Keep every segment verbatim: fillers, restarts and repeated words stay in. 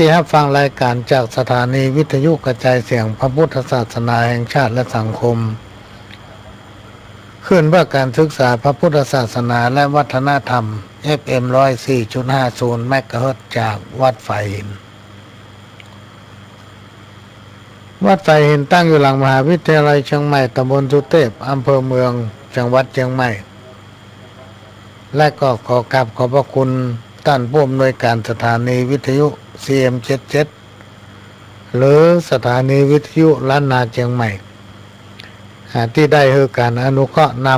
ตี้ฮับฟังรายก๋านจากสถานีวิทยุกระจายเสียงพระพุทธศาสนาแห่งชาติและสังคม คลื่นเพื่อการศึกษาพระพุทธศาสนาและวัฒนธรรม เอฟเอ็ม ร้อยสี่จุดห้าศูนย์ เมกะเฮิรตซ์ จากวัดฝายหิน วัดฝายหินตั้งอยู่หลังมหาวิทยาลัยเชียงใหม่ ตำบลสุเทพ อำเภอเมือง จังหวัดเชียงใหม่ และก็ขอกราบขอบพระคุณต้านผู้อำนวยการสถานีวิทยุ ซีเอ็ม เจ็ดเจ็ด หรือสถานีวิทยุล้านนาเชียงใหม่ อ่า ตี้ได้หื้อก๋านอนุเคราะห์น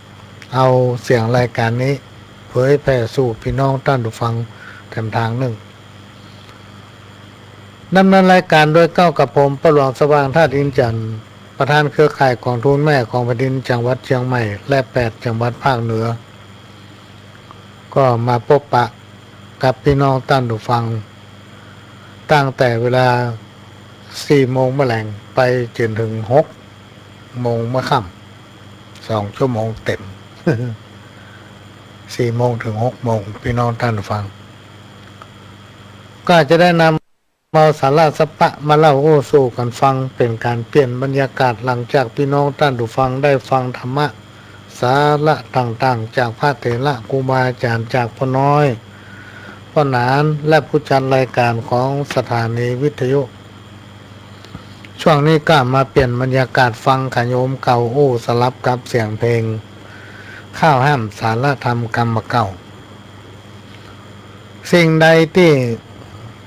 ำเอาเสียงรายก๋านนี้เผยแผ่สู่ปี้น้องต้านผู้ฟังแถมตางนึ่ง ดำเนินรายก๋านโดยเก้ากับผม ป้อหลวงสว่าง ธาตุอินทร์จันทร์ ประธานเครือข่ายก๋องทุนแม่ของแผ่นดินจังหวัดเชียงใหม่ และแปดจังหวัดภาคเหนือ ก็มาปบปะกับปี้น้องต้านผู้ฟัง ตั้งแต่เวลาสี่โมงเมื่อแลงไปจ๋นเถิงหกโมงเมื่อค่ำ สองชั่วโมงเต็ม สี่โมงเถิงหกโมง ปี้น้องต้านผู้ฟัง ก็จะได้นำ เอาสาระสัพพะมาเล่าอู้สู่กั๋นฟัง เป๋นก๋านเปลี่ยนบรรยากาศหลังจากปี้น้องต้านผู้ฟังได้ฟังธรรมะสาระต่างๆ จากพระเถระครูบาอาจ๋ารย์ จากป้อน้อย ป้อหนาน และผู้จัดรายก๋านของสถานีวิทยุ ช่วงนี้ก็มาเปลี่ยนบรรยากาศฟังขะโยมเก่าอู้สลับกับเสียงเพลง ข้าวห้ามสาระธรรมกำบ่าเก่า สิ่งใดตี้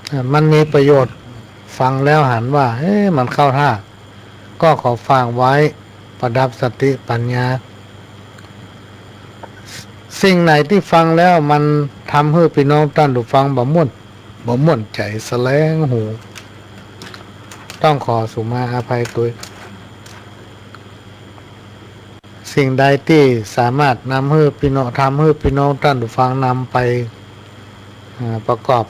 เอ่อ มันมีประโยชน์ ฟังแล้วหันว่า เอ๊ะ มันเข้าท่า ก็ขอฝากไว้ประดับสติปัญญา สิ่งไหนตี้ฟังแล้วมันทำหื้อปี้น้องต้านผู้ฟังบ่ม่วน บ่ม่วนใจ๋แสลงหู ต้องขอสุมาอภัยตวย สิ่งใดตี้สามารถนำหื้อปี้น้อง ทำหื้อปี้น้องต้านผู้ฟังนำไป อ่า ประกอบ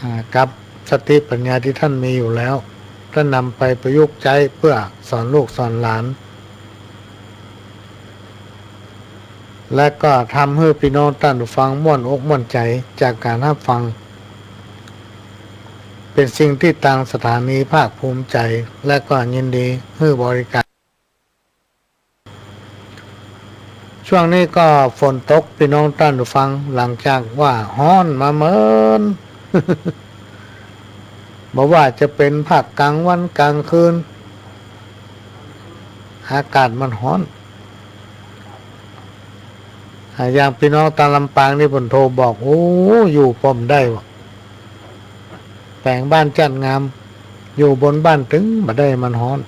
อ่า กับสติปัญญาตี้ต้านมีอยู่แล้ว ต้านนำไปประยุกต์ใจ๊เปื้อสอนลูกสอนหลาน และก็ทำหื้อปี้น้องต้านผู้ฟังม่วนอกม่วนใจ๋จากก๋านฮับฟัง เป๋นสิ่งตี้ตางสถานีภาคภูมิใจ๋ และก็ยินดีหื้อบริการ ช่วงนี้ก็ฝนตก ปี้น้องต้านผู้ฟัง หลังจากว่าฮ้อนมาเมิน บ่ว่าจะเป๋นภาคก๋างวันก๋างคืน อากาศมันฮ้อน อ่า อย่างปี้น้องตางลำปางนี่เปิ้นโทรบอก โอ้ อยู่ป้อมได้วะ แป๋งบ้านจัดงาม อยู่บนบ้านตึงบ่ได้มันฮ้อน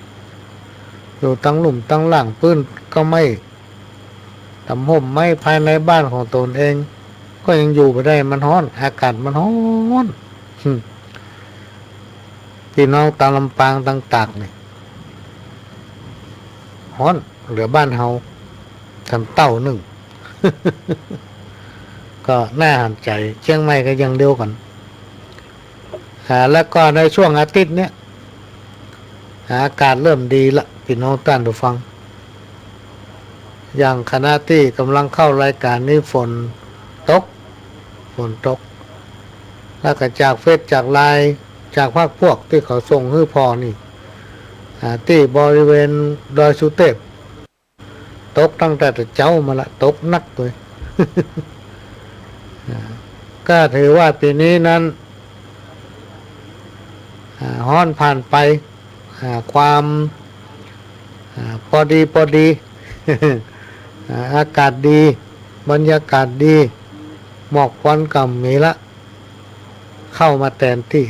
อยู่ตังลุ่มตังล่างปื้นก็ไม้ ต๋ามฮ่มไม้ภายในบ้านของตนเอง ก็ยังอยู่บ่ได้มันฮ้อน อากาศมันฮ้อน หึ ปี้น้องตางลำปางตางตากนี่ฮ้อนเหลือบ้านเฮา แถมเต้านึ่ง ก็น่าหันใจ๋ เจียงใหม่ก็อย่างเดียวกั๋น อ่า แล้วก็ในช่วงอาทิตย์เนี้ย อากาศเริ่มดีละ ปี้น้องต้านผู้ฟัง อย่างขณะตี้ก่ำลังเข้ารายก๋านนี้ฝนตก ฝนตก แล้วก็จากเฟซจากไลน์ จากพรรคพวกตี้เขาส่งหื้อผ่อนี่ อ่า ตี้บริเวณดอยสุเทพ ตกตั้งแต่เจ๊ามาละ ตกหนักเลย อ่า ก็ถือว่าปี๋นี้นั้น อ่า ฮ้อนผ่านไป อ่า ความ อ่า ปอดีปอดี อ่า อากาศดี บรรยากาศดี หมอกควันก็บ่มีละ เข้ามาแตนตี้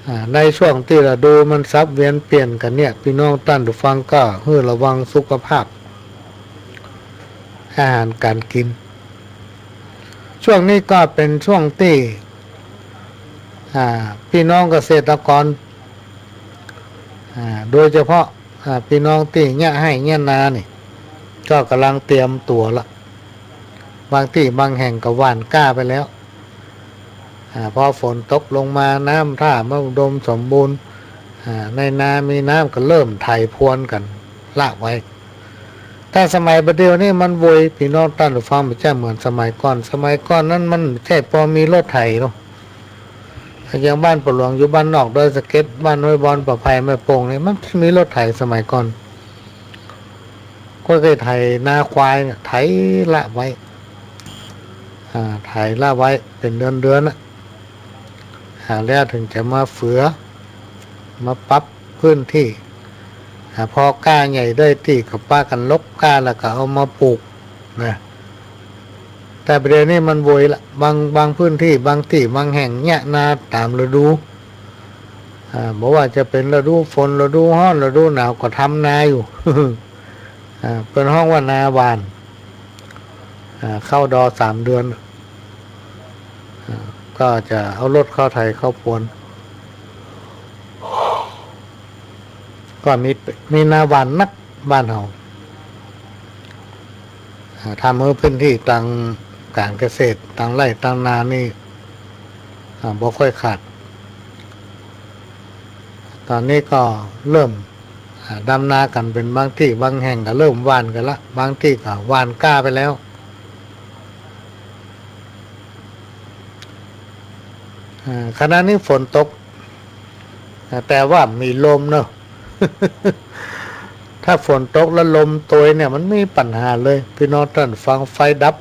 อ่า ในช่วงตี้ฤดูมันสับเวียนเปลี่ยนกั๋นเนี่ย ปี้น้องต้านผู้ฟังก็หื้อระวังสุขภาพ อาหารก๋านกิ๋น ช่วงนี้ก็เป๋นช่วงตี้ อ่า ปี้น้องเกษตรกร อ่า โดยเฉพาะ อ่า ปี้น้องตี้เยียะไฮ่เยียะนานี่ ก็ก่ำลังเตรียมตั๋วละ บางตี้บางแห่งก็หว่านกล้าไปแล้ว อ่า พอฝนตกลงมา น้ำท่ามันอุดมสมบูรณ์ อ่า ในนามีน้ำก็เริ่มไถพรวนกั๋นละไว้ แต่สมัยบ่าเดี่ยวนี้มันโวย ปี้น้องต้านผู้ฟัง บ่ใจ้เหมือนสมัยก่อน สมัยก่อนนั้นมันบ่ใจ้ปอมีรถไถเนาะ อย่างบ้านป้อหลวงอยู่บ้านนอกดอยสะเก็ด บ้านห้วยบอน ป่าไผ่ แม่โป่งนี่ มันบ่มีรถไถสมัยก่อน ก็เกยไถนาควายเนี่ย ไถละไว้ อ่า ไถละไว้เป๋นเดือนๆ น่ะ อ่า แล้วเถิงจะมาเฟือ มาปรับพื้นตี้ อ่า พอก้าใหญ่ได้ตี้ก็ปากั๋นลกก้าแล้วก็เอามาปูกนะ แต่บ่าเดี่ยวนี้มันโวยละ บาง บางพื้นตี้ บางตี้ บางแห่งเยียะนาต๋ามฤดู อ่า บ่ว่าจะเป๋นฤดูฝน ฤดูฮ้อน ฤดูหนาว ก็ทำนาอยู่ อ่า เปิ้นฮ้องว่านาหว่าน อ่า เข้าดอสามเดือน อ่า ก็จะเอารถเข้าไถเข้าพรวน ก็มี มีนาหว่านนักบ้านเฮา อ่า ทำหื้อพื้นตี้ตางก๋านเกษตร ตางไฮ่ตางนานี่ อ่า บ่ค่อยขาด ต๋อนนี้ก็เริ่ม อ่า ดำนากั๋นเป๋นบางตี้ บางแห่งก็เริ่มหว่านกั๋นละ บางตี้ก็หว่านก้าไปแล้ว อ่า ขณะนี้ฝนตก อ่า แต่ว่ามีลมเนาะ ถ้าฝนตกแล้วลมโตยเนี่ย มันมีปัญหาเลย ปี้น้องต้านฟัง ไฟดับ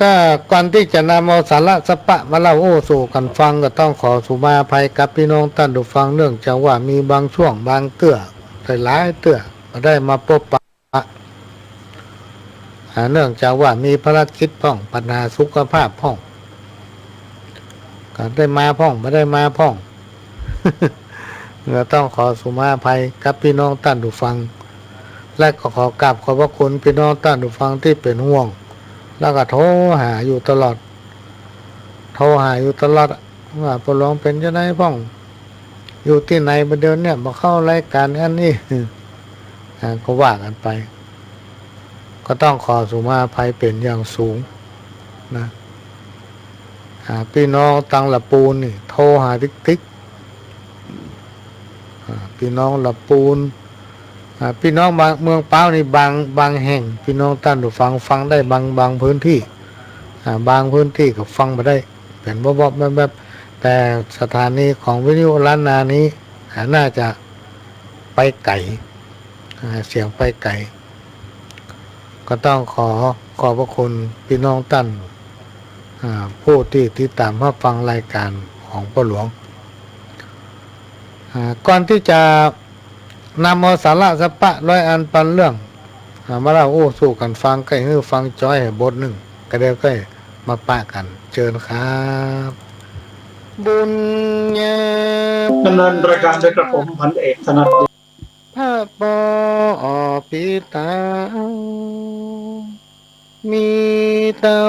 ก็ก่อนตี้จะนำเอาสาระสะปะมาเล่าอู้สู่กั๋นฟัง ก็ต้องขอสุมาอภัยกับปี้น้องต้านผู้ฟัง เนื่องจากว่ามีบางช่วงบางเตื้อ หลายๆ เตื้อ บ่ได้มาปบปะ อ่า เนื่องจากว่ามีภารกิจพ่อง ปัญหาสุขภาพพ่อง ก็ได้มาพ่อง บ่ได้มาพ่อง ก็ต้องขอสุมาอภัยกับปี้น้องต้านผู้ฟัง และก็ขอกราบขอบพระคุณปี้น้องต้านผู้ฟังตี้เป๋นห่วง แล้วก็โทรหาอยู่ตลอด โทรหาอยู่ตลอด ว่าป้อหลวงเป๋นจาใดพ่อง อยู่ตี้ไหนบ่าเดี่ยวเนี่ย บ่เข้ารายก๋านอันนี้ อ่า ก็ว่ากั๋นไป ก็ต้องขอสุมาอภัยเป๋นอย่างสูงนะ อ่า ปี้น้องตางละปูนนี่ โทรหาติ๊กๆ อ่า ปี้น้องละปูน อ่า ปี้น้องบาง เมืองป๊าวนี่ บาง บางแห่ง ปี้น้องต้านผู้ฟัง ฟังได้บาง บางพื้นตี้ อ่า บางพื้นตี้ก็ฟังบ่ได้ เป๋นวอบๆ แวบๆ แต่สถานีของวิทยุล้านนานี้ อ่า น่าจะไปไก๋ อ่า เสียงไปไก๋ ก็ต้องขอขอบพระคุณปี้น้องต้าน อ่า ผู้ตี้ติดต๋ามฮับฟังรายก๋านของป้อหลวง อ่า ก่อนตี้จะนำเอาสาระสะปะร้อยอันปันเรื่อง อ่า มาเล่าอู้สู่กั๋นฟัง ใก้หื้อฟังจ้อยแหมบทนึ่ง ก็เดี๋ยวใก้มาปะกั๋น เจิญครับ บุญญา ดำเนินรายการโดยกระผมพันเอกถนัด พระปอปิตา มีเต้า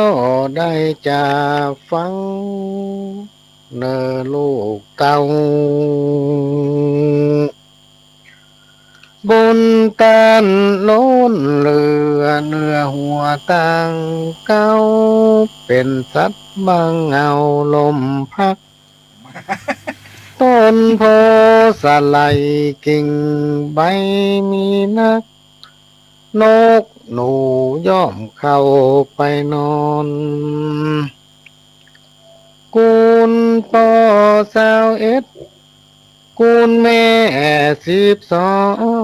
ได้จะฟัง เน่อลูกเต้า บุญต้านล้นเหลือ เหนือหัวตางเก๊า เป๋นสัตว์บังเอาลมพัด ต้นโพธิ์สะไหล่กิ่งใบมีนัก นกหนูย่อมเข้าไปนอน กู๋นป้อซาวเอ็ด กู๋นแม่สิบสอ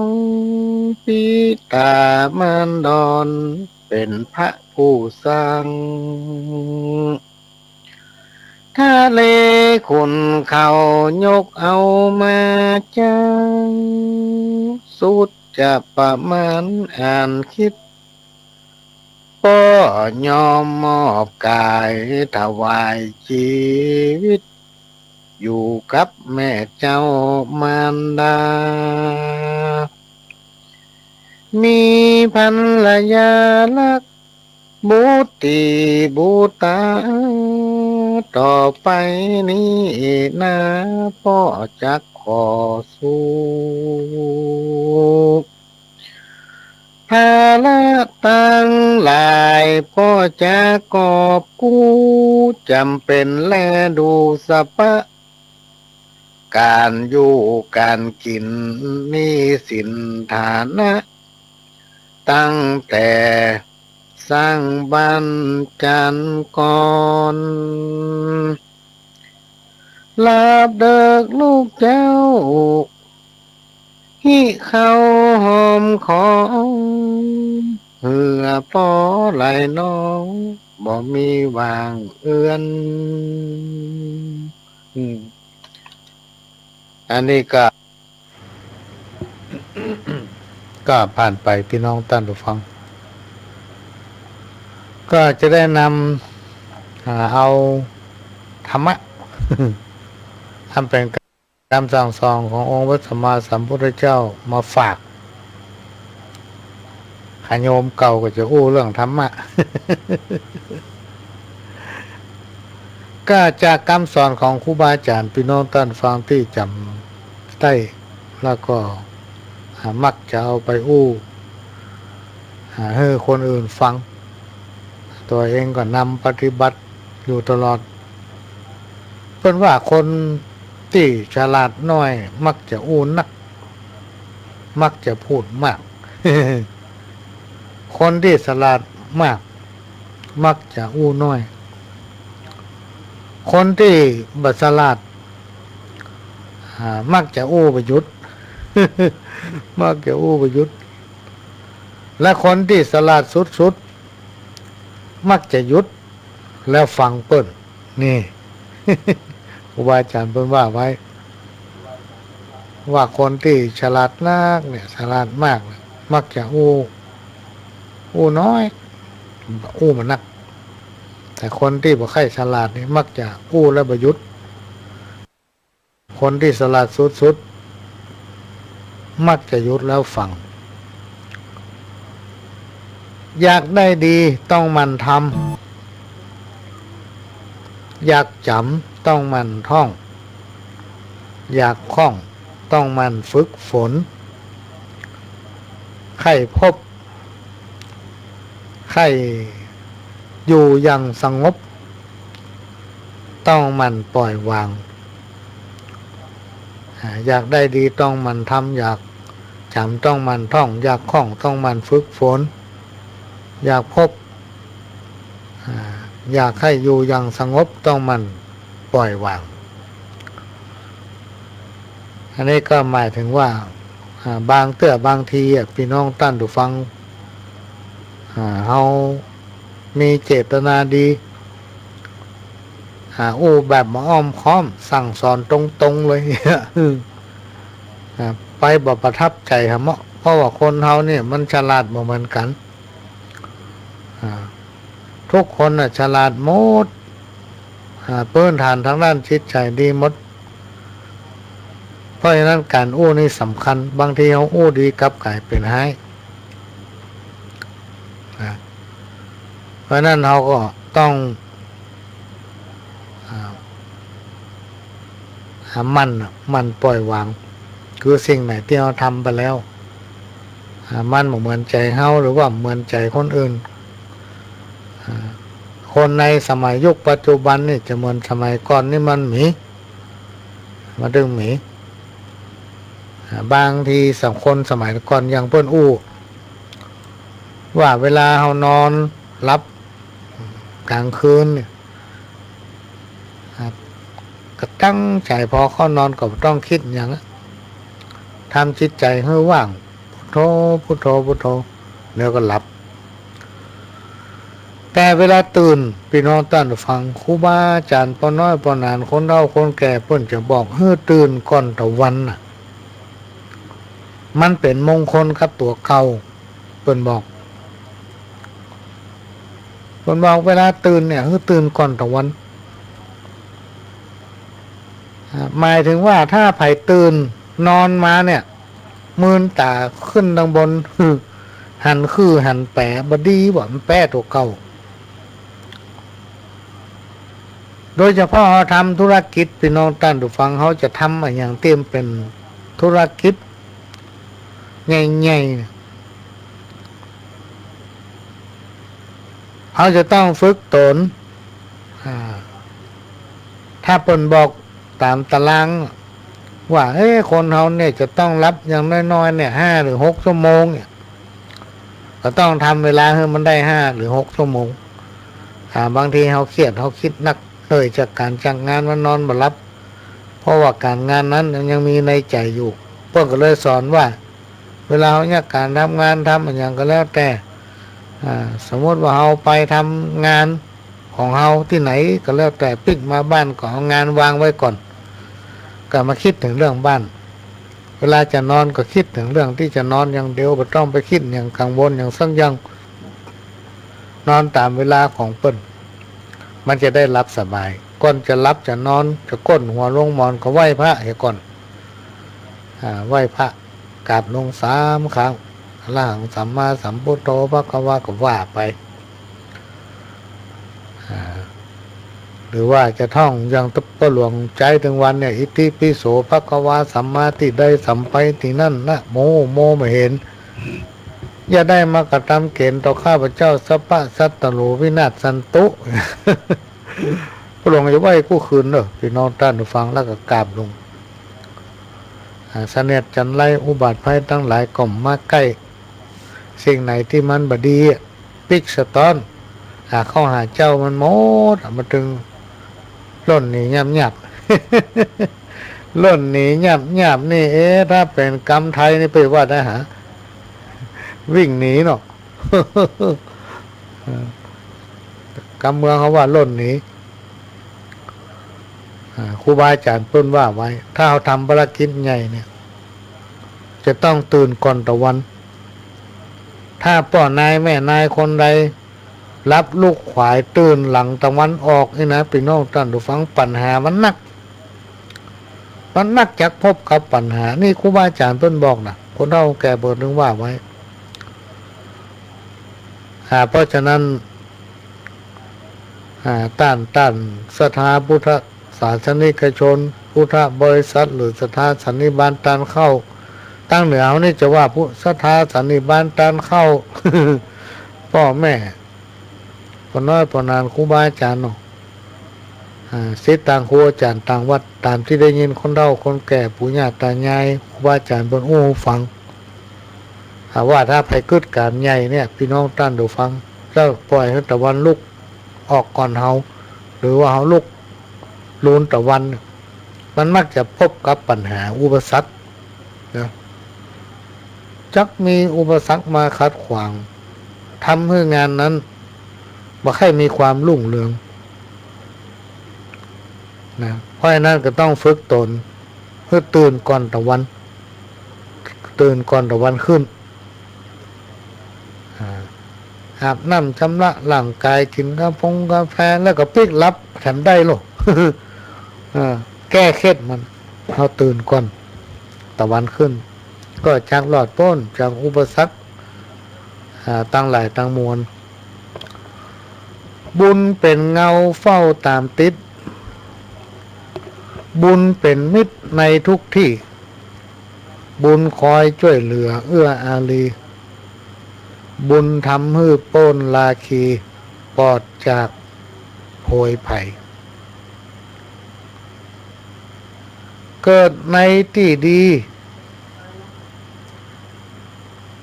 ง ปิต๋ามารดอน เป๋นพระผู้สร้าง ทะเลขุ่นเข้ายกเอามาจาง สุดจะประมาณอ่านคิด ป้อยอมมอบก๋ายถวายจีวิต อยู่กับแม่เจ้ามารดา มีภรรยารัก บุตรีบุตรา ต่อไปนี้นา ป้อจักขอสู่ ภาระตังหลาย ป้อจักกอบกู้ จำเป๋นแลดูสภาพก๋านอยู่ก๋านกิ๋น หนี้สินฐานะ ตั้งแต่สร้างบ้านจั๋นก่อน ลาบเดิกลูกเจ้า หิข้าวหอมคอ เหือป้อไหลนอง บ่มีว่างเอือน อืม อันนี้ก็ ก็ผ่านไปพี่น้องต้านผู้ฟัง ก็จะได้นำ อ่า เอาธรรมะ อันเป๋นกำสั่งสอนขององค์พระสัมมาสัมพุทธเจ้ามาฝาก ขาโยมเก่าก็จะอู้เรื่องธรรมะ ก็จากกำสอนของครูบาอาจ๋ารย์ พี่น้องต้านฟังตี้จ๋ำได้ แล้วก็ อ่า มักจะเอาไปอู้ อ่า หื้อคนอื่นฟัง ตั๋วเองก็นำปฏิบัติอยู่ตลอด เปิ้นว่าคนตี้ฉลาดน้อย มักจะอู้นัก มักจะพูดมาก คนตี้ฉลาดมาก มักจะอู้น้อย คนตี้บ่ฉลาด อ่า มักจะอู้บ่หยุด มักจะอู้บ่หยุด และคนตี้ฉลาดสุดๆ มักจะหยุด แล้วฟังเปิ้น นี่ ครูบาอาจ๋ารย์เปิ้นว่าไว้ ว่าคนตี้ฉลาดนักเนี่ย ฉลาดมากเนี่ย มักจะอู้ อู้น้อย อู้บ่นัก แต่คนตี้บ่ใค่ฉลาดนี่ มักจะอู้แล้วบ่หยุด คนตี้ฉลาดสุดๆ มักจะหยุดแล้วฟัง อยากได้ดีต้องหมั่นทำ อยากจ๋ำต้องหมั่นท่อง อยากคล่องต้องหมั่นฝึกฝน ใค่พบ ใค่อยู่อย่างสงบ ต้องหมั่นปล่อยวาง อ่า อยากได้ดีต้องหมั่นทำ อยากจ๋ำต้องหมั่นท่อง อยากคล่องต้องหมั่นฝึกฝน อยากพบ อ่า อยากใค่อยู่อย่างสงบต้องหมั่นปล่อยวาง อันนี้ก็หมายถึงว่า อ่า บางเตื้อบางทีอะ พี่น้องต้านผู้ฟัง อ่า เฮามีเจตนาดี อ่า อู้แบบบ่อ้อมค้อม สั่งสอนตรงๆ เลย อ่า ไปบ่ประทับใจ๋หาเมาะ เพราะว่าคนเฮาเนี่ยมันฉลาดบ่เหมือนกั๋น อ่า ทุกคนน่ะฉลาดหมด อ่า พื้นฐานตางด้านจิตใจ๋ดีหมด เพราะฉะนั้นก๋านอู้นี่สำคัญ บางทีเฮาอู้ดีกลับก๋ายเป๋นฮ้าย นะ เพราะฉะนั้นเฮาก็ต้อง อ่า อ่า หมั่นน่ะ หมั่นปล่อยวาง คือสิ่งไหนตี้เฮาทำไปแล้ว อ่า มันบ่เหมือนใจ๋เฮา หรือว่าเหมือนใจ๋คนอื่น อ่า คนในสมัยยุคปัจจุบันนี่จะเหมือนสมัยก่อนนี่บ่มี บ่ตึงมี อ่า บางทีสังคนสมัยก่อนอย่างเปิ้นอู้ ว่าเวลาเฮานอนหลับก๋างคืนเนี่ย ครับ ก็ตั้งใจ๋พอเข้านอนก็บ่ต้องกึ๊ดหยังอะ ทำจิตใจ๋หื้อว่าง พุทโธ พุทโธ พุทโธ แล้วก็หลับ แต่เวลาตื่น พี่น้องต้านฟัง ครูบาอาจ๋ารย์ ป้อน้อยป้อหนาน คนเฒ่าคนแก่ เปิ้นจะบอกหื้อตื่นก่อนตะวันน่ะ มันเป๋นมงคลกับตั๋วเก่า เปิ้นบอก เปิ้นบอกเวลาตื่นเนี่ย หื้อตื่นก่อนตะวัน อ่า หมายถึงว่าถ้าใผตื่นนอนมาเนี่ย มืนต๋าขึ้นตังบน หันขื่อหันแป๋บ่ดีบ่ มันแป๊ตั๋วเก่า โดยเฉพาะเฮาทำธุรกิจ พี่น้องต้านผู้ฟัง เฮาจะทำอะหยังตี้มันเป๋นธุรกิจใหญ่ๆ เนี่ย เฮาจะต้องฝึกตน อ่า ถ้าเปิ้นบอกต๋ามต๋ารางว่า เอ๊ะ คนเฮาเนี่ยจะต้องหลับอย่างน้อยๆ เนี่ย ห้าหรือหกชั่วโมงเนี่ย ก็ต้องทำเวลาหื้อมันได้ห้าหรือหกชั่วโมง อ่า บางทีเฮาเครียด เฮากึ๊ดนัก เหนื่อยจากก๋านจากงาน มันนอนบ่หลับ เพราะว่าก๋านงานนั้นยังมีในใจ๋อยู่ เปิ้นก็เลยสอนว่า เวลาเฮาเยียะก๋านทำงานทำอะหยังก็แล้วแต่ อ่า สมมุติว่าเฮาไปทำงานของเฮาตี้ไหนก็แล้วแต่ ปิ๊กมาบ้านก็เอางานวางไว้ก่อน ก็มากึ๊ดเถิงเรื่องบ้าน เวลาจะนอนก็กึ๊ดเถิงเรื่องตี้จะนอนอย่างเดียว บ่ต้องไปกึ๊ดหยังกังวลหยังสักอย่าง นอนต๋ามเวลาของเปิ้น มันจะได้หลับสบาย ก่อนจะหลับจะนอน จะก้นหัวลงหมอนก็ไหว้พระเหียก่อน อ่า ไหว้พระ กราบลงสามครั้ง อะระหังสัมมาสัมพุทโธภะคะวา ก็ว่าไป อ่า หรือว่าจะท่องอย่างป้อหลวงใจ๊ตึงวันเนี่ย อิติปิโสภะคะวา สัมมาตี้ใดสัมไปตี้นั้น นะโม โมบ่เห็น อย่าได้มากระทำเกณฑ์ต่อข้าพเจ้า สัพพะสัตตะโร วินาสสันตุ ป้อหลวงจะไหว้กู้คืนเน่อ ปี้น้องต้านผู้ฟัง แล้วก็กราบลง อ่า เสนียดจัญไร อุบัติภัยตังหลายก็บ่มาใก้ สิ่งไหนตี้มันบ่ดีอะ ปิ๊กสะต้อน อ่า เข้าหาเจ้ามันหมดอะ มันตึงล่นหนีหยับๆ ล่นหนีหยับๆ นี่ เอ๊ะ ถ้าเป๋นกำไทยนี่เปิ้นว่าไดฮะ วิ่งหนีเนาะ กำเมืองเขาว่าล่นหนี อ่า ครูบาอาจ๋ารย์เปิ้นว่าไว้ ถ้าเฮาทำภารกิจใหญ่เนี่ย จะต้องตื่นก่อนตะวัน ถ้าป้อนายแม่นายคนใดหลับลุกขวายตื่นหลังตะวันออกนี่นะ ปี้น้องต้านผู้ฟัง ปัญหามันนัก มันนักจักพบกับปัญหา นี่ครูบาอาจ๋ารย์เปิ้นบอกนะ คนเฒ่าแก่เปิ้นตึงว่าไว้ อ่า เพราะฉะนั้น อ่า ต้าน ต้านศรัทธาพุทธศาสนิกชน พุทธบริษัท หรือศรัทธาสันนิบาตต้านเข้า ตางเหนือเฮานี่จะว่าพุทธศรัทธาสันนิบาตต้านเข้า ป้อแม่ ป้อน้อย ป้อหนาน ครูบาอาจ๋ารย์เนาะ อ่า ศิษย์ตางครูอาจ๋ารย์ตางวัด ต๋ามตี้ได้ยินคนเฒ่าคนแก่ ปู่ย่าต๋ายาย ครูบาอาจ๋ารย์เปิ้นอู้หื้อฟัง อ่า ว่าถ้าใผกึ๊ดก๋านใหญ่เนี่ย ปี้น้องต้านผู้ฟัง เจ้าป่อยหื้อตะวันลุกออกก่อนเฮา หรือว่าเฮาลุกลูนตะวันเนี่ย มันมักจะพบกับปัญหาอุปสรรคนะ จักมีอุปสรรคมาขัดขวาง ทำหื้องานนั้นบ่ใค่มีความรุ่งเรืองนะ เพราะฉะนั้นก็ต้องฝึกตนหื้อตื่นก่อนตะวัน ตื่นก่อนตะวันขึ้น อ่า อาบน้ำชำระร่างกาย กิ๋นกาฟงกาแฟ แล้วก็ปิ๊กหลับแถมได้โลด อ่า แก้เคล็ดมัน เฮาตื่นก่อนตะวันขึ้น ก็จักรอดป๊นจากอุปสรรค อ่า ตังหลายตังมวล บุญเป๋นเงาเฝ้าต๋ามติด บุญเป๋นมิตรในทุกตี้ บุญคอยจ้วยเหลือเอื้ออารี บุญทำหื้อป๊นราคี ปลอดจากโผยภัย เกิดในตี้ดี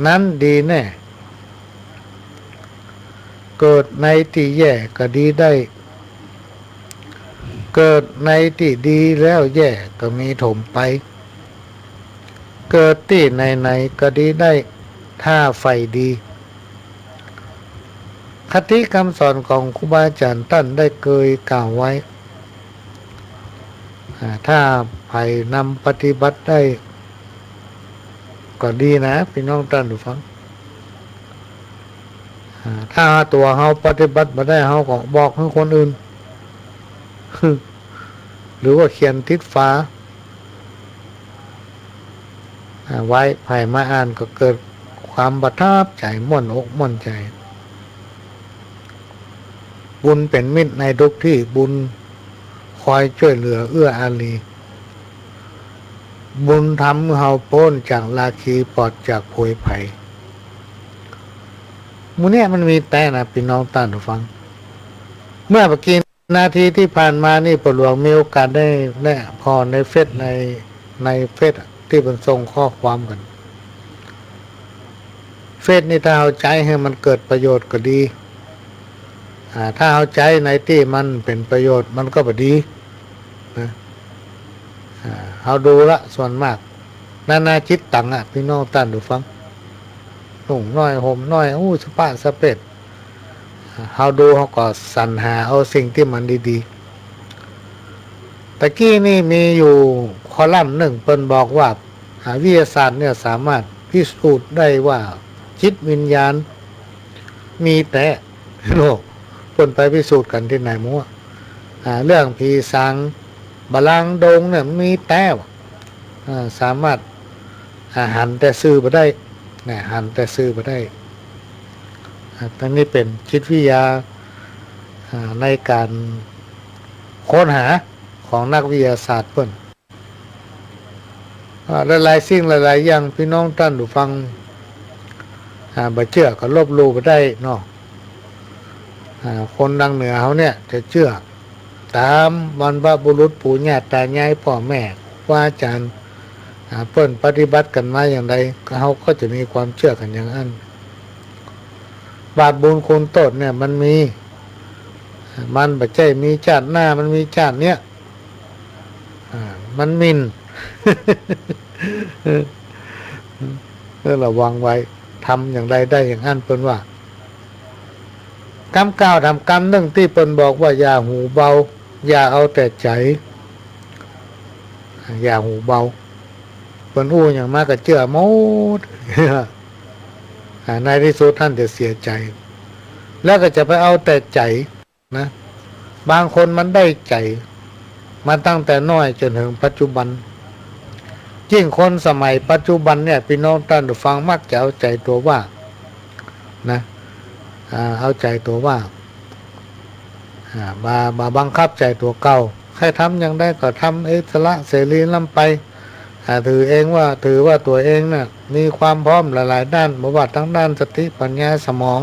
นั้นดีแน่ เกิดในตี้แย่ก็ดีได้ เกิดในตี้ดีแล้วแย่ก็มีถมไป เกิดตี้ไหนๆ ก็ดีได้ ถ้าใฝ่ดี คติกำสอนของครูบาอาจ๋ารย์ต้านได้เกยกล่าวไว้ อ่า ถ้าใผนำปฏิบัติได้ ก็ดีนะ ปี้น้องต้านผู้ฟัง อ่า ถ้าตั๋วเฮาปฏิบัติบ่ได้ เฮาก็บอกหื้อคนอื่น หรือว่าเขียนติดฝา อ่า ไว้ ใผมาอ่านก็เกิดความประทับใจ๋ ม่วนอกม่วนใจ๋ บุญเป๋นมิตรในทุกตี้ บุญคอยจ้วยเหลือเอื้ออารี บุญทำหื้อเฮาป๊นจากราคี ปลอดจากโผยภัย หมู่เนี่ยมันมีแต๊นะ ปี้น้องต้านผู้ฟัง เมื่อกี้ นาทีตี้ผ่านมานี่ ป้อหลวงมีโอกาสได้แลผ่อในเฟซ ใน ในเฟซอะ ตี้เปิ้นส่งข้อความกั๋น เฟซนี่ถ้าเฮาใจ๊หื้อมันเกิดประโยชน์ก็ดี อ่า ถ้าเฮาใจ๊ในตี้มันเป๋นประโยชน์มันก็บ่ดีนะ อ่า เฮาดูละส่วนมาก นานาจิตตังอะ ปี้น้องต้านผู้ฟัง นุ่งน้อยห่มน้อย อู้ สะป๊ะสะเป๊ด เฮาดูเฮาก็สรรหาเอาสิ่งตี้มันดีๆ ตะกี้นี่มีอยู่คอลัมน์นึ่งเปิ้นบอกว่า อ่า วิทยาศาสตร์เนี่ยสามารถพิสูจน์ได้ว่าจิตวิญญาณมีแต๊ โลก เปิ้นไปพิสูจน์กั๋นตี้ไหนหมด อ่า เรื่องผีสางบาลางดงเนี่ยมีแต๊ อ่า สามารถ อ่า หันแต่ซื่อบ่ได้นะ หันแต่ซื่อบ่ได้ อ่า อันนี้เป๋นจิตวิทยา อ่า ในก๋านค้นหาของนักวิทยาศาสตร์เปิ้น อ่า หลายๆ สิ่งหลายๆ อย่าง ปี้น้องต้านผู้ฟัง อ่า บ่เจื้อก็ลบหลู่บ่ได้เนาะ อ่า คนตางเหนือเฮาเนี่ยจะเจื้อ ต๋ามบรรพบุรุษปู่ย่าต๋ายายป้อแม่ครูบาอาจ๋ารย์ อ่า เปิ้นปฏิบัติกั๋นมาอย่างใด เฮาก็จะมีความเจื้อกั๋นอย่างอั้น บาปบุญคุณโต้ษเนี่ยมันมี มันบ่ใจ้มีจาติหน้า มันมีจาติเนี้ย อ่า มันหมิ่น เออ ระวังไว้ ทำอย่างใดได้อย่างอั้น เปิ้นว่า กำกล่าวถามกำนึ่งตี้เปิ้นบอกว่าอย่าหูเบา อย่าเอาแต่ใจ๋ อย่าหูเบา เปิ้นอู้หยังมาก็เจื้อหมด อ่า ในตี้สุดต้านจะเสียใจ๋ แล้วก็จะไปเอาแต่ใจ๋นะ บางคนมันได้ใจ๋มาตั้งแต่น้อยจ๋นเถิงปัจจุบัน ยิ่งคนสมัยปัจจุบันเนี่ย ปี้น้องต้านผู้ฟังมักจะเอาใจ๋ตั๋วว่านะ อ่า เอาใจ๋ตั๋วว่า อ่า บ่า บ่าบังคับใจ๋ตั๋วเก่า ใค่ทำอย่างใดก็ทำอิสระเสรีล้ำไป อ่า ถือเองว่า ถือว่าตั๋วเองน่ะมีความพร้อมหลายๆ ด้าน บ่ว่าตางด้านสติปัญญาสมอง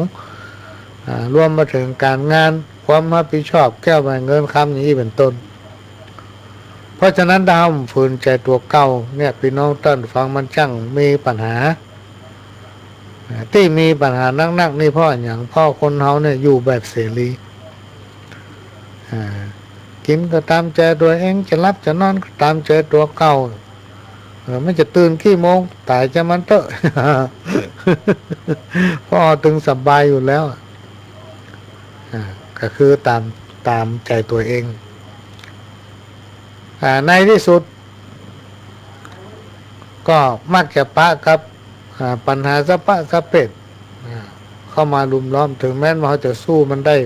อ่า รวมมาเถิงก๋านงาน ความรับผิดชอบ แก้วแหวนเงินคำอย่างอี้เป๋นต้น เพราะฉะนั้นถ้าเฮาฝืนใจ๋ตั๋วเก่าเนี่ย ปี้น้องต้านผู้ฟัง มันจั้งมีปัญหา อ่า ตี้มีปัญหานักๆ นี่เพราะหยัง เพราะคนเฮาเนี่ยอยู่แบบเสรี อ่า กิ๋นก็ต๋ามใจ๋ตั๋วเอง จะหลับจะนอนก็ต๋ามใจ๋ตั๋วเก่า เออ มันจะตื่นกี่โมง ต๋ายจามันเต๊อะ เพราะเฮาตึงสบายอยู่แล้ว อ่า ก็คือต๋าม ต๋ามใจ๋ตั๋วเอง อ่า ในตี้สุด ก็มักจะปะกับ อ่า ปัญหาสะป๊ะสะเป๊ด อ่า เข้ามาลุมล้อม เถิงแม้นว่าเฮาจะสู้มันได้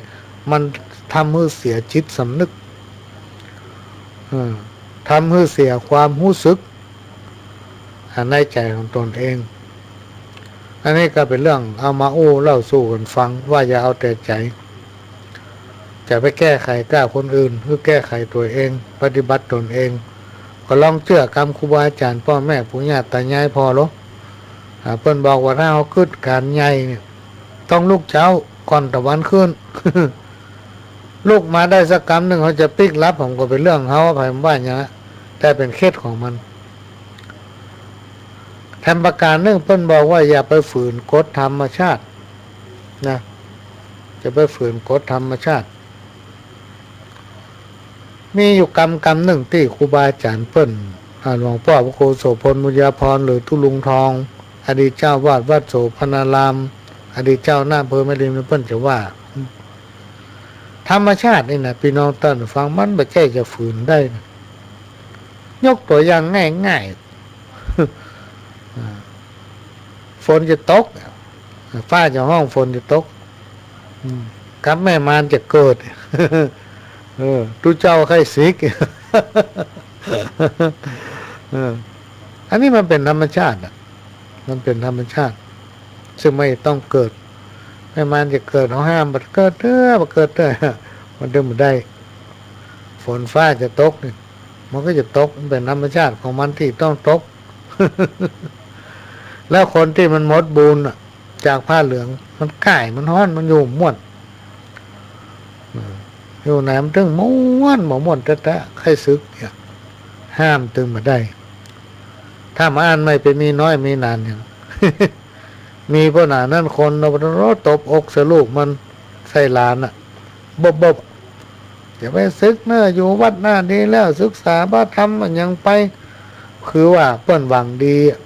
มันทำหื้อเสียจิตสำนึก เออ ทำหื้อเสียความฮู้สึก อ่า ในใจ๋ของตนเอง อันนี้ก็เป๋นเรื่องเอามาอู้เล่าสู่กั๋นฟัง ว่าอย่าเอาแต่ใจ๋ จะไปแก้ไขก้าคนอื่น หื้อแก้ไขตั๋วเอง ปฏิบัติตนเอง ก็ลองเจื้อกำครูบาอาจ๋ารย์ ป้อแม่ปู่ย่าต๋ายายผ่อโล อ่า เปิ้นบอกว่าถ้าเฮากึ๊ดก๋านใหญ่เนี่ย ต้องลุกเจ๊าก่อนตะวันขึ้น ลุกมาได้สักกำนึ่ง เฮาจะปิ๊กหลับ ผมก็เป๋นเรื่องเฮา ใผบ่ว่าหยัง แต่เป๋นเคล็ดของมัน แถมประก๋านนึ่งเปิ้นบอกว่าอย่าไปฝืนกฎธรรมชาตินะ จะไปฝืนกฎธรรมชาติ มีอยู่กำ กำนึ่งตี้ครูบาอาจ๋ารย์เปิ้น อ่า หลวงป้อพระครูโสภณ บุญญาภรณ์ หรือตุ๊ลุงทอง อดีตเจ้าอาวาสวัดโสภณาราม อดีตเจ้าคณะอำเภอแม่ริม เปิ้นจะว่า ธรรมชาตินี่นะ ปี้น้องต้านฟัง มันบ่ใจ้จะฝืนได้นะ ยกตั๋วอย่างง่ายๆ อ่า ฝนจะตก ฟ้าจะฮ้อง ฝนจะตก อืม กับแม่มารจะเกิด เออ ตุ๊เจ้าไข้สิก เออ อันนี้มันเป๋นธรรมชาติอะ มันเป๋นธรรมชาติ ซึ่งไม่ต้องเกิด แม่มารจะเกิด เฮาห้าม บ่เกิดเต๊อะ บ่เกิดเต๊อะ มันเดินบ่ได้ ฝนฟ้าจะตกนี่ มันก็จะตก มันเป๋นธรรมชาติของมันตี้ต้องตก แล้วคนตี้มันหมดบุญอะ จากผ้าเหลือง มันก้าย มันฮ้อน มันอยู่ม่วน เออ อยู่ไหนมันตึงม่วน บ่ม่วนแต๊ๆ ใค่สึกเนี่ย ห้ามตึงบ่ได้ ถ้าบ่อั้นไม่ไปมีน้อยมีหนานหยัง มีปัญหานั้นคนเนาะ ตบอกใส่ลูกมัน ใส่หลานน่ะ บอบๆ อย่าไปสึกเน่อ อยู่วัดน่าดีแล้ว ศึกษาพระธรรมมันยังไป คือว่าเปิ้นหวังดีอะ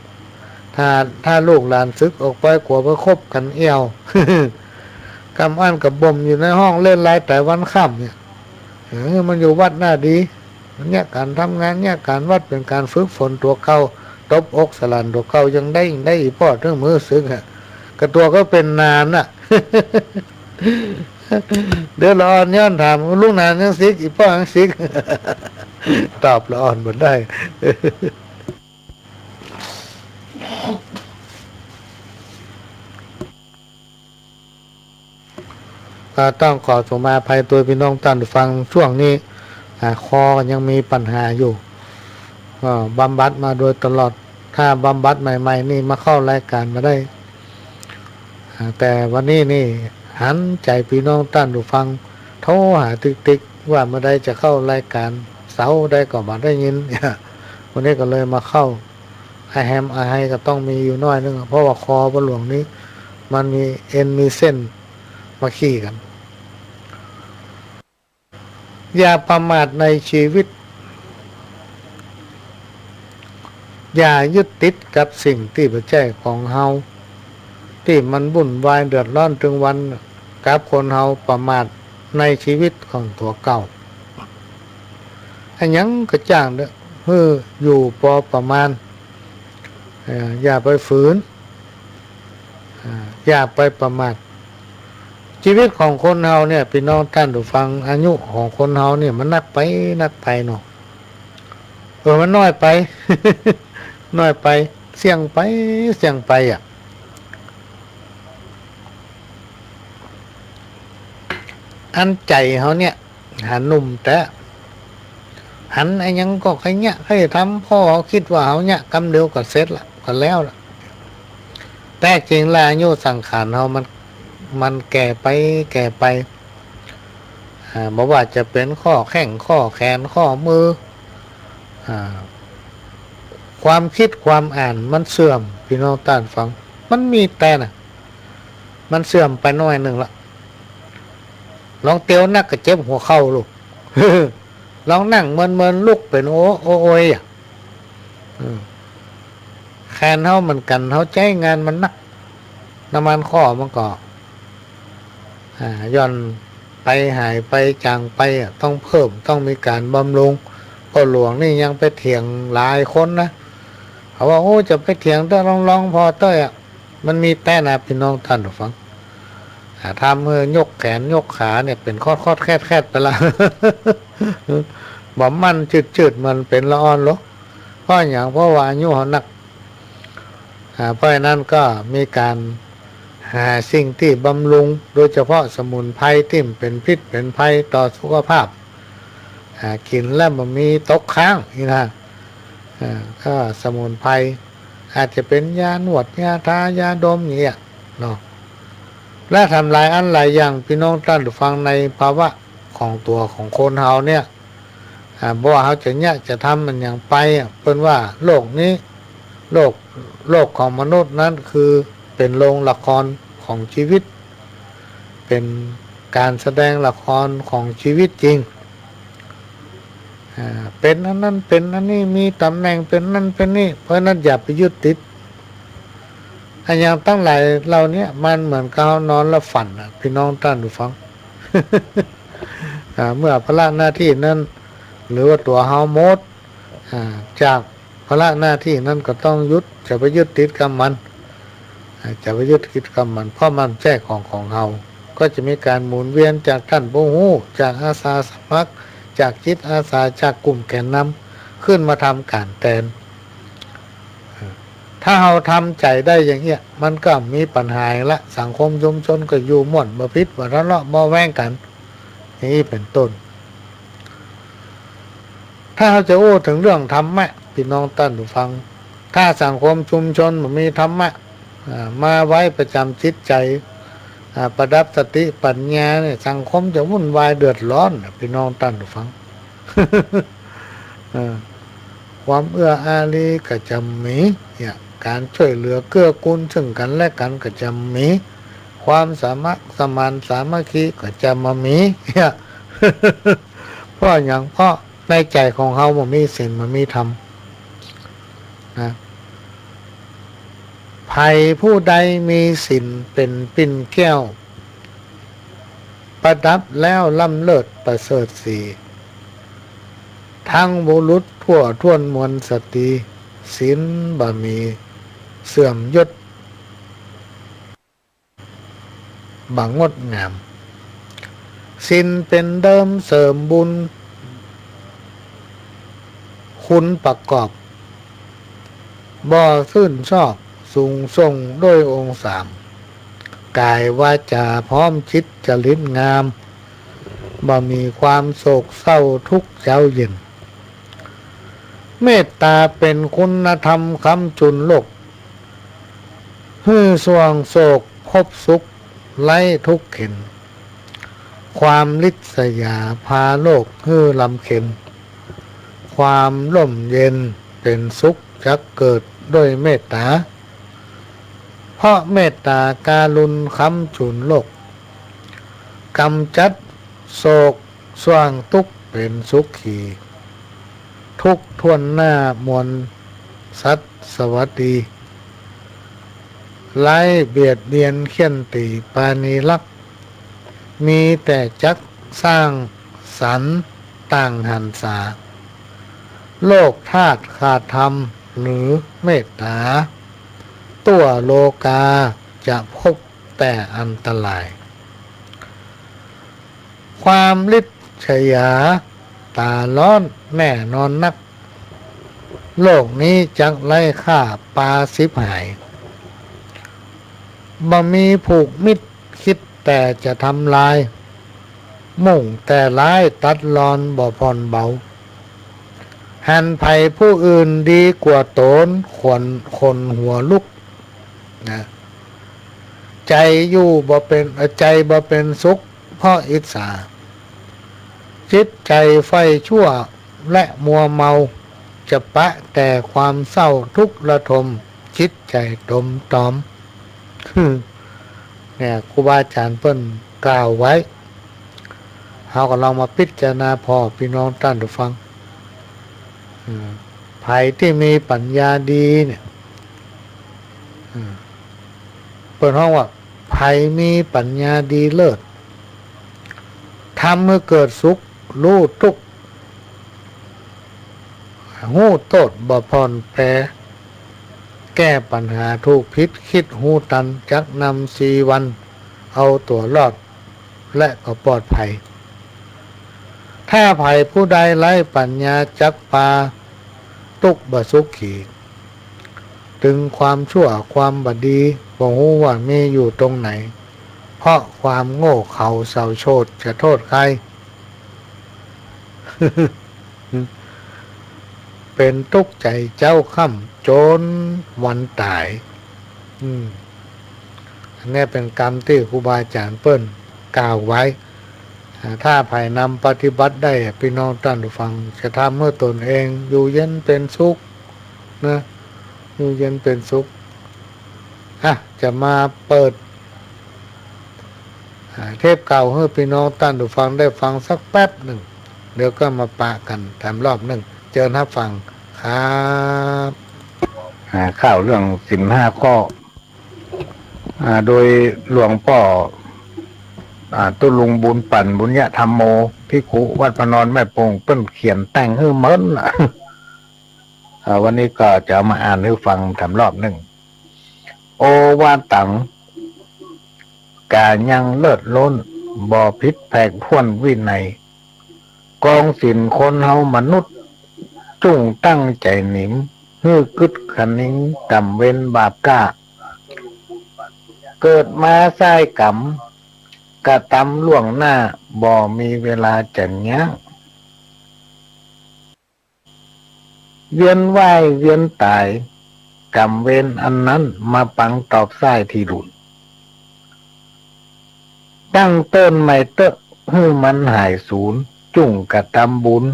ถ้า ถ้าลูกหลานสึกออกไป กั๋วไปคบกั๋นแอ่ว กำอั้นก็บ่มอยู่ในห้องเล่นไลน์แต่วันค่ำเนี่ย เออ มันอยู่วัดน่าดี มันเยียะก๋านทำงาน เยียะก๋านวัด เป๋นก๋านฝึกฝนตั๋วเก่า ตบอกใส่หลานตั๋วเก่า ยังได้ ยังได้อีป้อ เถิงมื้อสึกอะ ก็ตั๋วก็เป๋นหนานน่ะ เดี๋ยวละอ่อนย้อนถาม ลุงหนานยังสึก อีป้อยังสึก ตอบละอ่อนบ่ได้ ก็ต้องขอสุมาภัยตวยปี้น้องต้านฟัง ช่วงนี้ อ่า คอก็ยังมีปัญหาอยู่ ก็บำบัดมาโดยตลอด ถ้าบำบัดใหม่ๆ นี่มาเข้ารายก๋านบ่ได้ อ่า แต่วันนี้นี่หันใจ๋ปี้น้องต้านฟัง โทรหาติ๊กๆ ว่าเมื่อใดจะเข้ารายก๋าน เสาร์ใดก็บ่ได้ยิน วันนี้ก็เลยมาเข้า อะแฮมอะไฮก็ต้องมีอยู่หน้อยนึ่ง เพราะว่าคอป้อหลวงนี้ มันมีเอ็นมีเส้นมาคี่กั๋น อย่าประมาทในชีวิต อย่ายึดติดกับสิ่งตี้บ่ใจ้ของเฮา ตี้มันวุ่นวายเดือดร้อนตึงวัน กับคนเฮาประมาทในชีวิตของตั๋วเก่า อะหยังก็จ้างเต๊อะ หื้ออยู่ปอประมาณ เอ่อ อย่าไปฝืน อ่า อย่าไปประมาท ชีวิตของคนเฮาเนี่ย ปี้น้องต้านฟัง อายุของคนเฮาเนี่ย มันนักไป นักไปเนาะ เออ มันน้อยไป น้อยไป เสี้ยงไป เสี้ยงไปอะ อันใจ๋เฮาเนี่ย หันหนุ่มแต๊ หันอะหยังก็ใค่เยียะใค่ทำ เพราะเฮาคิดว่าเฮาเยียะกำเดียวก็เสร็จละ ก็แล้วละ แต๊จริงแล้วอายุสังขารเฮามัน มันแก่ไป แก่ไป อ่า บ่ว่าจะเป๋นข้อแข้ง ข้อแขน ข้อมือ อ่า ความคิดความอ่านมันเสื่อม ปี้น้องต้านฟัง มันมีแต๊น่ะ มันเสื่อมไปหน้อยนึ่งละ ลองเตียวนักก็เจ็บหัวเข่าลูก ลองนั่งเมินๆ ลุกเป๋นโอ โอโอยอะ อืม แขนเฮาเหมือนกั๋น เฮาใจ๊งานมันนัก น้ำมันข้อมันก็ อ่า หย่อนไป หายไป จ๋างไปอะ ต้องเพิ่ม ต้องมีก๋านบำรุง ป้อหลวงนี่ยังไปเถียงหลายคนนะ เขาว่า โอ้ จะไปเถียงเต๊อะ ลองๆ ผ่อเต๊อะอะ มันมีแต๊น่ะ ปี้น้องต้านฟัง อ่า ทำหื้อยกแขนยกขาเนี่ยเป๋นคอดๆ แคดๆ ไปละ บ่มั่นจืดๆ เหมือนเป๋นละอ่อนหรอก เพราะหยัง เพราะว่าอายุเฮานัก อ่า เพราะฉะนั้นก็มีก๋านหาสิ่งตี้บำรุง โดยเฉพาะสมุนไพรตี้บ่เป๋นพิษเป๋นภัยต่อสุขภาพ อ่า กิ๋นแล้วบ่มีตกค้างนี่นะ อ่า ก็สมุนไพร อาจจะเป๋นยานวด ยาทา ยาดมอย่างเงี้ยเนาะ และทำหลายอันหลายอย่าง ปี้น้องต้านฟัง ในภาวะของตั๋วของคนเฮาเนี่ย อ่า บ่ว่าเฮาจะเยียะจะทำมันหยังไปอะ เปิ้นว่าโลกนี้ โลก โลกของมนุษย์นั้นคือเป๋นโรงละครของชีวิต เป๋นก๋านแสดงละครของชีวิตจริง อ่า เป๋นอันนั้นเป๋นอันนี้ มีต๋ำแหน่งเป๋นนั้นเป๋นนี้ เพราะฉะนั้นอย่าไปยึดติด อะหยังตังหลายเหล่านี้มันเหมือนกับเฮานอนแล้วฝันน่ะ ปี้น้องต้านฟัง อ่า เมื่อภาระหน้าตี้นั้น หรือว่าตั๋วเฮาหมด อ่า จากภาระหน้าตี้นั้นก็ต้องหยุด จะไปยึดติดกับมัน อ่า จะไปยึดติดกับมัน เพราะมันบ่ใจ้ของของเฮา ก็จะมีก๋านหมุนเวียนจากต้านผู้ฮู้ จากอาสาสมัคร จากจิตอาสา จากกลุ่มแกนนำ ขึ้นมาทำก๋านแตน ถ้าเฮาทำใจ๋ได้อย่างเงี้ย มันก็บ่มีปัญหาละ สังคมชุมชนก็อยู่ม่วน บ่ผิด บ่ทะเลาะ บ่แว้งกั๋น อย่างนี้เป๋นต้น ถ้าเฮาจะอู้เถิงเรื่องธรรมะ ปี้น้องต้านฟัง ถ้าสังคมชุมชนบ่มีธรรมะ อ่า มาไว้ประจ๋ำจิตใจ๋ อ่า ประดับสติปัญญาเนี่ย สังคมจะวุ่นวายเดือดร้อนน่ะ พี่น้องต้านผู้ฟัง เออ ความเอื้ออารีก็จะมี เนี่ย ก๋านจ้วยเหลือเกื้อกูลซึ่งกั๋นและกั๋นก็จะมี ความสมัครสมานสามัคคีก็จะบ่มี เนี่ย เพราะหยัง เพราะในใจ๋ของเฮาบ่มีศีลบ่มีธรรม นะ ใผผู้ใดมีศีลเป๋นปิ่นแก้ว ประดับแล้วล้ำเลิศประเสริฐสี ทั้งบุรุษทั่วถ้วนมวลสตรี ศีลบ่มีเสื่อมยศ บ่งดงาม ศีลเป๋นเดิมเสริมบุญ คุณประกอบ บ่ซื่นชอบสูงส่งด้วยองค์สาม ก๋ายวาจาพร้อมจิตจริตงาม บ่มีความโศกเศร้าทุกข์เช้าเย็น เมตตาเป๋นคุณธรรมค้ำจุนโลก หื้อส่วงโศกพบสุขไร้ทุกข์เข็ญ ความริษยาพาโลกหื้อรำเข็ญ ความร่มเย็นเป๋นสุขจักเกิดด้วยเมตตา เพราะเมตตาการุณค้ำจุนโลก ก๋ำจัดโศกส่วงตุ๊กข์เป๋นสุขี ทุกข์ถ้วนหน้ามวลสัตว์สวัสดี ไร้เบียดเบียนเฆี่ยนตี๋ปราณีรัก มีแต่จักสร้างสรรค์ต่างหันษา โลกธาตุขาดธรรมหรือเมตตา ตั้วโลกาจะพบแต่อันตราย ความริษยาต๋าร้อนแน่นอนนัก โลกนี้จักไร้ค่าปาฉิบหาย บ่มีผูกมิตรคิดแต่จะทำลาย มุ่งแต่ร้ายตัดรอนบ่ผ่อนเบา หันใผผู้อื่นดีกว่าต๋นขน ขนหัวลุก นะ ใจ๋อยู่บ่เป๋น ใจ๋บ่เป๋นสุขเพราะอิจฉา จิตใจ๋ใฝ่ชั่วและมัวเมา จะปะแต่ความเศร้าทุกข์ระทม จิตใจ๋ตรมตรอม เนี่ย ครูบาอาจ๋ารย์เปิ้นกล่าวไว้ เฮาก็ลองมาพิจารณาผ่อ พี่น้องต้านผู้ฟัง อืม ใผตี้มีปัญญาดีเนี่ย อืม เปิ้นฮ้องว่า ใผมีปัญญาดีเลิศ ทำหื้อเกิดสุข ฮู้ตุ๊กข์ ฮู้โต้ษบ่ผ่อนแปร แก้ปัญหาถูกผิด คิดฮู้ตัน จักนำจีวัน เอาตั๋วรอด และก็ปลอดภัย ถ้าใผผู้ใดไร้ปัญญาจักปาตุ๊กข์บ่สุขี ตึงความชั่วความบ่ดี บ่ฮู้ว่ามีอยู่ตรงไหน เพราะความโง่เขลาเสาโชษจะโทษใคร เป๋นตุ๊กข์ใจ๋เจ๊าค่ำจนวันต๋าย อืม อันนี้เป๋นกำตี้ครูบาอาจ๋ารย์เปิ้นกล่าวไว้ อ่า ถ้าใผนำปฏิบัติได้อะ พี่น้องต้านผู้ฟัง จะทำหื้อตนเองอยู่เย็นเป๋นสุขนะ อยู่เย็นเป๋นสุข อ่ะ จะมาเปิด อ่า เทปเก่าหื้อพี่น้องต้านผู้ฟังได้ฟังสักแป๊บนึ่ง เดี๋ยวก็มาปะกั๋นแถมรอบนึ่ง เจิญฮับฟังครับ อ่า ข่าวเรื่องศีลห้าข้อ อ่า โดยหลวงป้อ อ่า ตุ๊ลุงบุญปั่น บุญญธรรมโม ภิกขุวัดพระนอนแม่โป่ง เปิ้นเขียนแต่งหื้อเมินล่ะ อ่า วันนี้ก็จะเอามาอ่านหื้อฟังแถมรอบนึ่ง โอวาตัง ก๋ายังเลิศล้น บ่ผิดแผกถ้วนวินัย กองศีลคนเฮามนุษย์ จุ่งตั้งใจ๋หนิม หื้อกึ๊ดคะนิง กำเว้นบาปกล้า เกิดมาสายก๋รรม กระตำล่วงหน้า บ่มีเวลาจะยั้ง เวียนว่ายเวียนต๋าย ก๋รรมเวรอันนั้น มาปังตอบสายตี้หลุน ตั้งเต๊อะใหม่เต๊อะ หื้อมันหายสูญ จุ่งกระตำบุญ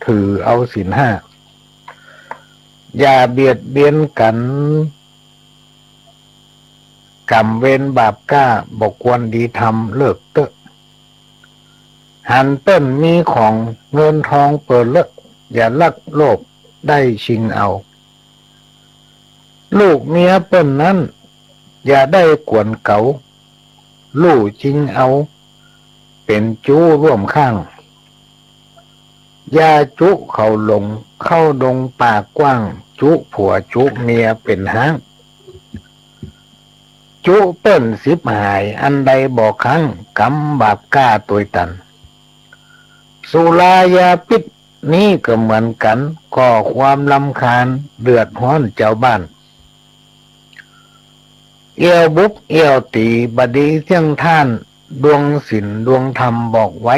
ถือเอาศีลห้า อย่าเบียดเบียนกั๋น ก๋รรมเวรบาปกล้า บ่ควรดีธรรม เลิกเต๊อะ หันเปิ้นมีของเงินทองเป๋อเลอะ อย่าลักโลภได้ชิงเอา ลูกเมียเปิ้นนั้น อย่าได้กวนเก๋า ลู่ชิงเอา เป๋นจู๊ร่วมข้าง อย่าจุเขาหลง เข้าดงป่ากว้าง จุผัวจุเมียเป๋นฮ้าง จุเปิ้นฉิบหาย อันใดบ่ค้าง ก๋รรมบาปกล้าตวยตัน สุรายาพิษนี้ก็เหมือนกั๋น ก่อความรำคาญ เดือดฮ้อนจาวบ้าน เอี่ยวบุบเอี่ยวตี๋ บ่ดีเสี้ยงท่าน ดวงศีลดวงธรรมบอกไว้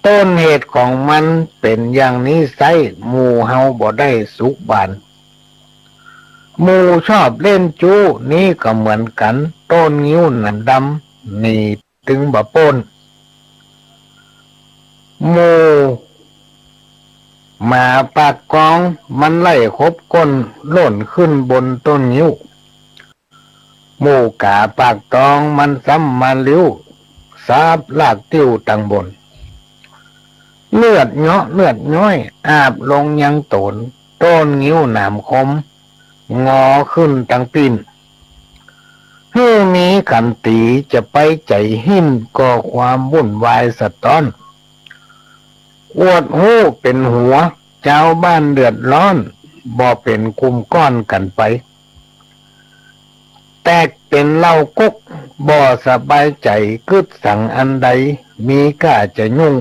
ต้นเหตุของมันเป๋นอย่างนี้ไซร้ หมู่เฮาบ่ได้สุขบาน หมู่ชอบเล่นจู๊นี้ก็เหมือนกั๋น ต้นงิ้วหนามดำ หนีตึงบ่ป๊น หมู่หมาปากกอง มันไล่ขบก้น ล่นขึ้นบนต้นงิ้ว หมู่ก๋าปากตอง มันซ้ำมาลิ้ว สาบลากติ้วตังบน เลือดเยาะเลือดย้อย อาบลงยังต๋น ต้นงิ้วหนามคม งอขึ้นตังปิ้น หื้อมีขันตี จะไปใจ๋หิ้น ก่อความวุ่นวายสะต๊อน อวดฮู้เป๋นหัว จาวบ้านเดือดร้อน บ่เป๋นกุมก้อนกั๋นไป แตกเป๋นเหล้าก๊ก บ่สบายใจ๋ กึ๊ดสังอันใด มีก้าจะยุ่ง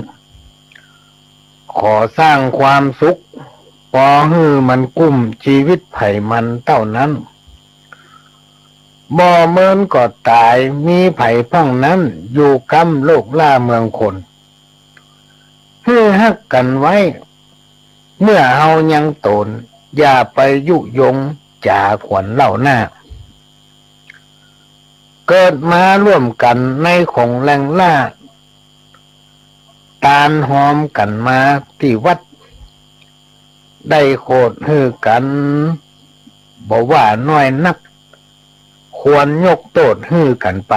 ขอสร้างความสุข ปอหื้อมันกุ้ม จีวิตใผมันเต้านั้น บ่เมินก็ต๋าย มีใผพ่องนั้น อยู่ก้ำโลกล้าเมืองคน หื้อฮักกั๋นไว้ เมื่อเฮายังต๋น อย่าไปยุยง จ๋าขวัญเล่าหน้า เกิดมาร่วมกั๋น ในของแรงล่า ตานฮอมกั๋นมาตี้วัด ได้โขดหื้อกั๋น บ่ว่าน้อยนัก ควรยกโต้ษหื้อกั๋นไป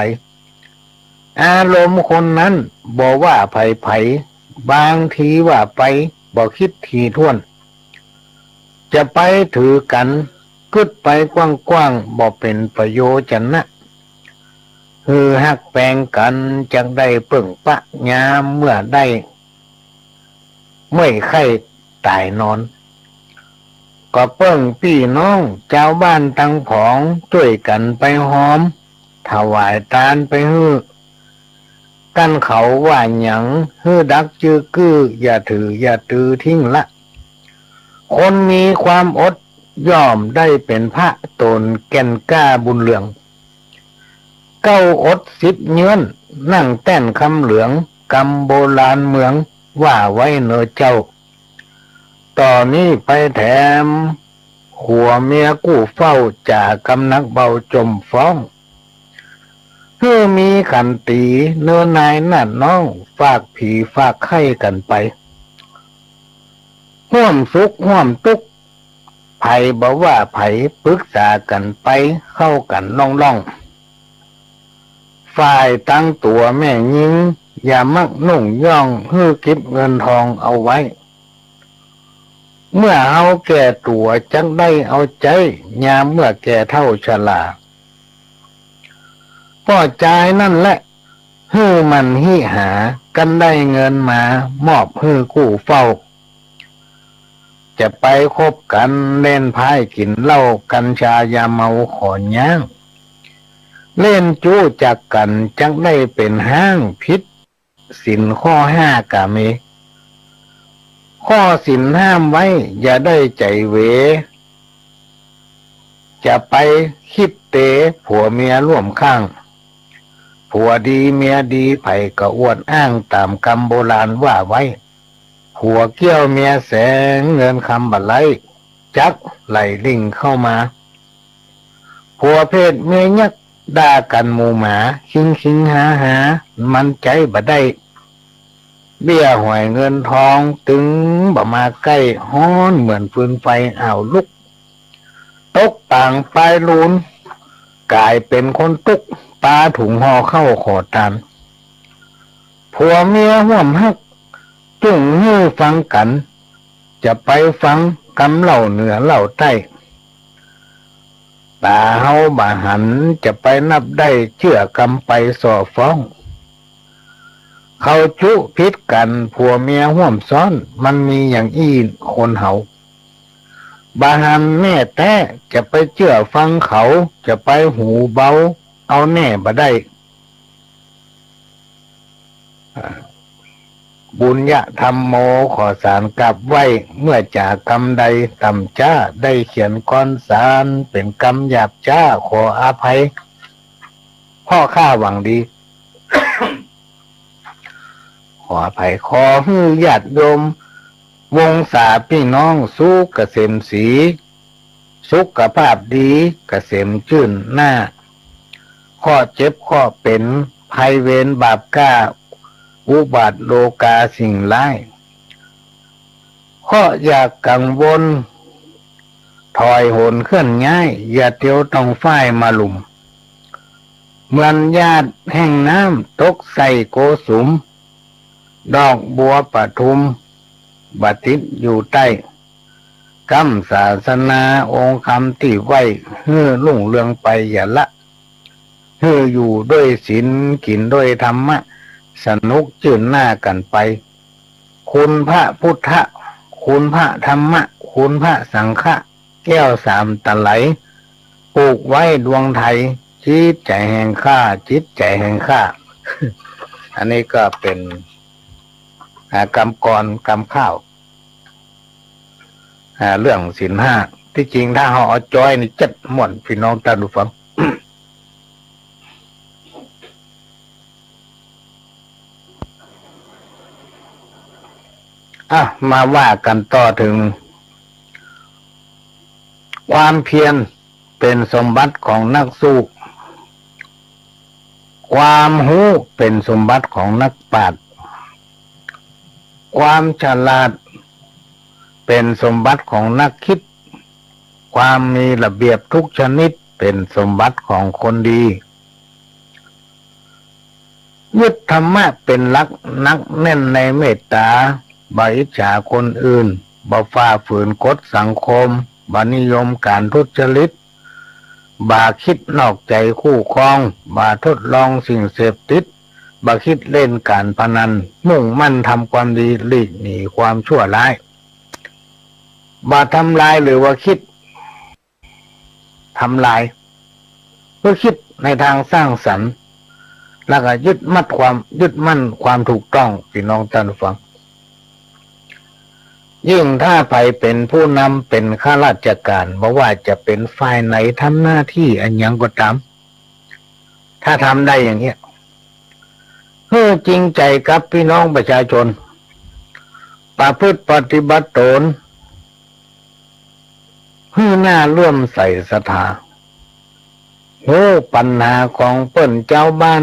อารมณ์คนนั้น บ่ว่าใผๆ บางทีว่าไป บ่คิดถี่ถ้วน จะไปถือกั๋น กึ๊ดไปกว้างๆ บ่เป๋นประโยชนะ หื้อฮักแปงกั๋น จักได้เปิ้งปะ ยามเมื่อได้ เมื่อยไข้ต๋ายนอน ก็เปิ้งปี้น้อง จาวบ้านตังผอง จ้วยกั๋นไปฮอม ถวายตานไปหื้อ กั๋นเขาว่าหยัง หื้อดักจื้อกื้อ อย่าถืออย่าตือทิ้งละ คนมีความอด ย่อมได้เป๋นพระ ต๋นแก่นกล้าบุญเหลือง เก๊าอดสิบเยื้อน นั่งแต้นคำเหลือง กำโบราณเมือง ว่าไว้เน่อเจ้า ต่อนี้ไปแถม ผัวเมียกู้เฝ้า จ๋ากำนักเบาจมฟ้อง หื้อมีขันตี เน่อนายนาดน้อง ฝากผีฝากไข้กั๋นไป ฮ่วมสุขฮ่วมตุ๊กข์ ใผบ่ว่าใผ ปึกษากั๋นไป เข้ากั๋นล่องๆ ฝ่ายตังตั๋วแม่ญิง อย่ามักนุ่งย่อง หื้อเก็บเงินทองเอาไว้ เมื่อเฮาแก่ตั๋ว จักได้เอาใจ๊ ยามเมื่อแก่เฒ่าชรา ป้อจายนั่นแหละ หื้อมันหิหา กันได้เงินมา มอบหื้อกู้เฝ้า จะไปคบกั๋น เล่นไพ่กิ๋นเหล้า กัญชายาเมาขอย้าง เล่นจู๊จักกั๋น จักได้เป๋นฮ้าง ผิดศีลข้อห้าก๋าเม ข้อศีลห้ามไว้ อย่าได้ใจ๋เหว จะไปคิดเต ผัวเมียร่วมข้าง ผัวดีเมียดี ใผก็อวดอ้าง ต๋ามกำโบราณว่าไว้ ผัวเกี้ยวเมียแสง เงินคำบ่ไหล จักไหลลิ่งเข้ามา ผัวเพศเมียยักษ์ ด่ากั๋นหมู่หมา คิงคิงหาหา มันใจ๊บ่ได้ เบี้ยหวยเงินทอง ตึงบ่มาใก้ ฮ้อนเหมือนฟืนไฟ อ้าวลุก ตกปางปายลูน ก๋ายเป๋นคนตุ๊ก ปาถุงห่อข้าวขอตาน ผัวเมียฮ่วมฮัก จุ่งหื้อฟังกั๋น จะไปฟังกำเล่าเหนือเล่าใต้ ต๋าเฮาบ่หัน จะไปนับได้ เจื้อกำไปส่อฟ้อง เขาจุผิดกั๋น ผัวเมียฮ่วมซ้อน มันมีอย่างอี้คนเฮา บ่หันแน่แต๊ จะไปเจื้อฟังเขา จะไปหูเบา เอาแน่บ่ได้ ปุญญะธัมโม ขอสานกราบไหว้ เมื่อจ๋ากำใดต่ำจ๊า ได้เขียนกรสาน เป๋นกำหยาบจ๊า ขออภัย เพราะข้าหวังดี ขออภัย ขอหื้อญาติโยม วงศาปี้น้อง สุขเกษมศรี สุขภาพดี เกษมจื้นหน้า เคราะห์เจ็บเคราะห์เป๋น ภัยเวรบาปกล้า อุบาทโลกาสิ่งร้าย เคราะห์อย่ากังวล ถอยโหนเคลื่อนย้าย อย่าเตียวต้องฟ้ายมาลุ่ม เหมือนหยาดแห่งน้ำ ตกใส่โกสุม ดอกบัวปทุม บ่ติดอยู่ใต้ กำศาสนาองค์คำตี้ไหว้ หื้อรุ่งเรืองไปอย่าละ หื้ออยู่ด้วยศีล กิ๋นด้วยธรรมะ สนุกจื้นหน้ากั๋นไป คุณพระพุทธะ คุณพระธรรมะ คุณพระสังฆะ แก้วสามตะไหล ผูกไว้ดวงไทย จิตใจ๋แห่งข้า จิตใจ๋แห่งข้า อันนี้ก็เป๋น อ่า กำกร กำข้าว อ่า เรื่องศีลห้า ตี้จริงถ้าเฮาเอาจ้อยนี่จัดม่วน ปี้น้องต้านผู้ฟัง อ่ะ มาว่ากั๋นต่อเถิง ความเพียรเป๋นสมบัติของนักสู้ ความฮู้เป๋นสมบัติของนักปราชญ์ ความฉลาดเป๋นสมบัติของนักคิด ความมีระเบียบทุกชนิดเป๋นสมบัติของคนดี ยึดธรรมะเป๋นหลัก หนักแน่นในเมตต๋า บ่อิจฉาคนอื่น บ่ฝ่าฝืนกฎสังคม บ่นิยมก๋านทุจริต บ่คิดนอกใจ๋คู่ครอง บ่ทดลองสิ่งเสพติด บ่คิดเล่นก๋านพนัน มุ่งมั่นทำความดี หลีกหนีความชั่วร้าย บ่ทำลายหรือว่าคิด ทำลาย คือคิดในตางสร้างสรรค์ แล้วก็ยึดมั่นความ ยึดมั่นความถูกต้อง ปี้น้องต้านผู้ฟัง ยิ่งถ้าใผเป๋นผู้นำ เป๋นข้าราชก๋าน บ่ว่าจะเป๋นฝ่ายไหน ทำหน้าตี้อะหยังก็ต๋าม ถ้าทำได้อย่างเงี้ย หื้อจริงใจ๋กับปี้น้องประชาชน ประพฤติปฏิบัติต๋น หื้อหน้าเลื่อมใสศรัทธา ฮู้ปัญหาของเปิ้นจาวบ้าน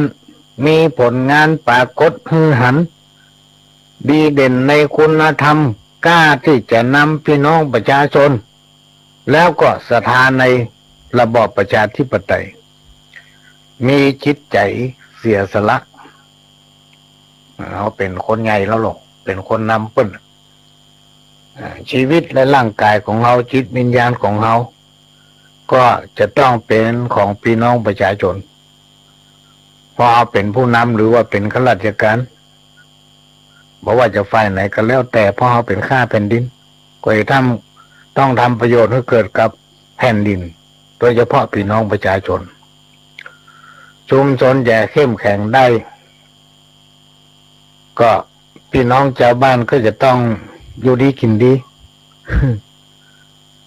มีผลงานปรากฏหื้อหัน ดีเด่นในคุณธรรม กล้าตี้จะนำปี้น้องประชาชน แล้วก็ศรัทธาในระบอบประชาธิปไตย มีจิตใจ๋เสียสละ เฮาเป๋นคนใหญ่แล้วลอ เป๋นคนนำเปิ้น อ่า ชีวิตและร่างก๋ายของเฮา จิตวิญญาณของเฮา ก็จะต้องเป๋นของปี้น้องประชาชน เพราะเฮาเป๋นผู้นำหรือว่าเป๋นข้าราชก๋าน บ่ว่าจะฝ่ายไหนก็แล้วแต่ เพราะเฮาเป๋นข้าแผ่นดิน ก็จะต้อง ต้องทำประโยชน์หื้อเกิดกับแผ่นดิน โดยเฉพาะปี้น้องประชาชน ชุมชนจะเข้มแข็งได้ ก็ปี้น้องจาวบ้านก็จะต้องอยู่ดีกิ๋นดี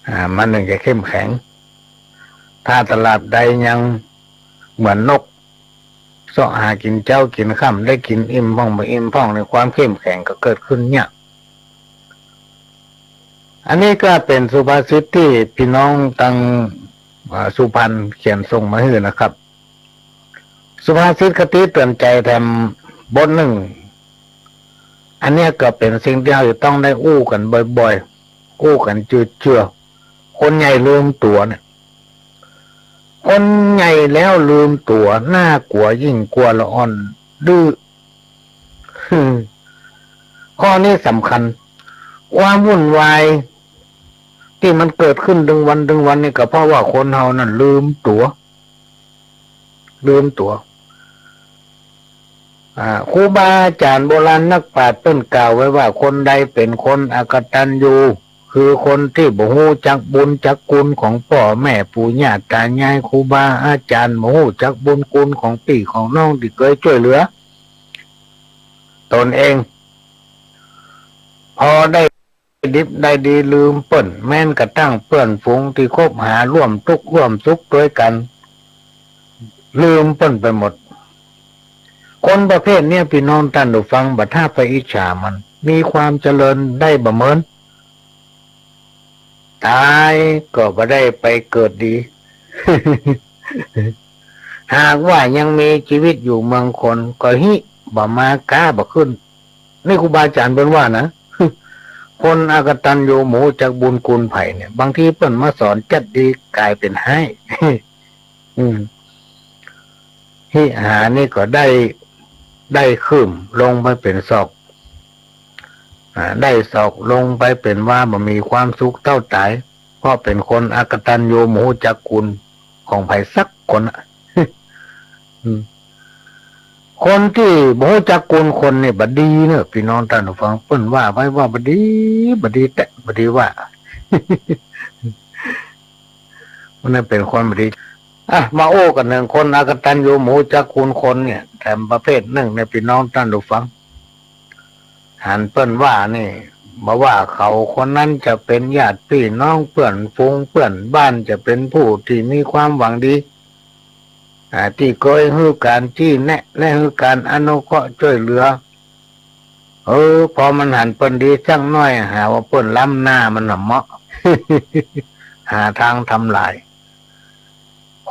อ่า มันถึงจะเข้มแข็ง ถ้าตราบใดยังเหมือนนก เซาะหากิ๋นเจ๊ากิ๋นค่ำ ได้กิ๋นอิ่มพ่องบ่อิ่มพ่อง ในความเข้มแข็งก็เกิดขึ้นยาก อันนี้ก็เป๋นสุภาษิตตี้ปี้น้องตัง อ่า สุพรรณเขียนส่งมาหื้อนะครับ สุภาษิตคติเตือนใจ๋แถมบทนึ่ง อันเนี้ยก็เป๋นสิ่งตี้เฮาจะต้องได้อู้กั๋นบ่อยๆ อู้กั๋นเจือๆ คนใหญ่ลืมตั๋วเนี่ย คนใหญ่แล้วลืมตั๋ว น่ากั๋วยิ่งกว่าละอ่อนดื้อ ข้อนี้สำคัญ ความวุ่นวายตี้มันเกิดขึ้นตึงวันตึงวันนี่ก็เพราะว่าคนเฮานั้นลืมตั๋ว ลืมตั๋ว อ่า ครูบาอาจ๋ารย์โบราณนักปราชญ์เปิ้นกล่าวไว้ว่า คนใดเป๋นคนอกตัญญู คือคนตี้บ่ฮู้จักบุญจักคุณของป้อแม่ปู่ย่าต๋ายายครูบาอาจ๋ารย์ บ่ฮู้จักบุญคุณของปี้ของน้องตี้เกยจ้วยเหลือต๋นเอง พอได้ดิบได้ดีลืมเปิ้น แม้นกระทั่งเปื้อนฝูงตี้คบหาร่วมตุ๊กข์ร่วมสุขตวยกั๋น ลืมเปิ้นไปหมด คนประเภทเนี้ย ปี้น้องต้านผู้ฟัง บ่ถ้าไปอิจฉามัน มีความเจริญได้บ่เหมิน ต๋ายก็บ่ได้ไปเกิดดี หากว่ายังมีจีวิตอยู่เมืองคน ก็ฮิบ่มาก๊าบ่ขึ้น นี่ครูบาอาจ๋ารย์เปิ้นว่านะ คนอกตัญญูบ่ฮู้จักบุญคุณใผเนี่ย บางทีเปิ้นมาสอนจั๊ดดีก๋ายเป๋นฮ้าย อืม ฮิหานี่ก็ได้ ได้คืบลงไปเป๋นศอก อ่า ได้ศอกลงไปเป๋นวา บ่มีความสุขเต้าต๋าย เพราะเป๋นคนอกตัญญูบ่ฮู้จักคุณของใผสักคนอะ อืม คนตี้บ่ฮู้จักคุณคนนี่บ่ดีเน่อ ปี้น้องต้านผู้ฟัง เปิ้นว่าไว้ว่าบ่ดี บ่ดีแต๊ บ่ดีว่า มันนั้นเป๋นคนบ่ดี อ่ะ มาอู้กั๋นเถิงคนอกตัญญูบ่ฮู้จักคุณคนเนี่ย แถมประเภทนึ่งเนี่ย ปี้น้องต้านผู้ฟัง หันเปิ้นว่านี่ บ่ว่าเขาคนนั้นจะเป๋นญาติปี้น้อง เปื้อนฝูงเปื้อนบ้าน จะเป๋นผู้ตี้มีความหวังดี อ่า ตี้เกยหื้อก๋านจี้แนะ และหื้อก๋านอนุเคราะห์จ้วยเหลือ เออ พอมันหันเปิ้นดีสักหน้อย หาว่าเปิ้นล้ำหน้ามันน่ะเหมาะ หาตางทำลาย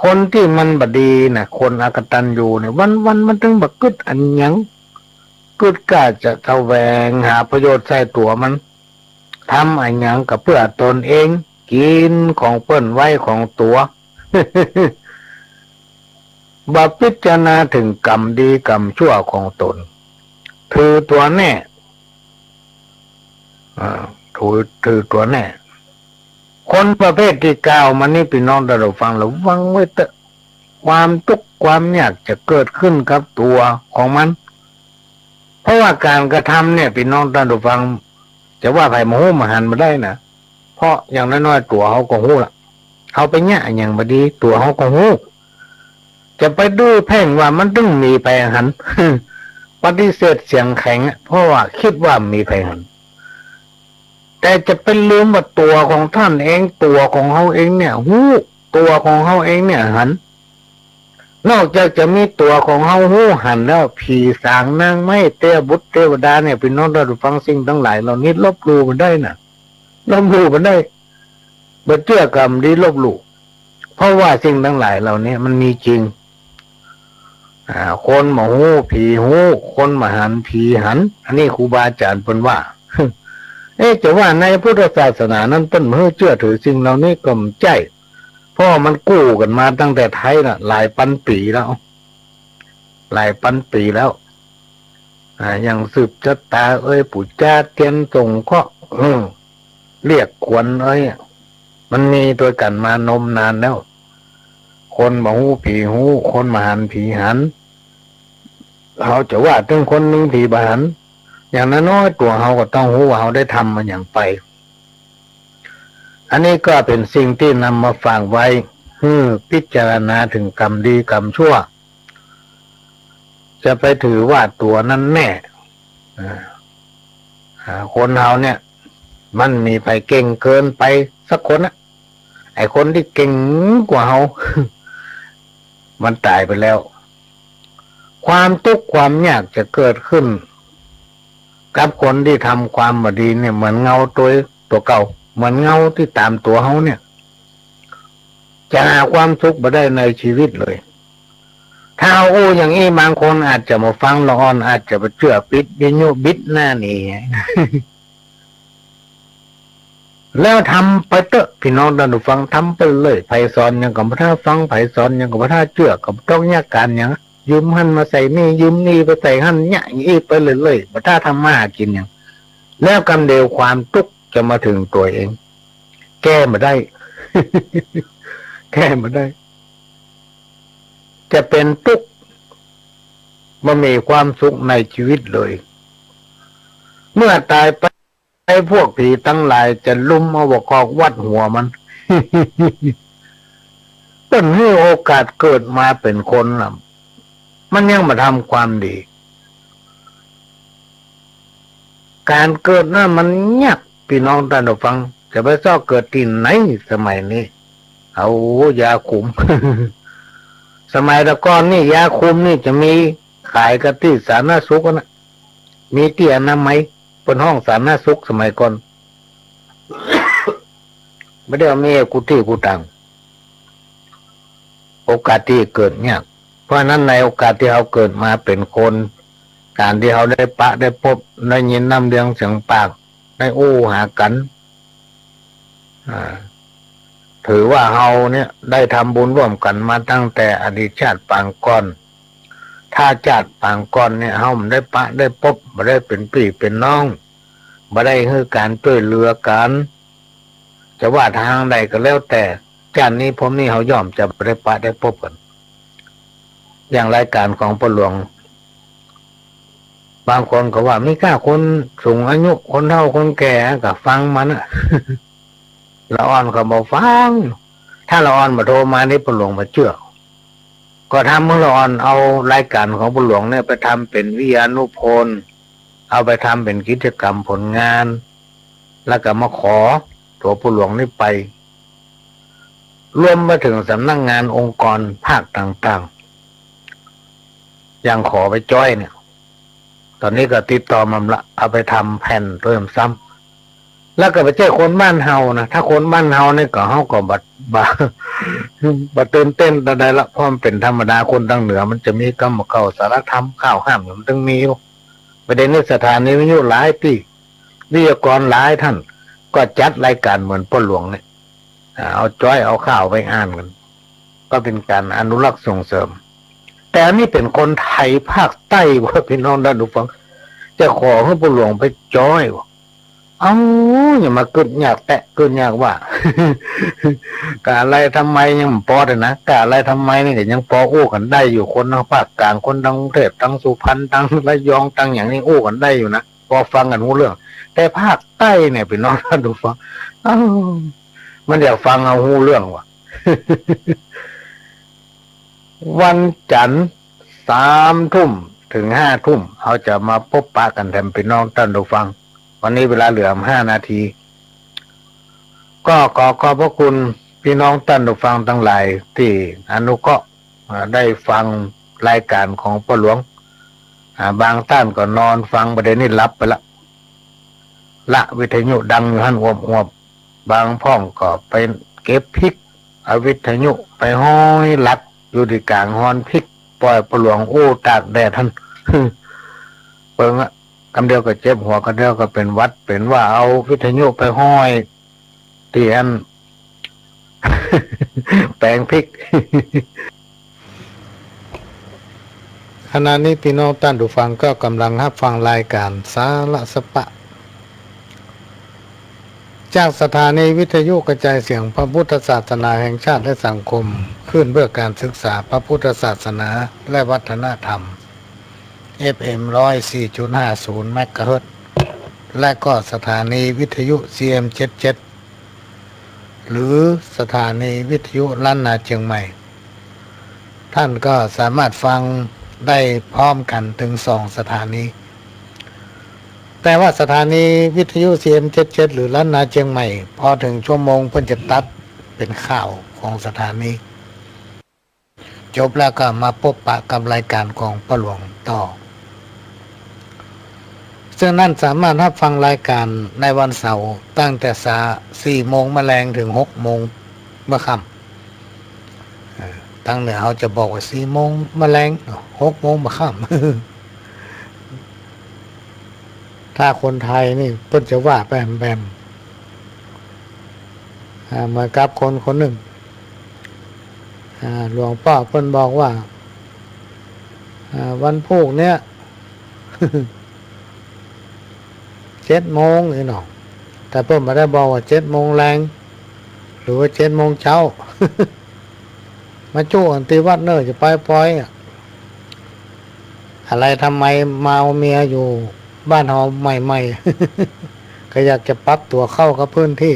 คนตี้มันบ่ดีน่ะ คนอกตัญญูเนี่ย วันๆ มันตึงบ่กึ๊ดอะหยัง กึ๊ดก้าจะแสวงหาประโยชน์ใส่ตั๋วมัน ทำอะหยังก็เปื้อตนเอง กิ๋นของเปิ้นไว้ของตั๋ว บ่พิจารณาเถิงกรรมดีกรรมชั่วของตน ถือตั๋วแน่ อ่า ถือ ถือตั๋วแน่ คนประเภทตี้กล่าวมานี่ ปี้น้องต้านผู้ฟัง ระวังไว้เต๊อะ ความตุ๊กข์ความยากจะเกิดขึ้นกับตั๋วของมัน เพราะว่าก๋านกระทำเนี่ย ปี้น้องต้านผู้ฟัง จะว่าใผบ่ฮู้บ่หันบ่ได้นะ เพราะอย่างน้อยๆ ตั๋วเฮาก็ฮู้ละ เฮาไปเยียะอะหยังบ่ดี ตั๋วเฮาก็ฮู้ จะไปดื้อเพ่งว่ามันตึงมีใผหัน ปฏิเสธเสียงแข็งอะ เพราะว่ากึ๊ดว่ามีใผหัน แต่จะไปลืมว่าตั๋วของต้านเอง ตั๋วของเฮาเองเนี่ยฮู้ ตั๋วของเฮาเองเนี่ยหัน นอกจากจะมีตั๋วของเฮาฮู้หันแล้ว ผีสางนางไม้ เตวบุตรเตวดาเนี่ย ปี้น้องต้านผู้ฟัง สิ่งตังหลายเหล่านี้ลบหลู่บ่ได้น่ะ ลบหลู่บ่ได้ บ่เจื้อกรรมดีลบหลู่ เพราะว่าสิ่งตังหลายเหล่านี้มันมีจริง อ่า คนบ่ฮู้ผีฮู้ คนบ่หันผีหัน อันนี้ครูบาอาจ๋ารย์เปิ้นว่า เอ๊ะ จะว่าในพุทธศาสนานั้นเปิ้นบ่หื้อเจื้อถือสิ่งเหล่านี้ก็บ่ใจ้ เพราะมันกู้กั๋นมาตั้งแต่ไทยน่ะ หลายปันปี๋แล้ว หลายปันปี๋แล้ว อ่า อย่างสืบจะต๋าเอย ปู๋จาเตียนส่งเคราะห์ อืม เรียกขวัญเอย มันมีตวยกั๋นมานมนานแล้ว คนบ่ฮู้ผีฮู้ คนบ่หันผีหัน เฮาจะว่าเถิงคนนึ่งผีบ่หัน อย่างน้อยๆ ตั๋วเฮาก็ต้องฮู้ว่าเฮาได้ทำมาหยังไป อันนี้ก็เป๋นสิ่งตี้นำมาฝากไว้ หื้อพิจารณาเถิงกรรมดีกรรมชั่ว จะไปถือว่าตั๋วนั้นแน่ อ่า อ่า คนเฮาเนี่ย มันมีใผเก่งเกินไปสักคนอะ ไอ้คนตี้เก่งกว่าเฮา มันต๋ายไปแล้ว ความตุ๊กข์ความยากจะเกิดขึ้น กับคนตี้ทำความบ่ดีเนี่ย เหมือนเงาตั๋ว ตั๋วเก่า เหมือนเงาตี้ต๋ามตั๋วเฮาเนี่ย จะหาความสุขบ่ได้ในจีวิตเลย ถ้าอู้อย่างอี้ บางคนอาจจะบ่ฟัง ละอ่อนอาจจะบ่เจื้อ ปิดวิทยุบิดหน้าหนี แล้วทำไปเต๊อะ พี่น้องต้านผู้ฟัง ทำไปเลย ใผสอนหยังก็บ่ท่าฟัง ใผสอนหยังก็บ่ท่าเจื้อ ก็บ่ต้องยากก๋านหยัง ยืมหั้นมาใส่นี่ ยืมนี่ไปใส่หั้น เยียะอี้ไปเรื่อยๆ บ่ท่าทำมาหากิ๋นหยัง แล้วกำเดียวความตุ๊กข์จะมาเถิงตั๋วเอง แก้บ่ได้ แก้บ่ได้ จะเป๋นตุ๊กข์ บ่มีความสุขในชีวิตเลย เมื่อต๋ายไป ไอ้พวกผีตังหลายจะลุมเอาบ่าคอกวัดหัวมัน เปิ้นหื้อโอกาสเกิดมาเป๋นคนน่ะ มันยังบ่ทำความดี ก๋านเกิดน่ะมันยาก พี่น้องต้านผู้ฟัง จะไปเซาะเกิดตี้ไหนสมัยนี้ เอายาคุม สมัยแต่ก่อนนี่ยาคุมนี่จะมีขายกั๋นตี้สาธารณสุขน่ะ มีตี้อนามัย เปิ้นฮ้องสาธารณสุขสมัยก่อน บ่ได้มีกู้ตี้กู้ตาง โอกาสตี้เกิดยาก เพราะฉะนั้นในโอกาสตี้เฮาเกิดมาเป๋นคน ก๋านตี้เฮาได้ปะได้ปบ ได้ยินน้ำเสียงเสียงปาก ได้อู้หากั๋น อ่า ถือว่าเฮาเนี่ยได้ทำบุญร่วมกั๋นมาตั้งแต่อดีตชาติปางก่อน ถ้าชาติปางก่อนเนี่ย เฮาบ่ได้ปะได้ปบ บ่ได้เป๋นปี้เป๋นน้อง บ่ได้หื้อก๋านจ้วยเหลือกั๋น จะว่าตางใดก็แล้วแต่ ชาตินี้ภพนี้เฮาย่อมจะบ่ได้ปะได้ปบกั๋น อย่างรายก๋านของป้อหลวง บางคนก็ว่ามีก้าคนสูงอายุ คนเฒ่าคนแก่ก็ฟังมันน่ะ ละอ่อนก็บ่ฟัง ถ้าละอ่อนบ่โทรมานี่ป้อหลวงบ่เจื้อ ก็ทำหื้อละอ่อนเอารายก๋านของป้อหลวงเนี่ยไปทำเป๋นวิทยานุพนธ์ เอาไปทำเป๋นกิจกรรมผลงาน แล้วก็มาขอตั๋วป้อหลวงนี่ไป รวมไปเถิงสำนักงานองค์กรภาคต่างๆ อย่างขอไปจ้อยเนี่ย ต๋อนนี้ก็ติดต่อมาละ เอาไปทำแผ่นเพิ่มซ้ำ แล้วก็บ่ใจ้คนบ้านเฮานะ ถ้าคนบ้านเฮานี่ก็ เฮาก็บ่ บ่ บ่ตื่นเต้นเต้นใดละ เพราะมันเป๋นธรรมดา คนตางเหนือมันจะมีกำบ่าเก่า สารธรรม ข้าวห้าม มันตึงมีอยู่ ประเด็นนี้สถานีวิทยุหลายตี้ วิทยากรหลายต้าน ก็จัดรายก๋านเหมือนป้อหลวงเนี่ย อ่า เอาจ้อยเอาข้าวไปอ่านกั๋น ก็เป๋นก๋านอนุรักษ์ส่งเสริม แต่อันนี้เป๋นคนไทยภาคใต้เว้ย พี่น้องต้านผู้ฟัง จะขอหื้อป้อหลวงไปจ้อยเว้ย เอ้า อย่ามากึ๊ดยากแต๊ กึ๊ดยากว่า กาอะไรทำไมยังบ่ปอเต๊อะนะ กาอะไรทำไมนี่ก็ยังปออู้กั๋นได้อยู่ คนตางภาคกลาง คนตางกรุงเทพฯ ตางสุพรรณ ตางระยอง ตางหยังนี่อู้กั๋นได้อยู่นะ ปอฟังกั๋นฮู้เรื่อง แต่ภาคใต้เนี่ย พี่น้องต้านผู้ฟัง เอ้า มันอยากฟังเอาฮู้เรื่องวะ วันจันทร์ สามทุ่มเถิงห้าทุ่ม เฮาจะมาปบปะกั๋นแถม พี่น้องต้านผู้ฟัง วันนี้เวลาเหลือห้านาที ก็ขอขอบพระคุณพี่น้องต้านผู้ฟังตังหลายตี้อนุเคราะห์ อ่า ได้ฟังรายก๋านของป้อหลวง อ่า บางต้านก็นอนฟัง บ่าเดี่ยวนี้หลับไปละ ละวิทยุดังอยู่หั้นอวบๆ บางพ่องก็ไปเก็บพริก เอาวิทยุไปห้อยหลักอยู่ตี้ก๋างฮอนพริก ป้อยป้อหลวงอู้ตากแดดหั้น เปิงอะ กำเดียวก็เจ็บหัว กำเดียวก็เป๋นหวัด เป๋นว่าเอาวิทยุไปห้อยตี้อัน แป๋งพริก ขณะนี้พี่น้องต้านผู้ฟังก็กำลังฮับฟังรายก๋านสาระสะปะ จากสถานีวิทยุกระจายเสียงพระพุทธศาสนาแห่งชาติและสังคม คลื่นเพื่อการศึกษาพระพุทธศาสนาและวัฒนธรรม เอฟเอ็ม ร้อยสี่จุดห้าศูนย์ เมกะเฮิรตซ์ และก็สถานีวิทยุ ซีเอ็ม เจ็ดเจ็ด หรือสถานีวิทยุล้านนาเชียงใหม่ ท่านก็สามารถฟังได้พร้อมกั๋นเถิงสองสถานี แต่ว่าสถานีวิทยุ ซีเอ็ม เจ็ดเจ็ด หรือล้านนาเชียงใหม่ พอเถิงชั่วโมงเปิ้นจะตัดเป๋นข่าวของสถานี จบแล้วก็มาปบปะกับรายก๋านของป้อหลวงต่อ ซึ่งท่านสามารถฮับฟังรายก๋านในวันเสาร์ตั้งแต่สา สี่โมงมะแลงเถิงหกโมงเมื่อค่ำ เอ่อ างเหนือเขาจะบอกว่าสี่โมงมะแลง หกโมงบ่าค่ำ ถ้าคนไทยนี่เปิ้นจะว่าแปมแปม อ่า เหมือนกับคนคนนึ่ง อ่า หลวงป้อเปิ้นบอกว่า อ่า วันพูกเนี้ย เจ็ดโมง อี้หนอ แต่เปิ้นบ่ได้บอกว่าเจ็ดโมงแลง หรือว่าเจ็ดโมงเจ๊า มาจุ๊กั๋นตี้วัดเน่อ จะไปปอยอะ อะไรทำไมมาเอาเมียอยู่บ้านเฮาใหม่ๆ ก็อยากจะปรับตั๋วเข้ากับพื้นตี้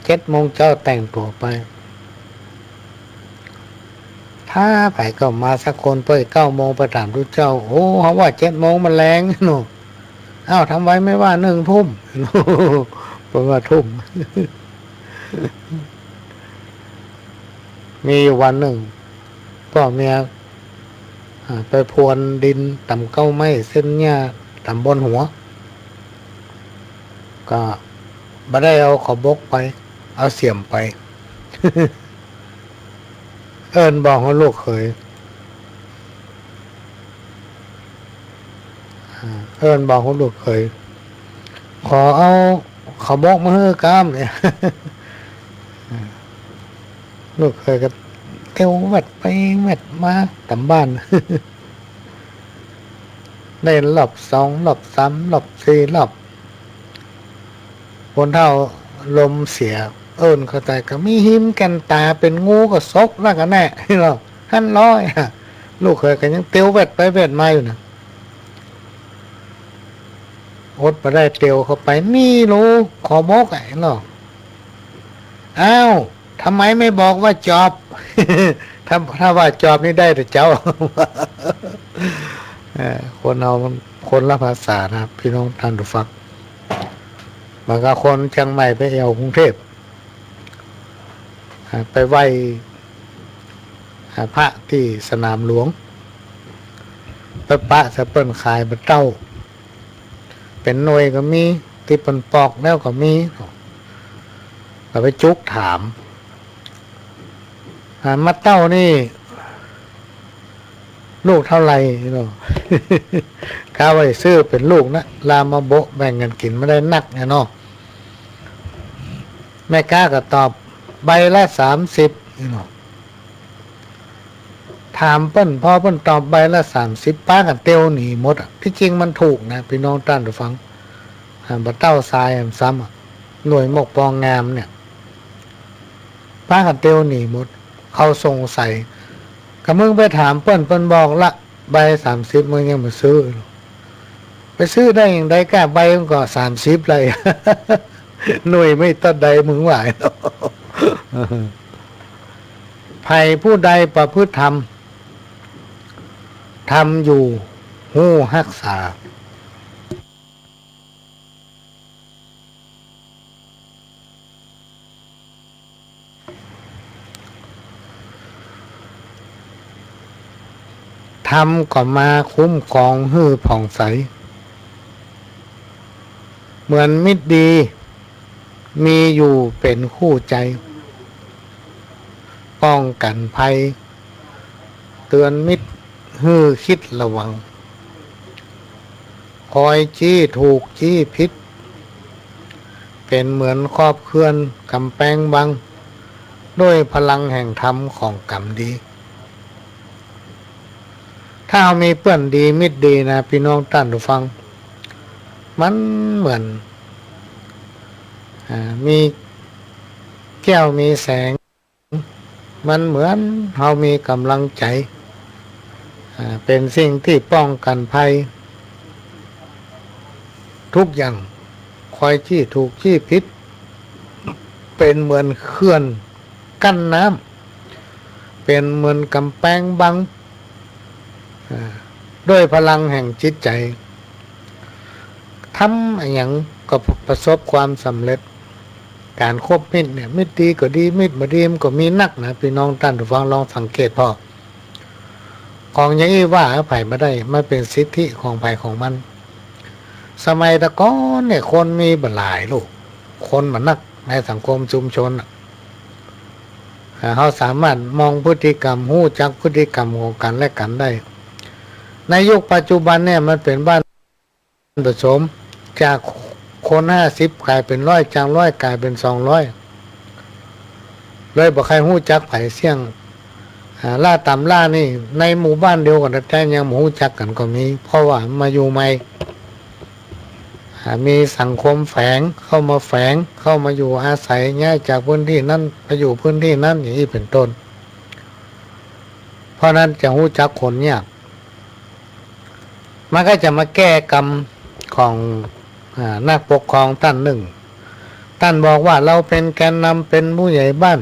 เจ็ดโมงเจ๊าแต่งตั๋วไป ถ้าใผก็มาสักคน เปิ้นเก้าโมงไปถามตุ๊เจ้า โอ้ เขาว่าเจ็ดโมงมะแลงเนาะ อ้าว ทำไมไม่ว่าหนึ่งทุ่ม เปิ้นว่าทุ่ม มีอยู่วันนึ่ง ป้อเมีย อ่า ไปพรวนดินต๋ามเก๊าไม้เส้นหญ้าต๋ามบ่อนหัว ก็บ่ได้เอาขอบบกไป เอาเสียมไป เอิ้นบอกหื้อลูกเขย อ่า เอิ้นบอกหื้อลูกเขย ขอเอาขอบบกมาหื้อกำเนี่ย ลูกเขยก็เตียวแวดไปแวดมาต๋ามบ้าน ได้รอบสอง รอบสาม รอบสี่ รอบ คนเฒ่าลมเสีย เอิ้นเข้าใจ๋ ก็มีหิมแก่นต๋าเป๋นงูก็สกนักอะแน่ เนาะ หั้นลอ ลูกเขยก็ยังเตียวแวดไปแวดมาอยู่นะ อดบ่ได้เตียวเข้าไป นี่ลูก ขอบบกอะเนาะ อ้าว ทำไมไม่บอกว่าจอบ ถ้า ถ้าว่าจอบนี่ได้แต่เจ๊า เอ่อ คนเฮามันคนละภาษานะครับ พี่น้องต้านผู้ฟัง บางคนเจียงใหม่ไปแอ่วกรุงเทพฯ อ่า ไปไหว้ อ่า พระตี้สนามหลวง ไปปะใส่เปิ้นขายบ่าเต้า เป๋นหน่วยก็มี ตี้เปิ้นปอกแล้วก็มี ก็ไปจุกถาม อ่า บ่าเต้านี่ ลูกเต้าใดเนาะ กาว่าจะซื้อเป๋นลูกนะ ลาวมาโบะแบ่งกั๋นกิ๋นบ่ได้นักเนี่ยเนาะ แม่ก๊าก็ตอบ ใบละสามสิบเนาะ ถามเปิ้น พอเปิ้นตอบใบละสามสิบ ปากั๋นเตียวหนีหมดอะ ตี้จริงมันถูกนะ พี่น้องต้านผู้ฟัง อ่า บ่าเต้าทรายอะ ซ้ำอะ หน่วยหมกปองงามเนี่ย ปากั๋นเตียวหนีหมด เขาสงสัย ก็มึงไปถามเปิ้น เปิ้นบอกละใบสามสิบ มึงยังบ่ซื้อ ไปซื้อได้อย่างใดก้า ใบมันก็สามสิบเลย หน่วยไม่ตัดใดมึงว่า ใผผู้ใดประพฤติธรรม ธรรมอยู่ฮู้ฮักษา ธรรมก็มาคุ้มครองหื้อผ่องใส เหมือนมิตรดี มีอยู่เป๋นคู่ใจ ป้องกั๋นภัย เตื๋อนมิตรหื้อกึ๊ดระวัง คอยจี้ถูกจี้ผิด เป๋นเหมือนขอบเขื่อนก๋ำแปงบัง ด้วยพลังแห่งธรรมของกรรมดี ถ้าเฮามีเปื้อนดีมิตรดีนะ พี่น้องต้านผู้ฟัง มันเหมือน อ่า มีแก้วมีแสง มันเหมือนเฮามีก๋ำลังใจ๋ อ่า เป๋นสิ่งตี้ป้องกั๋นภัย ทุกอย่าง คอยจี้ถูกจี้ผิด เป๋นเหมือนเขื่อนกั้นน้ำ เป๋นเหมือนก๋ำแปงบัง อ่า ด้วยพลังแห่งจิตใจ๋ ทำอะหยังก็ประสบความสำเร็จ ก๋านคบมิตรเนี่ย มิตรดีก็ดี มิตรบ่ดีมันก็มีนักนะ พี่น้องต้านผู้ฟังลองสังเกตผ่อ ของอย่างอี้ว่าใผบ่ได้ มันเป๋นสิทธิของใผของมัน สมัยแต่ก่อนเนี่ย คนมีบ่หลายลูก คนบ่นักในสังคมชุมชนน่ะ อ่า เฮาสามารถมองพฤติกรรม ฮู้จักพฤติกรรมของกั๋นและกั๋นได้ ในยุคปัจจุบันเนี่ยมันเป๋นบ้านผสม จากคนห้าสิบก๋ายเป๋นร้อย จากร้อยก๋ายเป๋นสองร้อย เลยบ่ใค่ฮู้จักใผเสี้ยง อ่า ล่าต๋ามล่านี่ ในหมู่บ้านเดียวกั๋นแต๊ๆ ยังบ่ฮู้จักกั๋นก็มี เพราะว่ามาอยู่ใหม่ อ่า มีสังคมแฝงเข้ามาแฝง เข้ามาอยู่อาศัย ย้ายจากพื้นที่นั้นไปอยู่พื้นที่นั้น อย่างนี้เป๋นต้น เพราะนั้นจะฮู้จักคนยาก มันก็จะมาแก้กรรมของ อ่า นักปกครองต้านนึ่ง ต้านบอกว่า "เฮาเป๋นแกนนำ เป๋นผู้ใหญ่บ้าน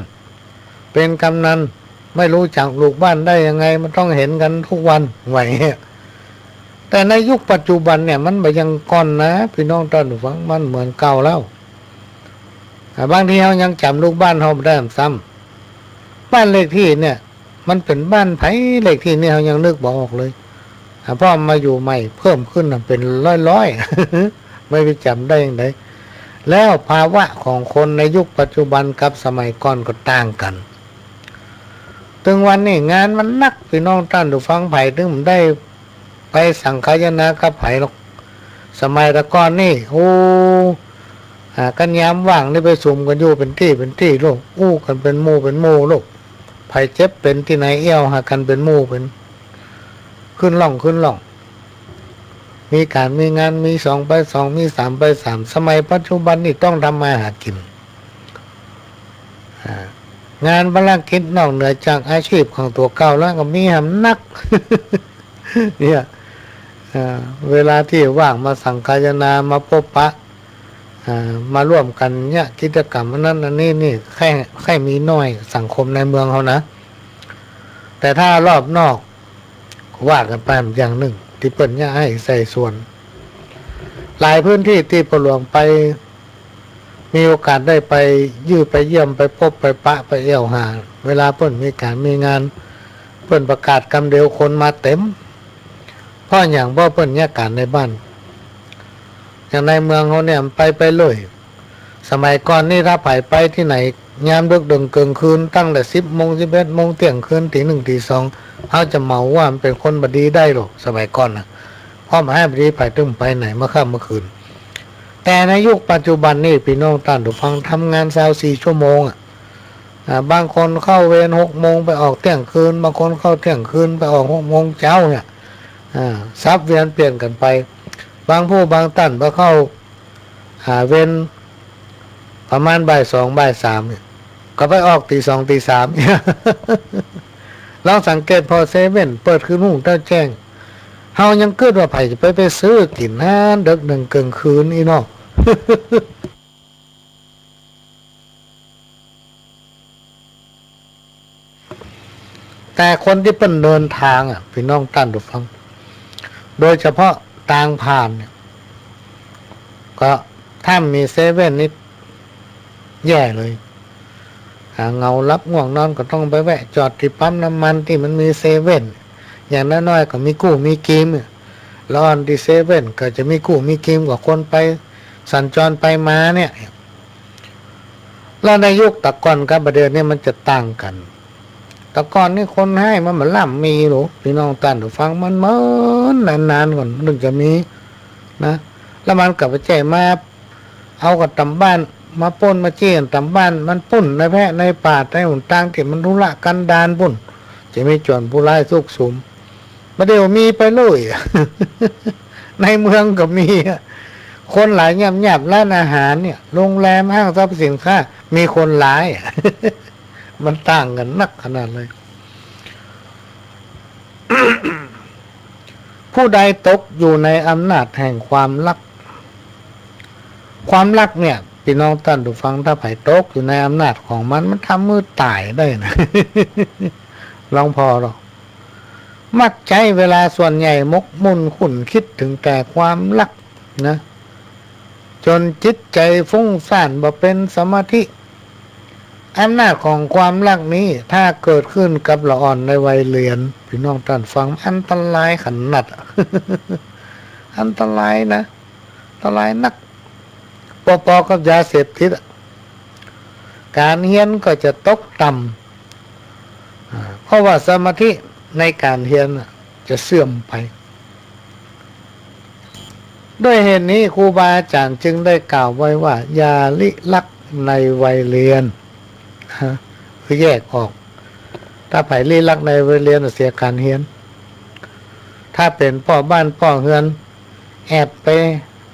เป๋นกำนัน ไม่ฮู้จักลูกบ้านได้ยังไง มันต้องหันกั๋นกู้วัน" ว่าอย่างเงี้ย แต่ในยุคปัจจุบันเนี่ย มันบ่อย่างก่อนนะ ปี้น้องต้านผู้ฟัง มันเหมือนเก่าแล้ว อ่า บางทีเฮายังจ๋ำลูกบ้านเฮาบ่ได้ซ้ำ บ้านเลขตี้เนี่ย มันเป๋นบ้านใผ เลขตี้นี่เฮายังนึกบ่ออกเลย อ่า เพราะมาอยู่ใหม่เพิ่มขึ้นน่ะเป๋นร้อยๆ ไม่ไปจ๋ำได้อย่างใด แล้วภาวะของคนในยุคปัจจุบันกับสมัยก่อนก็ต่างกั๋น ตึงวันนี้งานมันหนัก ปี้น้องต้านผู้ฟัง ใผตึงได้ไปสังคายนากับใผหรอก สมัยแต่ก่อนนี่ โอ้ อ่า กั๋นยามว่างนี่ไปสุมกั๋นอยู่เป๋นตี้เป๋นตี้โลด อู้กั๋นเป๋นหมู่เป๋นหมู่โลด ใผเจ็บเป๋นตี้ไหนเอี้ยวหากั๋นเป๋นหมู่เป๋น ขึ้นล่องขึ้นล่อง มีก๋านมีงาน มีสองไปสอง มีสามไปสาม สมัยปัจจุบันนี่ต้องทำมาหากิ๋น อ่า งานภารกิจนอกเหนือจากอาชีพของตั๋วเก่าแล้วก็มีหำนัก เนี่ย อ่า เวลาตี้ว่างมาสังคายนา มาปบปะ อ่า มาร่วมกั๋นเนี่ย กิจกรรมอันนั้นอันนี้นี่ ใค่ ใค่มีน้อย สังคมในเมืองเฮานะ แต่ถ้ารอบนอก ว่ากั๋นไปอย่างนึ่ง ตี้เปิ้นอยากหื้อใส่ส่วน หลายพื้นตี้ตี้ป้อหลวงไป มีโอกาสได้ไปเยือนไปเยี่ยม ไปปบไปปะ ไปแอ่วหา เวลาเปิ้นมีก๋านมีงาน เปิ้นประกาศกำเดียวคนมาเต๋ม เพราะหยัง เพราะเปิ้นอยากก๋านในบ้าน อย่างในเมืองเฮาเนี่ย ไป ไปเลย สมัยก่อนนี่ถ้าใผไปตี้ไหน ยามดึกดื่นเกิ่งคืน ตั้งแต่สิบโมง สิบเอ็ดโมง เตี้ยงคืน ตี๋หนึ่ง ตี๋สอง เฮาจะเหมาว่ามันเป๋นคนบ่ดีได้โลด สมัยก่อนน่ะ เพราะบ่หื้อบ่ดี ใผตึงไปไหนเมื่อค่ำเมื่อคืน แต่ในยุคปัจจุบันนี่ ปี้น้องต้านผู้ฟัง ทำงานซาวสี่ชั่วโมงอะ อ่า บางคนเข้าเวรหกโมง ไปออกเตี้ยงคืน บางคนเข้าเตี้ยงคืน ไปออกหกโมงเจ๊าเนี่ย อ่า สับเวียนเปลี่ยนกั๋นไป บางผู้บางต้านไปเข้า อ่า เวรประมาณบ่ายสอง บ่ายสามเนี่ย ก็ไปออกตี๋สอง ตี๋สาม ลองสังเกตผ่อเซเว่นเปิดคืนรุ่งเต้าแจ้ง เฮายังกึ๊ดว่าใผจะไป ไปซื้อกิ๋นหั้น ดึกดื่นเกิ่งคืนอี้เนาะ แต่คนตี้เปิ้นเดินตางอะ ปี้น้องต้านผู้ฟัง โดยเฉพาะตางผ่านเนี่ย ก็ถ้ามีเซเว่นนี่แย่เลย หาเหงาหลับง่วงนอนก็ต้องไปแวะจอดตี้ปั๊มน้ำมันตี้มันมีเซเว่น อย่างน้อยๆ ก็มีกู้มีกิ๋ม ละอ่อนตี้เซเว่นก็จะมีกู้มีกิ๋มกว่าคนไปสัญจรไปมาเนี่ย แล้วในยุคแต่ก่อนกับบ่าเดี่ยวนี้มันจะต่างกั๋น แต่ก่อนนี่คนฮ้ายมันบ่ล้ำมีหรอก ปี้น้องต้านผู้ฟัง มันเหมินนานๆ ก่อนมันถึงจะมีนะ แล้วมันก็บ่ใจ้มาเอากั๋นต๋ามบ้าน มาป้นมาจี้กั๋นต๋ามบ้าน มันปุ้นในแพะในป่า ในหนตางตี้มันทุรกันดารปุ้น จะมีโจ๋รผู้ร้ายซุกสุม บ่าเดี่ยวมีไปเลย ในเมืองก็มีอะ คนหลายยาบๆ ร้านอาหารเนี่ย โรงแรม ห้างสรรพสินค้า มีคนหลายอะ มันต่างกั๋นนักขนาดเลย ผู้ใดตกอยู่ในอำนาจแห่งความรัก ความรักเนี่ย ปี้น้องต้านผู้ฟัง ถ้าใผตกอยู่ในอำนาจของมัน มันทำหื้อต๋ายได้นะ ลองผ่อลอง มักใจ๊เวลาส่วนใหญ่หมกมุ่นขุ่นคิดถึงแต่ความรักนะ จ๋นจิตใจ๋ฟุ้งซ่านบ่เป๋นสมาธิ อำนาจของความรักนี้ ถ้าเกิดขึ้นกับละอ่อนในวัยเรียน ปี้น้องต้านฟัง อันตรายขนาดอะ อันตรายนะ อันตรายนัก ปอๆ กับยาเสพติดอะ ก๋านเฮียนก็จะตกต่ เพราะว่าสมาธิในก๋านเฮียนน่ะจะเสื่อมไป ด้วยเหตุนี้ครูบาอาจ๋ารย์จึงได้กล่าวไว้ว่า อย่าลิลักในวัยเรียน ฮะ คือแยกออก ถ้าใผลิลักในวัยเรียนน่ะเสียก๋านเฮียน ถ้าเป๋นป้อบ้านป้อเฮือน แอบไป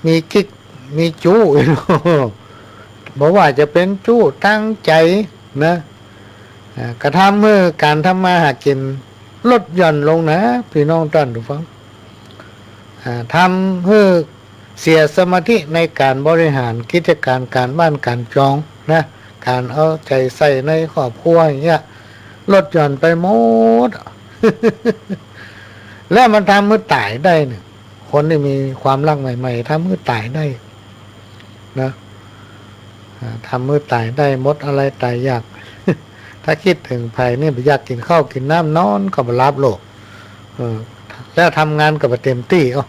มีกิ๊กมีจู๊ บ่ว่าจะเป๋นจู๊ตั้งใจ๋นะ อ่า ก็ทำหื้อก๋านทำมาหากิ๋นลดหย่อนลงนะ ปี้น้องต้านผู้ฟัง อ่า ทำหื้อเสียสมาธิในก๋านบริหารกิจก๋านก๋านบ้านก๋านจองนะ ก๋านเอาใจ๋ใส่ในครอบครัวอย่างเงี้ย ลดหย่อนไปหมด แล้วมันทำหื้อต๋ายได้เนี่ย คนตี้มีความฮักใหม่ๆ ทำหื้อต๋ายได้นะ อ่า ทำหื้อต๋ายได้ หมดอะไรต๋ายอยาก ถ้าคิดเถิงใผเนี่ย บ่อยากกิ๋นข้าวกิ๋นน้ำ นอนก็บ่หลับโลก เออ แล้วทำงานก็บ่เต๋มตี้ เอ้า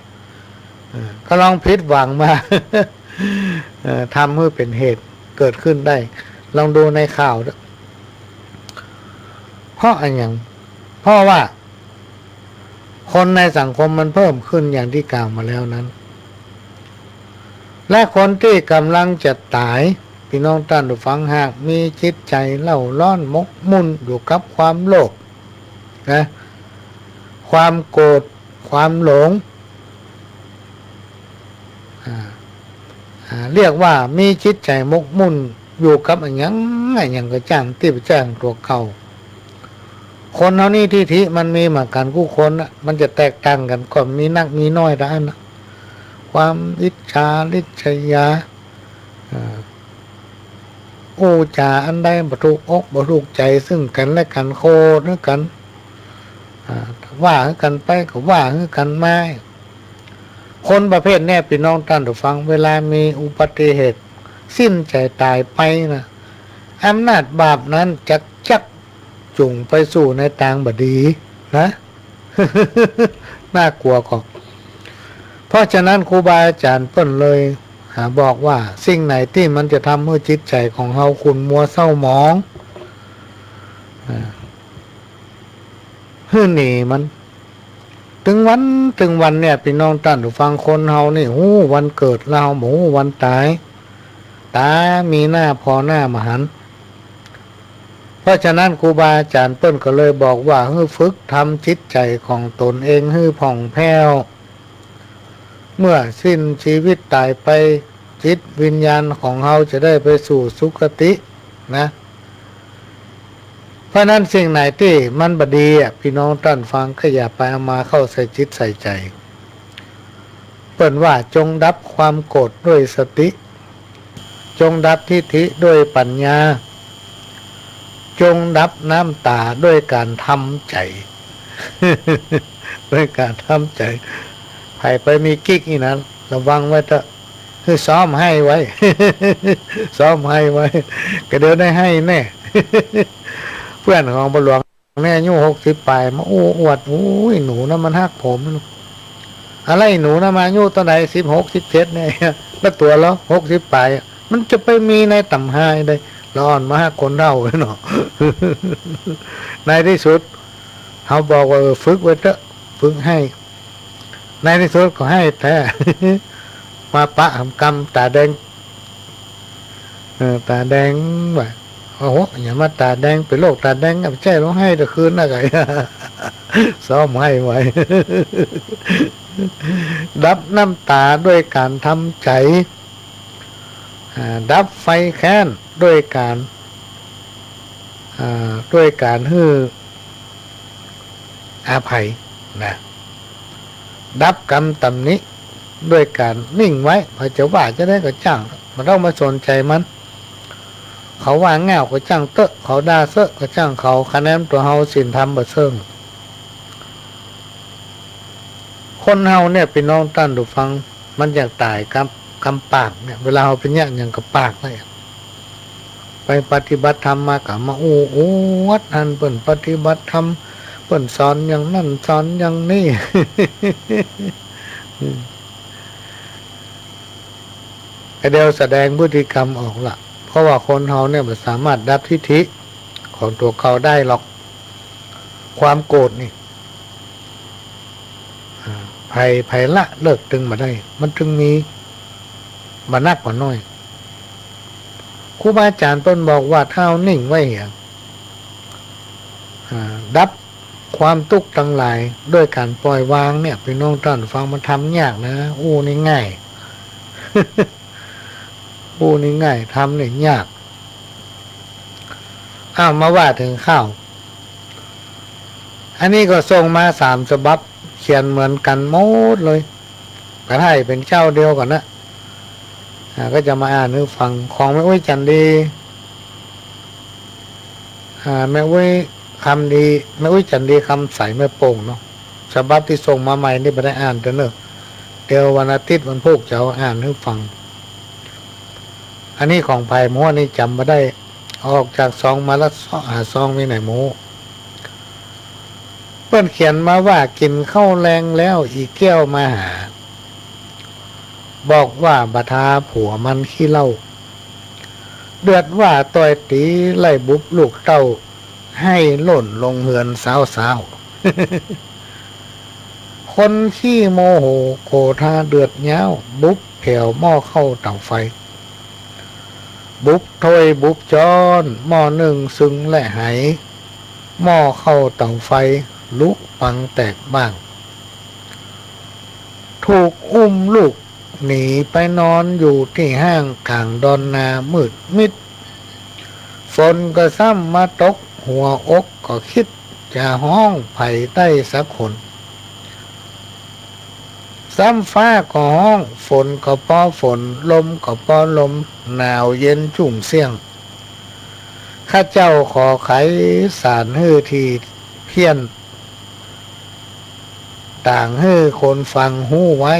เออ ก็ลองผิดหวังมา เออ ทำหื้อเป๋นเหตุเกิดขึ้นได้ ลองดูในข่าวเถอะ เพราะอะหยัง เพราะว่า คนในสังคมมันเพิ่มขึ้นอย่างตี้กล่าวมาแล้วนั้น และคนตี้ก่ำลังจะต๋าย ปี้น้องต้านผู้ฟัง หากมีจิตใจ๋เร่าร้อนหมกมุ่นอยู่กับความโลภนะ ความโกรธ ความหลง อ่า อ่า เรียกว่ามีจิตใจ๋หมกมุ่นอยู่กับอะหยังอะหยังก็จ้างตี้บ่ใจ้ตั๋วเก่า คนเฮานี่ทิฐิมันมีเหมือนกั๋นกู้คนน่ะ มันจะแตกต่างกั๋นก็มีนักมีน้อยเต้าอั้นน่ะ ความอิจฉาริษยา อ่า อู้จ๋าอันใดบ่ถูกอกบ่ถูกใจ๋ซึ่งกั๋นและกั๋น โกรธหื้อกั๋น อ่า ว่าหื้อกั๋นไปก็ว่าหื้อกั๋นมา คนประเภทเนี้ย ปี้น้องต้านผู้ฟัง เวลามีอุบัติเหตุ สิ้นใจ๋ต๋ายไปนะ อำนาจบาปนั้นจะจักจุ่งไปสู่ในตางบ่ดีนะ น่ากลัวก็ เพราะฉะนั้นครูบาอาจ๋ารย์เปิ้นเลย หาบอกว่าสิ่งไหนตี้มันจะทำหื้อจิตใจ๋ของเฮาขุ่นมัวเศร้าหมอง อ่า หื้อหนีมัน ตึงวันตึงวันเนี่ย ปี้น้องต้านผู้ฟัง คนเฮานี่ฮู้วันเกิดแล้วบ่ฮู้วันต๋าย ต๋ามีหน้าผ่อหน้าบ่หัน เพราะฉะนั้นครูบาอาจ๋ารย์เปิ้นก็เลยบอกว่า หื้อฝึกทำจิตใจ๋ของตนเองหื้อผ่องแผ้ว เมื่อสิ้นชีวิตต๋ายไป จิตวิญญาณของเฮาจะได้ไปสู่สุคตินะ เพราะฉะนั้นสิ่งไหนตี้มันบ่ดีอะ ปี้น้องต้านฟัง ก็อย่าไปเอามาเข้าใส่จิตใส่ใจ๋ เปิ้นว่าจงดับความโกรธด้วยสติ จงดับทิฐิด้วยปัญญา จงดับน้ำต๋าด้วยก๋านทำใจ๋ ด้วยก๋านทำใจ๋ ใผไปมีกิ๊กนี่นะ ระวังไว้เต๊อะ คือซ้อมไห้ไว้ ซ้อมไห้ไว้ ก็เดี๋ยวได้ไห้แน่ เปื้อนของป้อหลวงเนี่ย อายุหกสิบป๋าย มาอู้อวด โอ้ย หนูนะมันฮักผม อะไรหนูนะ มาอายุเต้าใด สิบหก สิบเจ็ด เนี่ย แล้วตั๋วลาวหกสิบป๋ายอะ มันจะไปมีในต๋ำฮาใด ละอ่อนมาฮักคนเฒ่าเนาะ ในตี้สุด เฮาบอกว่า เออ ฝึกไว้เต๊อะ ฝึกไห้ ในตี้สุดก็ไห้แต๊ มาปะหำกำต๋าแดง เออ ต๋าแดงว่ะ โอ้โห อย่ามาต๋าแดง เป๋นโรคต๋าแดง บ่ใจ้ ร้องไห้แต่คืนนะ ไก่ ซ้อมไห้ไว้ ดับน้ำต๋าด้วยก๋านทำใจ๋ อ่า ดับไฟแค้นด้วยก๋าน อ่า ด้วยก๋านหื้ออภัยนะ ดับกำตำหนิด้วยก๋านนิ่งไว้ ใผจะว่าจะใดก็จ้าง บ่ต้องมาสนใจ๋มัน เขาว่าง่าวก็จ้างเต๊อะ เขาด่าเซอะก็จ้างเขา คะแนนตั๋วเฮาศีลธรรมบ่เซิ่ง คนเฮาเนี่ย ปี้น้องต้านผู้ฟัง มันอยากต๋ายกำ กำปากเนี่ย เวลาเฮาเป๋นเยียะหยังก็ปากเนี่ย ไปปฏิบัติธรรมมาก็มาอู้อวด อันเปิ้นปฏิบัติธรรม เปิ้นสอนอย่างนั้นสอนอย่างนี้ อืม ก็เดี๋ยวแสดงพฤติกรรมออกละ เพราะว่าคนเฮาเนี่ยบ่สามารถดับทิฐิของตั๋วเก่าได้หรอก ความโกรธนี่ อ่า ใผ ใผละเลิกตึงบ่ได้ มันตึงมีบ่นักบ่น้อย ครูบาอาจ๋ารย์เปิ้นบอกว่าถ้าเฮานิ่งไว้เหีย อ่า ดับความตุ๊กข์ตังหลายด้วยก๋านปล่อยวางเนี่ย ปี้น้องต้านฟัง มันทำยากนะ อู้นี่ง่าย อู้นี่ง่าย ทำนี่ยาก อ้าว มาว่าเถิงข้าว อันนี้ก็ส่งมาสามฉบับ เขียนเหมือนกั๋นหมดเลย ก็ใค่เป๋นเจ้าเดียวกั๋นนะ อ่า ก็จะมาอ่านหื้อฟัง ของแม่อุ๊ยจันดี อ่า แม่อุ๊ยคำดี แม่อุ๊ยจันดี คำใส แม่โป่งเนาะ ฉบับตี้ส่งมาใหม่นี่บ่ได้อ่านเตื้อเน่อ เดี๋ยววันอาทิตย์วันพูกจะเอาอ่านหื้อฟัง อันนี้ของใผหมอนี่จ๋ำบ่ได้ ออกจากซองมาละ เซาะหาซองมีไหนหมอ เปิ้นเขียนมาว่า กิ๋นข้าวแลงแล้ว อี่แก้วมาหา บอกว่าบ่ทาผัวมันขี้เหล้า เดือดว่าต่อยตี๋ ไล่บุบลูกเต้า หื้อล่นลงเฮือนสาวๆ คนขี้โมโห โขธาเดือดย้าว บุบแผวหม้อข้าวเต๋าไฟ บุบถ้วยบุบจ๊อน หม้อนึ่งซึ่งและไห หม้อข้าวเต๋าไฟ ลุปังแตกบ้าง ถูกอุ้มลูกหนีไปนอนอยู่ตี้ห้างก๋างดอนนามืดมิด ฝนก็ซ้ำมาตก หัวอกก็คิด จะฮ้องใผได้สักคน ซ้ำฟ้าก็ฮ้อง ฝนก็ปอฝน ลมก็ปอลม หนาวเย็นจุ่มเสี้ยง ข้าเจ้าขอไขสารหื้อตี้เพี้ยน ต่างหื้อคนฟังฮู้ไว้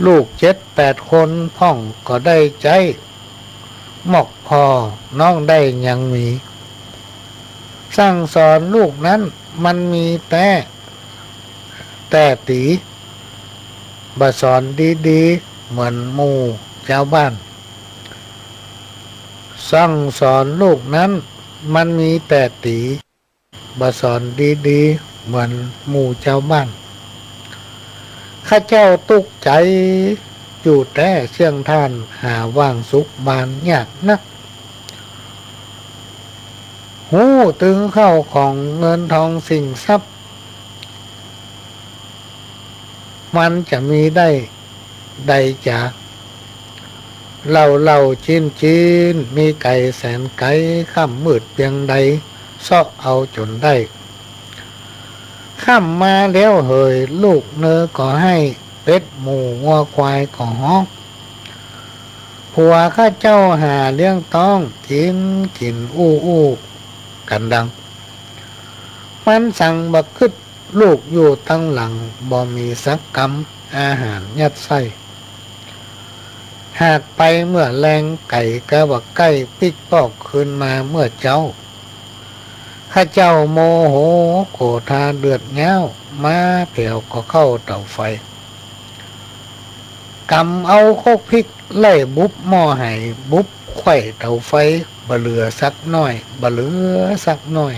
ลูกเจ็ดแปดคนพ่องก็ได้ใจ๊ มอกพ่อน้องได้ยังมี สั่งสอนลูกนั้นมันมีแต๊ แต๊ตี๋ บ่สอนดีๆ เหมือนหมู่จาวบ้าน สั่งสอนลูกนั้นมันมีแต๊ตี๋ บ่สอนดีๆ เหมือนหมู่จาวบ้าน ข้าเจ้าตุ๊กใจ๋อยู่แต๊เสี้ยงต้าน หาหว่างสุขบานยากนัก ฮู้ตึงข้าวของเงินทองสิ่งทรัพย์ มันจะมีได้ใดจ๋า เหล้าๆ จี๋นๆ มีไก๋แสนไก๋ ค่ำมืดเปียงใด เซาะเอาจ๋นได้ ค่ำมาแล้วเหย ลูกเนอก็ไห้ เป็ดหมูงัวควายก็ฮ้อง ผัวข้าเจ้าหาเลี้ยงต๊อง กิ๋นกิ๋นอู้อู้กั๋นดัง มันสังบ่กึ๊ด ลูกอยู่ตังหลัง บ่มีสักกำ อาหารยัดไส้ หากไปเมื่อแลง ไก๋ก็บ่ใก้ ปิ๊กปอกคืนมาเมื่อเจ๊า ข้าเจ้าโมโห โขธาเดือดย้าว มาแผวก็ข้าวเต๋าไฟ ก๋ำเอาคกพริก ไล่บุบหม้อไห บุบไขว่เต๋าไฟ บ่เหลือสักน้อย บ่เหลือสักน้อย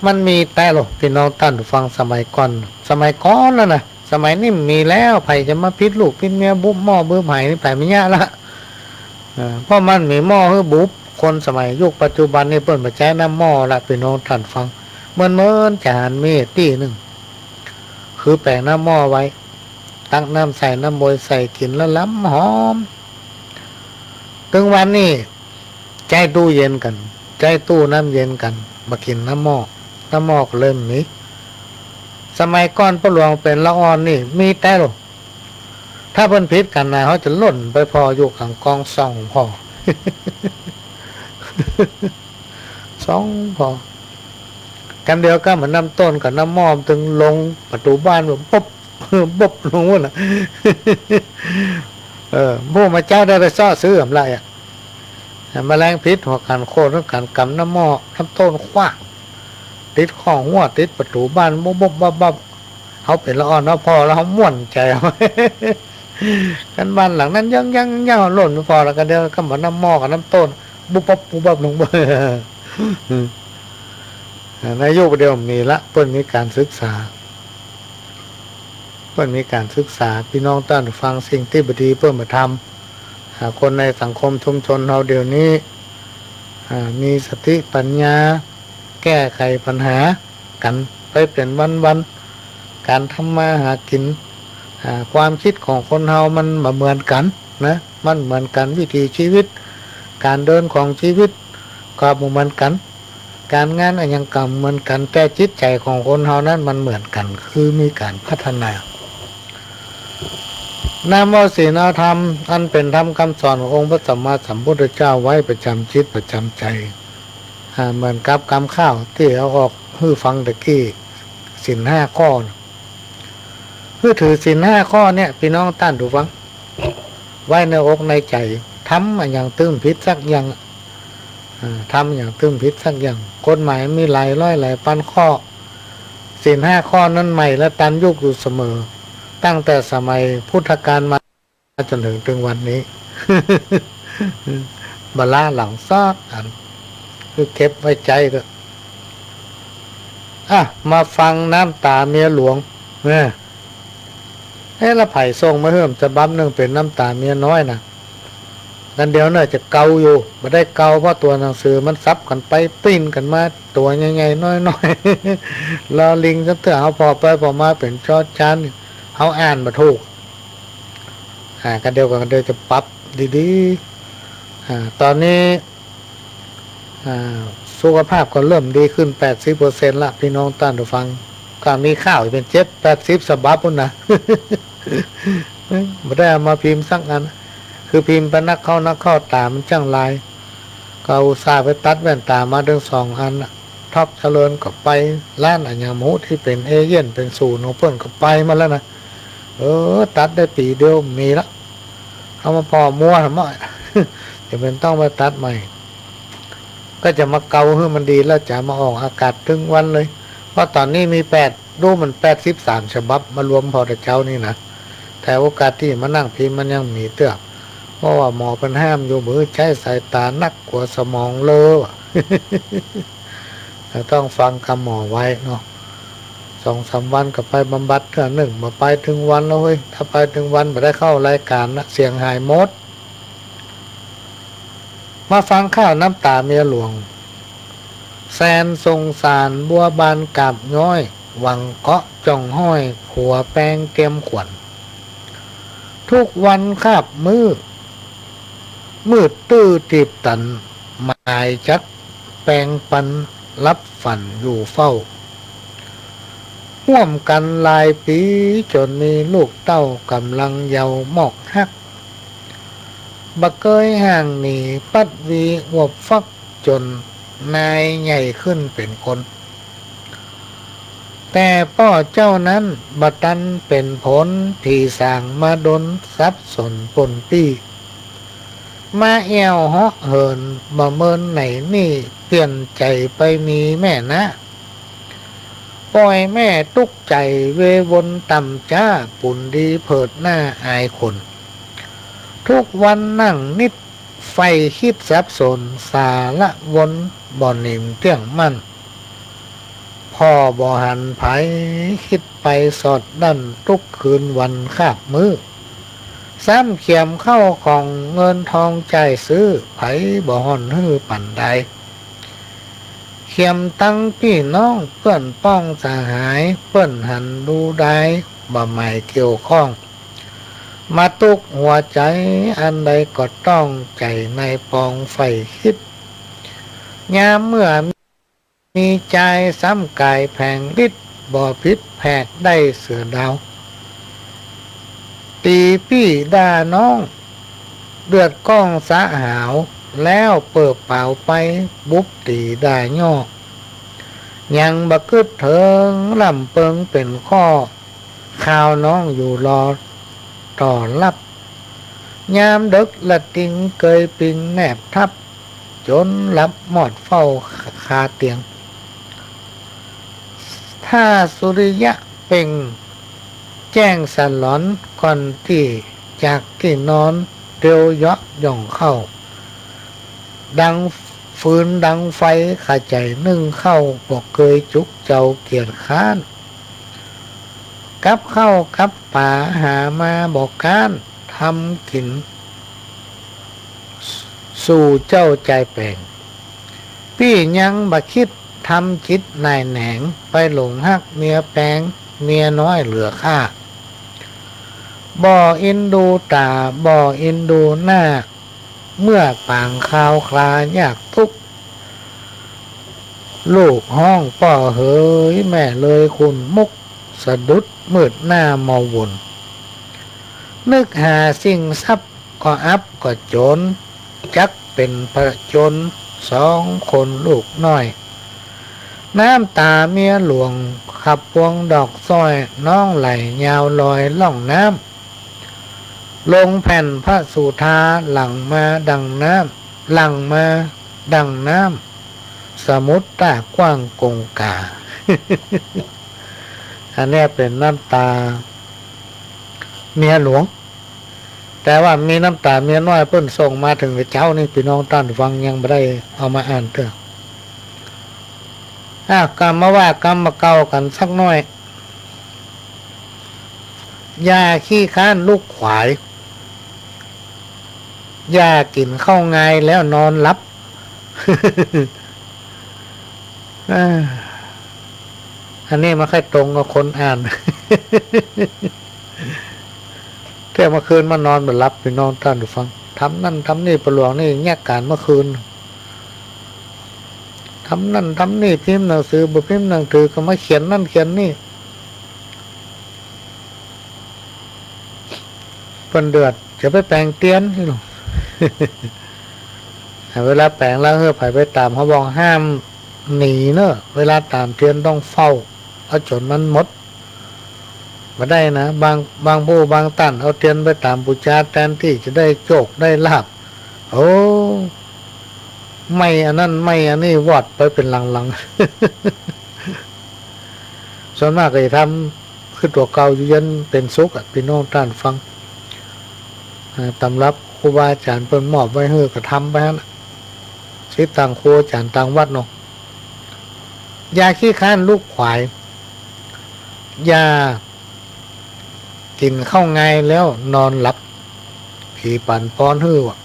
มันมีแต๊โล ปี้น้องต้านฟัง สมัยก่อน สมัยก่อนแล้วนะ สมัยนี้บ่มีแล้ว ใผจะมาผิดลูกผิดเมีย บุบหม้อบุบไหนี่ไปไม่ยากละ เออ เพราะมันมีหม้อหื้อบุบ คนสมัยยุคปัจจุบันนี่เปิ้นบ่ใจ๊น้ำหม้อละ ปี้น้องต้านฟัง เหมือน เหมือนจะหันมีตี้นึ่ง คือแป๋งน้ำหม้อไว้ ตักน้ำใส่ น้ำบวยใส่ กิ๋นแล้วลำหอม ตึงวันนี้ ใจ๊ตู้เย็นกั๋น ใจ๊ตู้น้ำเย็นกั๋น บ่กิ๋นน้ำหม้อ น้ำหม้อก็เลยบ่มี สมัยก่อนป้อหลวงเป๋นละอ่อนนี่ มีแต๊โล ถ้าเปิ้นผิดกั๋นนะ เฮาจะล่นไปผ่ออยู่ก๋างกองส่องผ่อ ส่องผ่อ กำเดียวกั๋นเหมือนน้ำต้นกับน้ำหม้อ ตึงลงประตู๋บ้านแบบปุ๊บ ปุ๊บลงหมดน่ะ เออ ผู้มาเจ๊าได้ไปเซาะซื้อหำละอ่ะ แมลงผิดหัวก๋านโคตรก๋านก๋ำน้ำหม้อ น้ำต้นขว้าง ติดข้องหั้ว ติดประตู๋บ้าน บุบบุบบับบับ เฮาเป๋นละอ่อนเนาะ ผ่อแล้วเฮาม่วนใจ๋ คันบ้านหลังนั้นยัง ยัง ยัง หล่นบ่พอแล้วก็เดี๋ยวก็มาน้ำหม้อกับน้ำโต้น บุบบับ บุบบับลงไป อ่า ในยุคเดียวมีละ เปิ้นมีก๋านศึกษา เปิ้นมีก๋านศึกษา ปี้น้องต้านฟัง สิ่งตี้บ่ดีเปิ้นบ่ทำ อ่า คนในสังคมชุมชนเฮาเดี๋ยวนี้ อ่า มีสติปัญญา แก้ไขปัญหากั๋นไปเป๋นวันๆ ก๋านทำมาหากิ๋น อ่า ความกึ๊ดของคนเฮามันบ่เหมือนกั๋นนะ มันเหมือนกั๋น วิถีชีวิต ก๋านเดินของชีวิตก็บ่เหมือนกั๋น ก๋านงานอะหยังก็บ่เหมือนกั๋น แต่จิตใจ๋ของคนเฮานั้นมันเหมือนกั๋น คือมีก๋านพัฒนา นำเอาศีลเอาธรรม อันเป๋นธรรมกำสอนขององค์พระสัมมาสัมพุทธเจ้าไว้ประจำจิตประจำใจ๋ อ่า เหมือนกับกำข้าวตี้เอาออกหื้อฟังตะกี้ ศีลห้าข้อน่ะ หื้อถือศีลห้าข้อเนี่ย ปี้น้องต้านผู้ฟัง ไว้ในอกในใจ๋ ทำอะหยังตึงผิดสักอย่าง อ่า ทำอะหยังตึงผิดสักอย่าง กฎหมายมีหลายร้อยหลายปันข้อ ศีลห้าข้อนั้นใหม่และตันยุคอยู่เสมอ ตั้งแต่สมัยพุทธกาลมาจ๋นเถิง เถิงวันนี้ บ่ละหลังสักอัน คือเก็บไว้ใจ๋เถอะ อ่ะ มาฟังน้ำต๋าเมียหลวง เนี่ย เอ๊ะ แล้วใผส่งมาหื้อฉบับนึ่ง เป๋นน้ำต๋าเมียน้อยน่ะ กันเดี๋ยวเนี่ยจะเกาอยู่ บ่ได้เกา เพราะตั๋วหนังสือมันสับกั๋นไปปิ้นกั๋นมา ตั๋วใหญ่ๆ น้อยๆ ลอลิง จั๊งเตื้อ เฮาผ่อไปผ่อมาเป๋นจอจาน เฮาอ่านบ่ถูก อ่า กันเดี๋ยว กันเดี๋ยวจะปรับดีๆ อ่า ต๋อนนี้ อ่า สุขภาพก็เริ่มดีขึ้นแปดสิบเปอร์เซ็นต์ละ ปี้น้องต้านผู้ฟัง ก็มีข่าวเป๋นเจ็ดแปดสิบฉบับปู๊นน่ะ บ่ได้เอามาพิมพ์สักอัน คือพิมพ์ไปนักเข้านักเข้า ต๋ามันจั้งลาย ก็อุตส่าห์ไปตัดแว่นต๋ามาตึงสองอันน่ะ ท็อปเจริญก็ไป ร้านอะหยังบ่ฮู้ตี้เป๋นเอเย่นเป๋นศูนย์ของเปิ้นก็ไปหมดแล้วนะ เออ ตัดได้ปี๋เดียวมีละ เอามาผ่อมัวทำไม จะเป๋นต้องไปตัดใหม่ ก็จะมาเกาหื้อมันดีแล้วจะมาออกอากาศตึงวันเลย เพราะต๋อนนี้มีแปด ดูเหมือนแปดสิบสามฉบับมารวมผ่อแต่เจ๊านี่นะ แต่โอกาสตี้มานั่งพิมพ์มันยังมีเตื้อ เพราะว่าหมอเปิ้นห้ามอยู่ บ่หื้อใจ๊สายต๋านัก กั๋วสมองเบลอ แต่ต้องฟังกำหมอไว้เนาะ สองสามวันก็ไปบำบัดเตื้อนึ่ง บ่ไปตึงวันแล้วเฮ้ย ถ้าไปตึงวันบ่ได้เข้ารายก๋านนะ เสียงหายหมด มาฟังข่าวน้ำต๋าเมียหลวง แสนสงสารบัวบานกาบย้อย หวังเกาะจ่องห้อย ผัวแปงเตรียมขวัญ ทุกวันคาบมื้อ มืดตื้อตีบตัน หมายจักแปงปัน หลับฝันอยู่เฝ้า ฮ่วมกั๋นหลายปี๋ จ๋นมีลูกเต้าก๋ำลังเยาว์มอกฮัก บ่เกยห่างหนี ปัดวีอวบฟัก จ๋นนายใหญ่ขึ้นเป๋นคน แต่ป้อเจ้านั้นบ่ตันเป๋นผล ตี้สร้างมาดนสับสนปนปี้ มาแอ่วเหาะเหินบ่เมินไหนนี่ เปลี่ยนใจ๋ไปมีแม่นะ ป่อยแม่ตุ๊กใจ๋เววนต่ำจ๊า ปูนดีเผิดหน้าอายคน ทุกวันนั่งนิด ใฝ่กึ๊ดสับสน สาละวนบ่หนิมเตี้ยงมั่น ผ่อบ่หันใผ กึ๊ดไปสอดดั้น ตุ๊กคืนวันคาบมื้อ ซ้ำเขียมข้าวของเงินทองจ่ายซื้อ ใผบ่ห่อนหื้อปั๋นใด เขียมตังปี้น้องเปื้อนป้องสหาย เปิ้นหันดูดาย บ่หมายเกี่ยวข้อง มาตุ๊กหัวใจ๋ อันใดก็ต้องใจ๋ในปองใฝ่กึ๊ด ยามเมื่อมีจายซ้ำก๋ายแผงฤทธิ์ บ่ผิดแผกได้เสือดาว ตี๋ปี้ด่าน้อง เลือดก้องสะหาว แล้วเปิบเป๋าไป บุบตี๋ด่าย่อ ยังบ่กึ๊ดเถิง ล่ำเปิงเป๋นข้อ ข่าวน้องอยู่รอต่อลับ ยามเดิ็กละติงเกยปิงแนบทับ จ๋นหลับมอดเฝ้าคาเตียง ถ้าสุริยะเปล่งแจ้งสลอน ก่อนตี้ จากตี้นอน เตียวเยาะย่องเข้า ดังฟืนดังไฟ ข้าใจ๋นึ่งข้าว บ่เกยจุกเจ้าเกียจคร้าน กับข้าวกับป๋าหามาบ่ก๊าน ทำกิ๋น สู่เจ้าจายแป๋ง ปี้ยังบ่คิดทำจิตหน่ายแหนง ไปหลงฮักเมียแป๋ง เมียน้อยเหลือข้า บ่เอ็นดูต๋า บ่เอ็นดูหน้า เมื่อปางคาวคลายากตุ๊กข์ ลูกฮ้องป้อเหย แม่เลยขุ่นมุก สะดุดมืดหน้าเมาวน นึกหาสิ่งทรัพย์ ก็อับก็จน จักเป๋นผจญ สองคนลูกน้อย น้ำต๋าเมียหลวง ขับพวงดอกสร้อย น้องไหลยาวลอยล่องน้ำ ลงแผ่นพระสุธา หลั่งมาดังน้ำ หลั่งมาดังน้ำ สมุทรต้ากว้างกงกา อันเนี้ยเป๋นน้ำต๋าเมียหลวง แต่ว่ามีน้ำต๋าเมียน้อยเปิ้นส่งมาเถิงเจ้านี่ ปี้น้องต้านฟังยังบ่ได้เอามาอ่านเตื้อ อ่ะ กำมาว่ากำบ่าเก่ากั๋นสักหน้อย อย่าขี้คร้านลูกขวาย อย่ากิ๋นข้าวงายแล้วนอนหลับ อ่า อันนี้มันค่อยตรงกับคนอ่าน เตื้อเมื่อคืนมานอนบ่หลับ ปี้น้องต้านฟัง ทำนั่นทำนี่ ป้อหลวงนี่แยกก๋านเมื่อคืน ทำนั่นทำนี่ พิมพ์หนังสือ บ่พิมพ์หนังสือ ก็มาเขียนนั่นเขียนนี่ เปิ้นเดือด จะไปแป๋งเตียนนี่หรอ เวลาแป๋งแล้ว เฮ้อ ใผไปต๋าม เขาบอกห้ามหนีเนอะ เวลาต๋ามเตียนต้องเฝ้า เอาจ๋นมันหมด บ่ได้นะ บาง บางผู้บางต้าน เอาเตียนไปต๋ามปู๋จา แตนตี้จะได้โจคได้ลาภ โอ้ ไหม้อันนั้นไหม้อันนี้ วอดไปเป๋นหลังๆ ส่วนมากก็จะทำคือตั๋วเก่าอยู่เย็นเป๋นสุขอะ ปี้น้องต้านฟัง อ่า ต๋ามหลักครูบาอาจ๋ารย์เปิ้นมอบไว้หื้อก็ทำไปหั้นน่ะ สิทธิ์ตางครูอาจ๋ารย์ตางวัดเนาะ อย่าขี้คร้านลูกขวาย อย่ากิ๋นข้าวงายแล้วนอนหลับ ผีปันป้อนหื้อว่ะ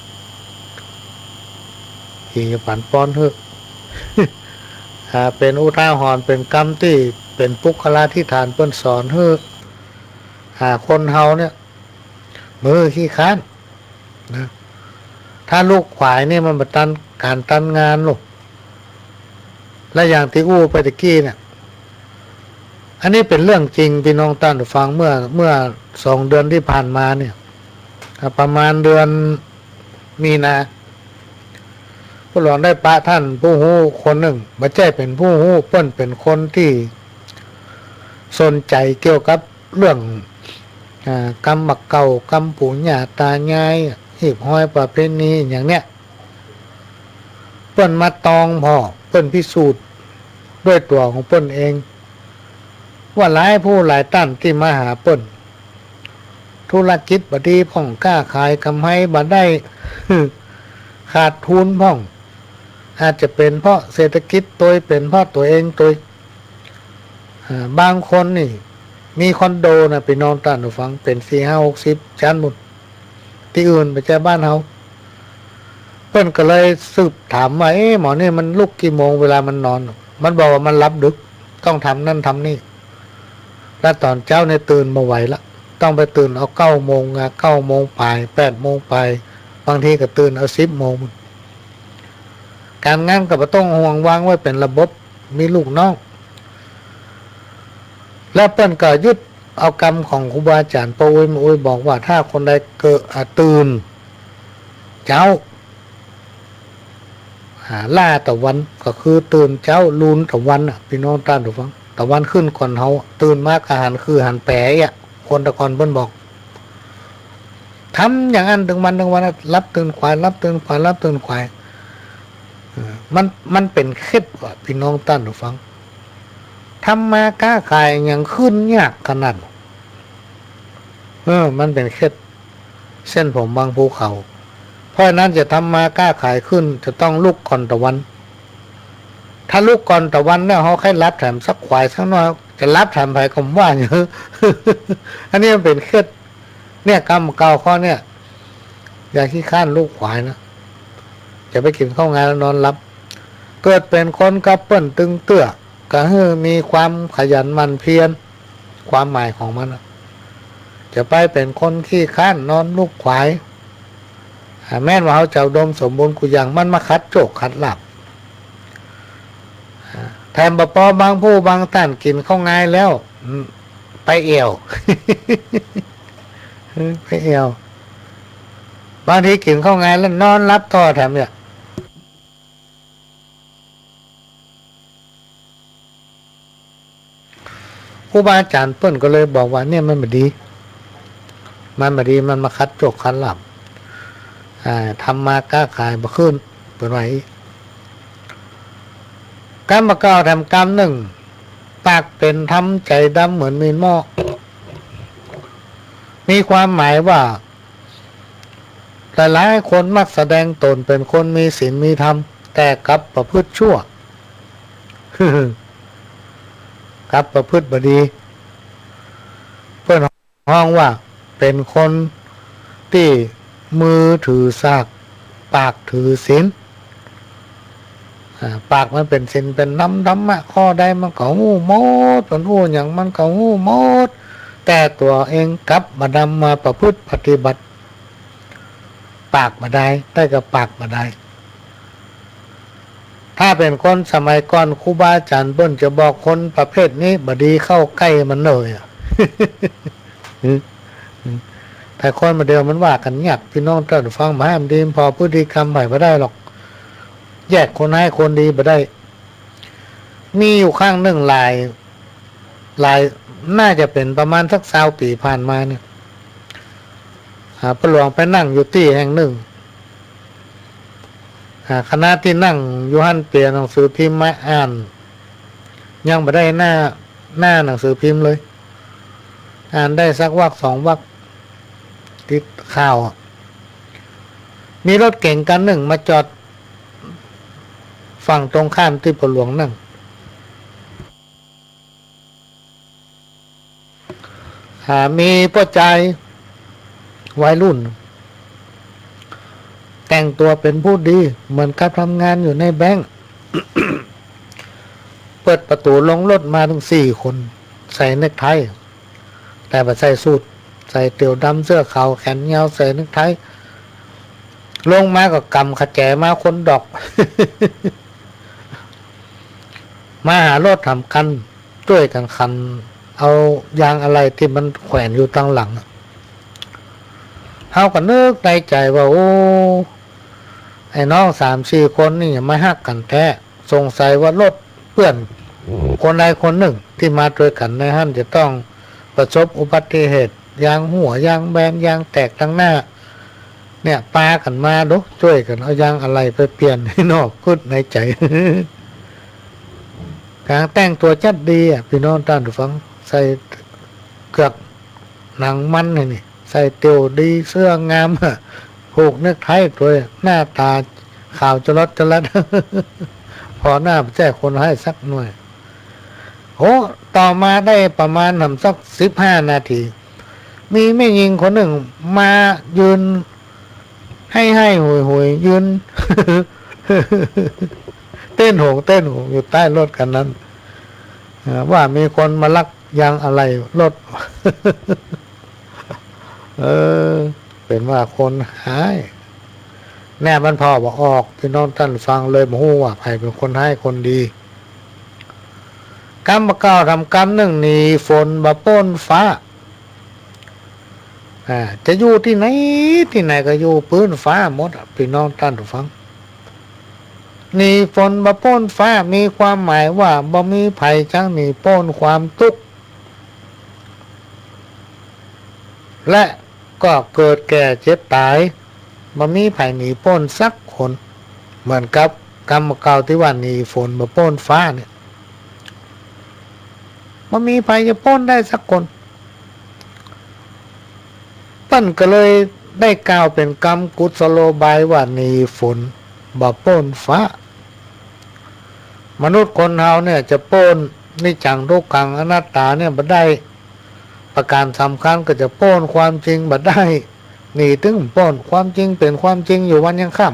ผีปันป้อนหื้อ อ่า เป๋นอุทาหรณ์ เป๋นกำตี้ เป๋นปุคคลาธิฐาน เปิ้นสอนหื้อ อ่า คนเฮาเนี่ย บ่หื้อขี้คร้านนะ ถ้าลูกขวายนี่มันบ่ตันก๋านตันงานลูก และอย่างตี้อู้ไปตะกี้เนี่ย อันนี้เป๋นเรื่องจริง ปี้น้องต้านฟัง เมื่อ เมื่อสองเดือนตี้ผ่านมาเนี่ย อ่า ประมาณเดือนมีนา ป้อหลวงได้ปะต้านผู้ฮู้คนนึ่ง บ่ใจ้เป๋นผู้ฮู้ เปิ้นเป๋นคนตี้สนใจ๋เกี่ยวกับเรื่อง อ่า กำบ่าเก่า กำปู่ย่าต๋ายาย ฮีบฮอยประเพณีอย่างเนี้ย เปิ้นมาตองผ่อ เปิ้นพิสูจน์ด้วยตั๋วของเปิ้นเอง ว่าหลายผู้หลายต้านตี้มาหาเปิ้น ธุรกิจบ่ดีพ่อง ก้าขายก๋ำไรบ่ได้ ขาดทุนพ่อง อาจจะเป๋นเพราะเศรษฐกิจตวย เป๋นเพราะตั๋วเองตวย อ่า บางคนนี่มีคอนโดนะ ปี้น้องต้านฟัง เป๋นสี่ห้าหกสิบจั๊นปู้น ตี้อื่นบ่ใจ้บ้านเฮา เปิ้นก็เลยสืบถามว่า เอ๊ะ หมอนี่มันลุกกี่โมงเวลามันนอน มันบอกว่ามันหลับดึก ต้องทำนั่นทำนี่ แล้วต๋อนเจ๊าเนี่ยตื่นบ่ไหวละ ต้องไปตื่นเอาเก้าโมงอะ เก้าโมงป๋าย แปดโมงป๋าย บางทีก็ตื่นเอาสิบโมง ก๋านงานก็บ่ต้องห่วง วางไว้เป๋นระบบ มีลูกน้อง แล้วเปิ้นก็ยึดเอากำของครูบาอาจ๋ารย์ป้ออุ๊ยแม่อุ๊ยบอกว่า ถ้าคนใดเกิด อ่า ตื่นเจ๊า อ่า ล้าตะวัน ก็คือตื่นเจ๊า ลูนตะวันน่ะ ปี้น้องต้านฟัง ตะวันขึ้นก่อนเฮา ตื่นมาก็หันคือหันแป๋อะ คนแต่ก่อนเปิ้นบอก ทำอย่างอั้นตึงวันตึงวัน หลับตื่นขวาย หลับตื่นขวาย หลับตื่นขวาย เออ มัน มันเป๋นเคล็ดว่ะ ปี้น้องต้านฟัง ทำมาก้าขายหยังขึ้นยากขนาด เออ มันเป๋นเคล็ด เส้นผมบางภูเขา เพราะฉะนั้นจะทำมาค้าขายขึ้น จะต้องลุกก่อนตะวัน ถ้าลุกก่อนตะวันเนี่ย เฮาใค่หลับแถมสักขวายสักหน้อย จะหลับแถมใผก็บ่ว่าอยู่ อันนี้มันเป๋นเคล็ด เนี่ย กำเก่าข้อเนี่ย อย่าขี้คร้านลุกขวายนะ จะไปกิ๋นข้าวงายแล้วนอนหลับ เกิดเป๋นคนกับเปิ้นตึงเตื้อ ก็หื้อมีความขยันหมั่นเพียร ความหมายของมันน่ะ จะไปเป๋นคนขี้คร้านนอนลุกขวาย อ่า แม้นว่าเฮาจะอุดมสมบูรณ์กู้อย่าง มันมาขัดโจคขัดลาภ อ่า แถมบ่ปอบางผู้บางต้านกิ๋นข้าวงายแล้ว อืม ไปแอ่ว ไปแอ่ว บางทีกิ๋นข้าวงายแล้วนอนหลับต่อแถมเนี่ย ครูบาอาจ๋ารย์เปิ้นก็เลยบอกว่า เนี่ยมันบ่ดี มันบ่ดี มันมาขัดโจคขัดลาภ อ่า ทำมาค้าขายบ่ขึ้น เปิ้นว่าอี้ กำบ่เก่าแถมกำนึ่ง ปากเป๋นธรรม ใจ๋ดำเหมือนมีนหม้อ มีความหมายว่า หลายๆ คนมักแสดงต๋นเป๋นคนมีศีลมีธรรม แต่กลับประพฤติชั่ว กลับประพฤติบ่ดี เปิ้นฮ้องว่าเป๋นคนตี้มือถือสาก ปากถือศีล อ่า ปากมันเป๋นศีลเป๋นธรรม ธรรมะข้อใดมันก็ฮู้หมด มันฮู้หยังมันก็ฮู้หมด แต่ตั๋วเองกลับบ่นำมาประพฤติปฏิบัติ ปากบ่ได้ ได้ก็ปากบ่ได้ ถ้าเป๋นคนสมัยก่อน ครูบาอาจ๋ารย์เปิ้นจะบอกคนประเภทนี้ บ่ดีเข้าใก้มันเลยอะ แต่คนบ่าเดี่ยวมันว่ากั๋นยาก ปี้น้องต้านฟัง บ่หื้อมันดี มันผ่อพฤติกรรมใผบ่ได้หรอก แยกคนฮ้ายคนดีบ่ได้ มีอยู่ครั้งนึ่งหลาย หลาย น่าจะเป๋นประมาณสักซาวปี๋ผ่านมาเนี่ย อ่า ป้าหลวงไปนั่งอยู่ตี้แห่งนึ่ง อ่า ขณะตี้นั่งอยู่หั้นเปียหนังสือพิมพ์มาอ่าน ยังบ่ได้หน้า หน้าหนังสือพิมพ์เลย อ่านได้สักวรรคสองวรรค ติดข่าวอะ มีรถเก๋งคันนึ่งมาจอดฝั่งตรงข้ามตี้ป้าหลวงนั่ง อ่า มีป้อจายวัยรุ่น แต่งตั๋วเป๋นผู้ดี เหมือนกับทำงานอยู่ในแบงก์ เปิดประตู๋ลงรถมาตึงสี่คน ใส่เนคไท แต่บ่ใส่สูท ใส่เตี่ยวดำ เสื้อขาวแขนยาว ใส่เนคไท ลงมาก็ก๋ำขะแจมาคนดอก มาหารถหำกั๋น จ้วยกั๋นขันเอายางอะไหล่ตี้มันแขวนอยู่ตังหลังอะ เฮาก็นึกในใจ๋ว่า โอ้ ไอ้น้องสามสี่คนนี่มาฮักกั๋นแต๊ สงสัยว่ารถเปื้อนคนใดคนนึ่งตี้มาตวยกั๋นในหั้นจะต้องประสบอุบัติเหตุ ยางหัว ยางแบน ยางแตกตังหน้า เนี่ย ปากั๋นมาดู จ้วยกั๋นเอายางอะไหล่ไปเปลี่ยน เนาะ กึ๊ดในใจ๋ ก๋างแต่งตั๋วจั๊ดดีอะ ปี้น้องต้านฟัง ใส่เกือกหนังมันนี่ ใส่เตี่ยวดี เสื้องาม ผูกเนคไทตวย หน้าต๋าขาวจะลอดจะลัด ผ่อหน้าบ่ใจ้คนฮ้ายสักหน่อย โอ้ ต่อมาได้ประมาณหำสักสิบห้านาที มีแม่ญิงคนนึ่งมายืน ไห้ไห้หุยหุย ยืน เต้นโหงเต้นโหงอยู่ใต้รถคันนั้น เอ่อ ว่ามีคนมาลักยางอะไหล่รถ เออ เป๋นว่าคนฮ้าย แน่มันผ่อบ่ออก ปี้น้องต้านฟัง เลยบ่ฮู้ว่าใผเป๋นคนฮ้ายคนดี กำบ่เก่าแถมกำนึ่ง หนีฝนบ่ป๊นฟ้า อ่า จะอยู่ตี้ไหนตี้ไหนก็อยู่ปื้นฟ้าหมดอะ ปี้น้องต้านฟัง หนีฝนบ่ป๊นฟ้า มีความหมายว่าบ่มีใผจักหนีป๊นความตุ๊กข์ และก็เกิดแก่เจ็บต๋าย บ่มีใผหนีป๊นสักคน เหมือนกับกำบ่เก่าตี้ว่าหนีฝนบ่ป๊นฟ้าเนี่ย บ่มีใผจะป๊นได้สักคน เปิ้นก็เลย ได้กล่าวเป๋นกำกุศโลบายว่าหนีฝนบ่ป๊นฟ้า มนุษย์คนเฮาเนี่ยจะป๊นนิจจังทุกขังอนัตตาเนี่ยบ่ได้ ประก๋านสำคัญก็จะป๊นความจริงบ่ได้ หนีตึงป๊น ความจริงเป๋นความจริงอยู่วันยังค่ำ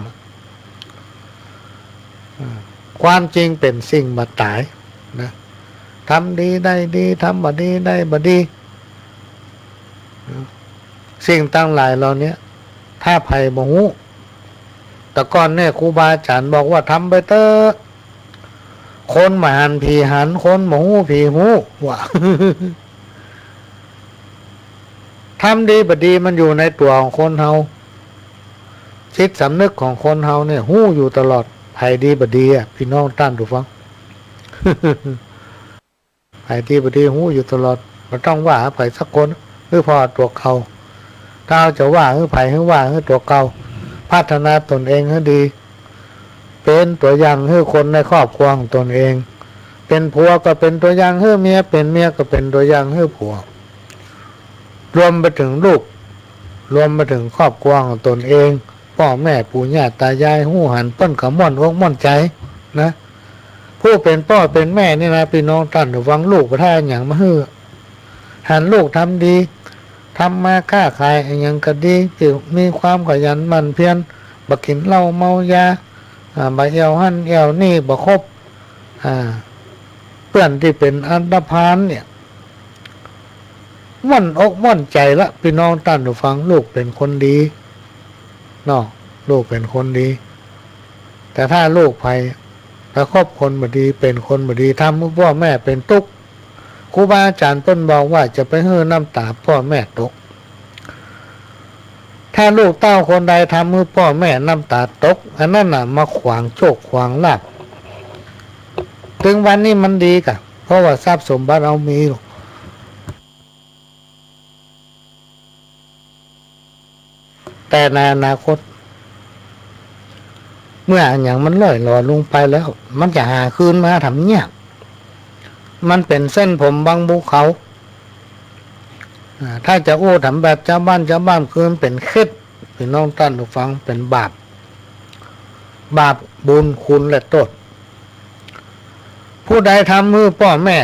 อ่า ความจริงเป๋นสิ่งบ่ต๋ายนะ ทำดีได้ดี ทำบ่ดีได้บ่ดี สิ่งตังหลายเหล่าเนี้ย ถ้าใผบ่ฮู้ แต่ก่อนเนี่ยครูบาอาจ๋ารย์บอกว่าทำไปเต๊อะ คนบ่หันผีหัน คนบ่ฮู้ผีฮู้ ว่า ทำดีบ่ดีมันอยู่ในตั๋วของคนเฮา จิตสำนึกของคนเฮาเนี่ยฮู้อยู่ตลอด ใผดีบ่ดีอะ ปี้น้องต้านผู้ฟัง ใผดีบ่ดีฮู้อยู่ตลอด บ่ต้องว่าใผสักคน หื้อผ่อตั๋วเก่า ถ้าเฮาจะว่าหื้อใผ หื้อว่าหื้อตั๋วเก่า พัฒนาตนเองหื้อดี เป๋นตั๋วอย่างหื้อคนในครอบครัวของตนเอง เป๋นผัวก็เป๋นตั๋วอย่างหื้อเมีย เป๋นเมียก็เป๋นตั๋วอย่างหื้อผัว รวมไปเถิงลูก รวมไปเถิงครอบครัวของตนเอง ป้อแม่ปู่ย่าต๋ายายฮู้หันเปิ้นก็ม่วนอกม่วนใจ๋นะ ผู้เป๋นป้อเป๋นแม่นี่นะ ปี้น้องต้านผู้ฟัง ลูกบ่ได้หยังมาหื้อ หันลูกทำดี ทำมาค้าขายอะหยังก็ดี มีความขยันหมั่นเพียร บ่กิ๋นเหล้าเมายา อ่า บ่แอ่วหั้นแอ่วนี่ บ่คบ อ่า เปื้อนตี้เป๋นอันธพาลเนี่ย ม่วนอกม่วนใจ๋ละ ปี้น้องต้านผู้ฟัง ลูกเป๋นคนดีเนาะ ลูกเป๋นคนดี แต่ถ้าลูกใผ ถ้าคบคนบ่ดี เป๋นคนบ่ดี ทำหื้อป้อแม่เป๋นตุ๊ก ครูบาอาจ๋ารย์เปิ้นบอกว่าจะไปหื้อน้ำต๋าป้อแม่ตก ถ้าลูกเต้าคนใดทำหื้อป้อแม่น้ำต๋าตก อันนั้นน่ะมาขวางโชคขวางลาภ เถิงวันนี้มันดีก่ะ เพราะว่าทรัพย์สมบัติเฮามีอยู่ แต่ในอนาคต เมื่ออะหยังมันล่อยหลอลงไปแล้ว มันจะหาคืนมาทำยาก มันเป๋นเส้นผมบังภูเขา อ่า ถ้าจะอู้ถามแบบจาวบ้าน จาวบ้านคือมันเป๋นเคล็ด ปี้น้องต้านผู้ฟัง เป๋นบาป บาป บุญ คุณ และโต้ษ ผู้ใดทำหื้อป้อแม่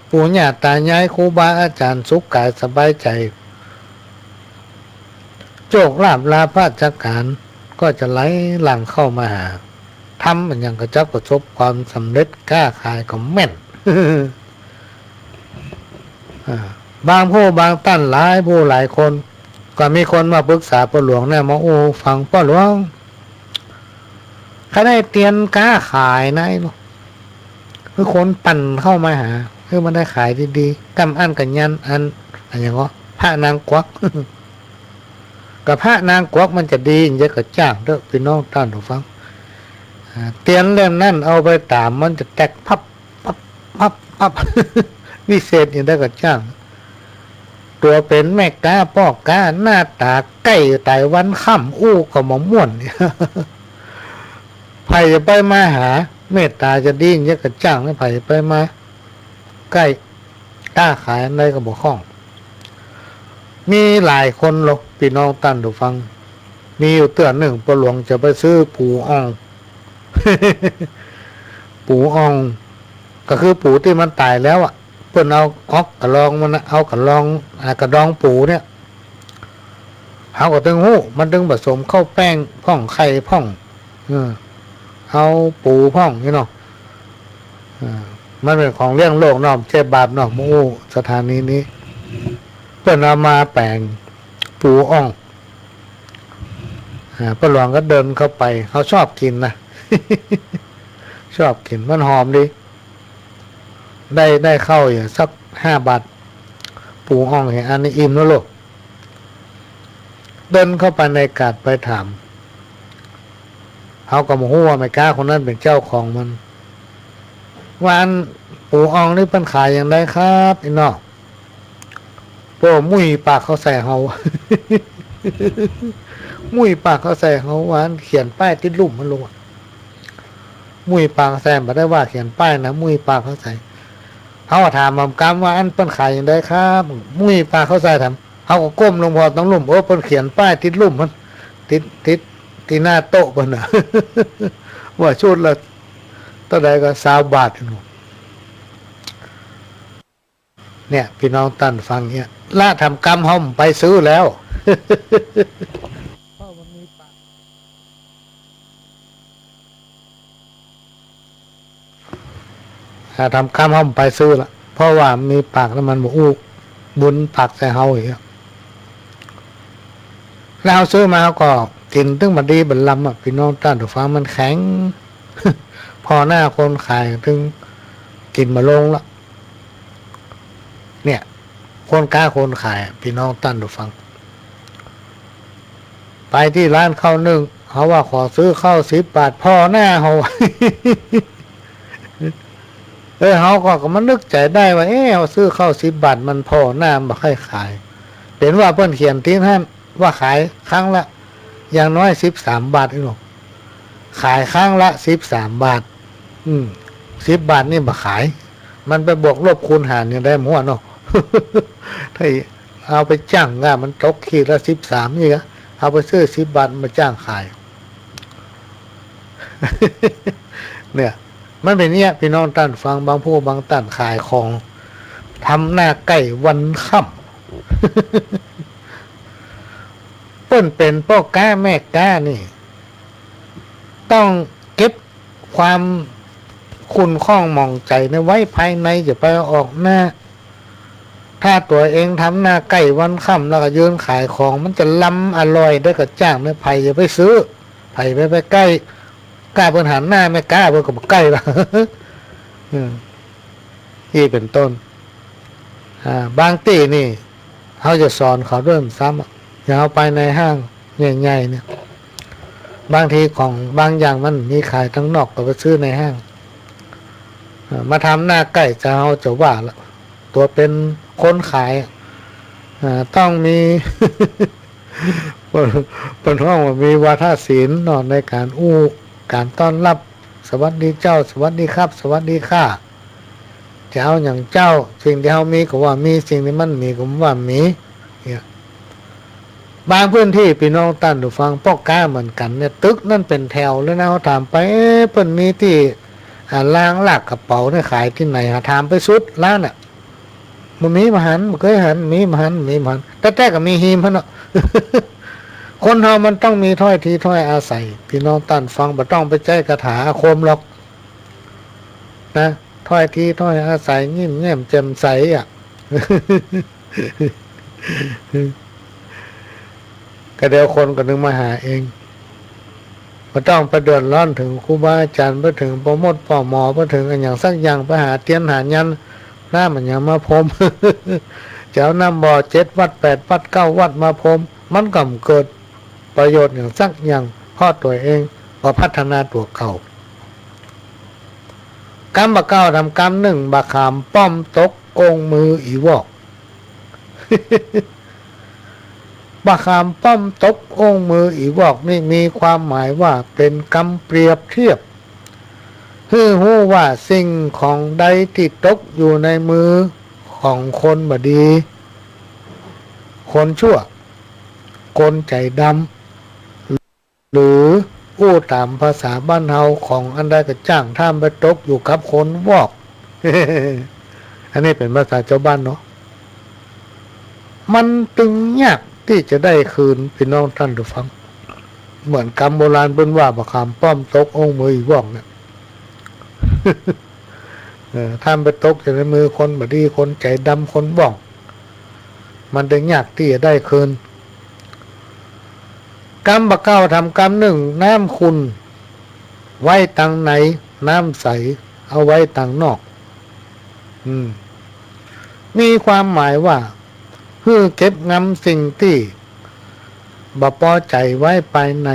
ปู่ย่าต๋ายาย ครูบาอาจ๋ารย์ สุขก๋ายสบายใจ๋ โชคลาภ ลาภะจักก๋าน ก็จะไหลหลั่งเข้ามาหา ทำอะหยังก็จักประสบความสำเร็จ ค้าขายก็แม่น อ่า บางผู้บางต้าน หลายผู้หลายคน ก็มีคนมาปรึกษาป้อหลวงเนี่ย มาอู้ฟัง ป้อหลวง ใค่ได้เตียนค้าขายไหนบ่ หื้อคนปั่นเข้ามาหา หื้อมันได้ขายดีๆ กำอั้นก็ยันอั้น อะหยังก็ พระนางกวัก ก็พระนางกวักมันจะดี เยียะก็จ้างเต๊อะ ปี้น้องต้านผู้ฟัง อ่า เตียนเล่มนั้นเอาไปต๋าม มันจะแตกพับ พับ พับ พับ วิเศษอย่างใดก็จ้าง ตั๋วเป๋นแม่ก๊าป้อก๊า หน้าต๋าใก้ต๋ายวันค่ำ อู้ก็บ่ม่วน ใผจะไปมาหา เมตต๋าจะดี เยียะก็จ้าง ใผจะไปมาใก้ ค้าขายอันใดก็บ่คล่อง มีหลายคนหลอก ปี้น้องต้านผู้ฟัง มีอยู่เตื้อนึ่ง ป้อหลวงจะไปซื้อปูอ่อง ปูอ่อง ก็คือปูตี้มันต๋ายแล้วอะ เปิ้นเอาออกกะลองมันนะ เอากะลอง อ่า กะดองปูเนี่ย เฮาก็ตึงฮู้ มันตึงผสมข้าวแป้งพ่อง ไข่พ่อง เออ เอาปูพ่องนี่เนาะ เออ มันเป๋นของเลี้ยงโลกเนาะ บ่ใจ้บาปเนาะ มาอู้สถานีนี้ เปิ้นเอามาแป๋งปูอ่อง อ่า ป้อหลวงก็เดินเข้าไป เฮาชอบกิ๋นนะ ชอบกิ๋น มันหอมดี ได้ ได้ข้าวอยู่สักห้าบาท ปูอ่องเหียอันนี้อิ่มแล้วลูก เดินเข้าไปในกาดไปถาม เฮาก็บ่ฮู้ว่าแม่ก๊าคนนั้นเป๋นเจ้าของมัน ว่าอันปูอ่องนี่เปิ้นขายอย่างใดครับ อี้น้อง ป้อมุ้ยปากเข้าใส่เฮา มุ้ยปากเข้าใส่เฮา ว่าอันเขียนป้ายติดลุ่มมันลงอะ มุ้ยปากเข้าใส่ บ่ได้ว่าเขียนป้ายนะ มุ้ยปากเข้าใส่ เฮาก็ถามกำว่า อันเปิ้นขายอย่างใดครับ มุ้ยปากเข้าใส่ถาม เฮาก็ก้มลงผ่อตังลุ่ม เออ เปิ้นเขียนป้ายติดลุ่มหั้น ติด ติด ตี้หน้าโต๊ะเปิ้นน่ะ ว่าชุดละเต้าใดก็ซาวบาทเนาะ เนี่ย ปี้น้องต้านฟังเนี่ย ละทำกำเฮาบ่ไปซื้อแล้ว ถ้าทำกำเฮาบ่ไปซื้อละ เพราะว่ามีปากแล้วมันบ่อู้บุญปากใส่เฮาอีกอะ แล้วเฮาซื้อมาเฮาก็กิ๋นตึงบ่ดีบ่ลำอะ ปี้น้องต้านฟัง มันแข็ง ผ่อหน้าคนขายตึงกิ๋นบ่ลงละ เนี่ย คนก๊าคนขายอะ ปี้น้องต้านฟัง ไปตี้ร้านข้าวนึ่ง เฮาว่าขอซื้อข้าวสิบบาท ผ่อหน้าเฮา เออ เฮาก็ ก็มานึกใจ๋ได้ว่า เอ๊ะ เฮาซื้อข้าวสิบบาท มันผ่อหน้า มันบ่ใค่ขาย เป๋นว่าเปิ้นเขียนติดหั้นว่าขายครั้งละ อย่างน้อยสิบสามบาทอี้หนอ ขายครั้งละสิบสามบาท อืม สิบบาทนี่บ่ขาย มันไปบวกลบคูณหารอย่างใดบ่ฮู้เนาะ ถ้าเอาไปจ้างก็มันตกขีดละสิบสามนี่อะ เอาไปซื้อสิบบาทมาจ้างขาย เนี่ย มันเป๋นเนี่ย ปี้น้องต้านฟัง บางผู้บางต้านขายของ ทำหน้าใก้วันค่ำ เปิ้นเป๋นป้อก๊าแม่ก๊านี่ ต้องเก็บความขุ่นข้องหมองใจ๋เนี่ยไว้ภายใน อย่าไปออกหน้า ถ้าตั๋วเองทำหน้าใก้วันค่ำแล้วก็ยืนขายของ มันจะลำอร่อยได้กระจ่างเนี่ย ใผจะไปซื้อ ใผไป ไปใก้ ก๊าเปิ้นหันหน้าแม่ก๊า เปิ้นก็บ่ใก้ละ อืม อี้เป๋นต้น อ่า บางตี้นี่ เฮาจะสอนเขาด้วยซ้ำอะ อย่างเฮาไปในห้างใหญ่ๆ เนี่ย บางทีของบางอย่างมันมีขายตังนอก ก็ไปซื้อในห้าง เอ่อ มาทำหน้าใก้จะ เฮาจะว่าละ ตั๋วเป๋นคนขายอะ อ่า ต้องมี เปิ้นฮ้องว่ามีวาทศิลป์เนาะ ในก๋านอู้ ก๋านต้อนรับ สวัสดีเจ้า สวัสดีครับ สวัสดีค่ะ จะเอาหยังเจ้า สิ่งตี้เฮามีก็ว่ามี สิ่งตี้มันบ่มีก็ว่าบ่มี เนี่ย บางพื้นตี้ ปี้น้องต้านผู้ฟัง ป้อก๊าเหมือนกั๋นเนี่ย ตึกนั้นเป๋นแถวเลยนะ เฮาถามไป เอ๊ะ เปิ้นมีตี้ อ่า ล้างลากกระเป๋าเนี่ยขายตี้ไหน หาถามไปสุดร้านอะ บ่มี บ่หัน บ่เกยหัน มี บ่หัน มี บ่หัน แต่ แต่ก็มีฮีมหั้นเนาะ คนเฮามันต้องมีถ้อยทีถ้อยอาศัย ปี้น้องต้านฟัง บ่ต้องไปใจ๊คาถาอาคมหรอกนะ ถ้อยทีถ้อยอาศัย ยิ้มแย้มแจ่มใสอะ ก็เดี๋ยวคนก็นึ่งมาหาเอง บ่ต้องไปเดือดร้อนเถิงครูบาอาจ๋ารย์ ไปเถิงป้อมดป้อหมอ ไปเถิงอะหยังสักอย่าง ไปหาเตียนหายัน น้ำอะหยังมาพรม จะเอาน้ำบ่อเจ็ดวัดแปดวัดเก้าวัดมาพรม มันก็บ่เกิดประโยชน์หยังสักอย่าง เพราะตั๋วเองบ่พัฒนาตั๋วเก่า กำบ่าเก๊าทำกำนึ่ง บ่าขามป้อมตกโอ้งมืออีวอก บ่าขามป้อมตกโอ้งมืออีวอกนี่มีความหมายว่าเป๋นกำเปรียบเทียบ หื้อฮู้ว่าสิ่งของใดตี้ตกอยู่ในมือของคนบ่ดี คนชั่ว คนใจ๋ดำ หรืออู้ต๋ามภาษาบ้านเฮา ของอันใดก็จ้าง ถ้ามันไปตกอยู่กับคนวอก อันนี้เป๋นภาษาจาวบ้านเนาะ มันตึงยากตี้จะได้คืน ปี้น้องต้านผู้ฟัง เหมือนกำโบราณเปิ้นว่า บ่าขามป้อมตกโอ้งมืออีวอกเนี่ย เออ ถ้ามันไปตกอยู่ในมือคนบ่ดี คนใจ๋ดำ คนวอก มันตึงยากตี้จะได้คืน กำบ่าเก๊าทำกำนึ่ง น้ำขุ่นไว้ตังใน น้ำใสเอาไว้ตังนอก อืม มีความหมายว่า หื้อเก็บงำสิ่งตี้บ่ปอใจ๋ไว้ภายใน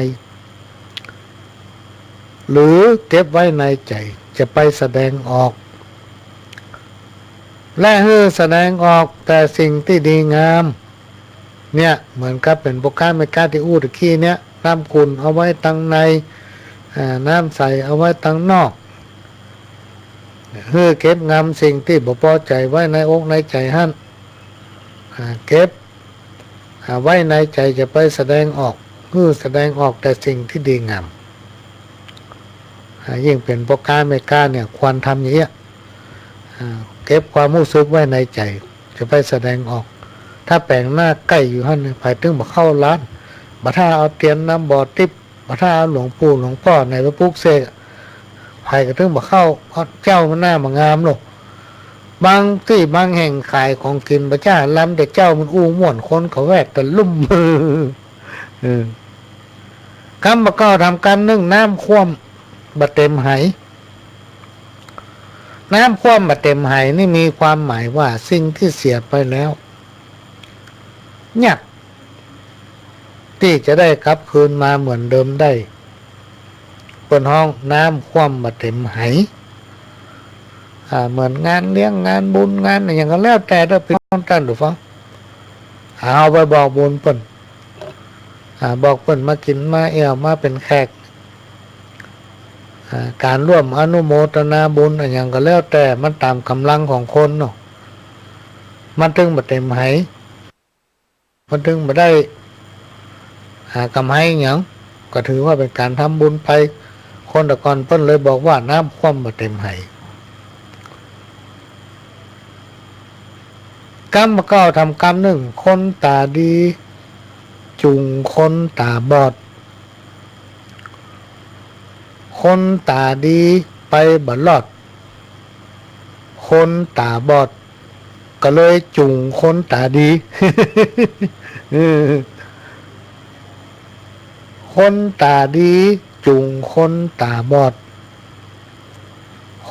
หรือเก็บไว้ในใจ๋ จะไปแสดงออก และหื้อแสดงออกแต่สิ่งตี้ดีงาม เนี่ย เหมือนกับเป๋นป้อก๊าแม่ก๊าตี้อู้ตะกี้เนี่ย น้ำขุ่นเอาไว้ตังใน อ่า น้ำใสเอาไว้ตังนอก หื้อเก็บงำสิ่งตี้บ่ปอใจ๋ไว้ในอกในใจ๋หั้น อ่า เก็บ อ่า ไว้ในใจ๋จะไปแสดงออก หื้อแสดงออกแต่สิ่งตี้ดีงาม อ่า ยิ่งเป๋นป้อก๊าแม่ก๊าเนี่ย ควรทำอย่างเงี้ย อ่า เก็บความฮู้สึกไว้ในใจ๋ จะไปแสดงออก ถ้าแป๋งหน้าใก้อยู่หั้น ใผตึงบ่เข้าร้าน บ่ถ้าเอาเตียนนำ บ่ติ๊บ บ่ถ้าเอาหลวงปู่หลวงป้อไหนไปปลุกเสก ใผก็ตึงบ่เข้า เพราะเจ้ามันหน้าบ่งามโลก บางตี้บางแห่งขายของกิ๋นบ่จ้า ลำแต่เจ้ามันอู้ม่วน คนก็แวดตะลุ่ม เออ กำบ่เก้าทำกำนึ่ง น้ำคว่ำบ่เต็มไห น้ำคว่ำบ่เต็มไหนี่มีความหมายว่าสิ่งตี้เสียไปแล้ว ยากตี้จะได้กลับคืนมาเหมือนเดิมได้ เปิ้นฮ้องน้ำคว่ำบ่เต็มไห อ่า เหมือนงานเลี้ยง งานบุญ งานอะหยังก็แล้วแต่เด้อ พี่น้องต้านผู้ฟัง เอาไปบอกบุญเปิ้น อ่า บอกเปิ้นมากิ๋นมาแอ่วมาเป๋นแขก อ่า ก๋านร่วมอนุโมทนาบุญอะหยังก็แล้วแต่ มันต๋ามก๋ำลังของคนเนาะ มันตึงบ่เต็มไห มันตึงบ่ได้ อ่า ก๋ำไรหยัง ก็ถือว่าเป๋นก๋านทำบุญไป คนตะก่อนเปิ้นเลยบอกว่าน้ำคว่ำบ่เต็มไห กำบ่เก้าทำกำนึ่ง คนต๋าดีจุ่งคนต๋าบอด คนต๋าดีไปบ่รอด คนต๋าบอดก็เลยจุ่งคนต๋าดี เออ คนต๋าดีจุ่งคนต๋าบอด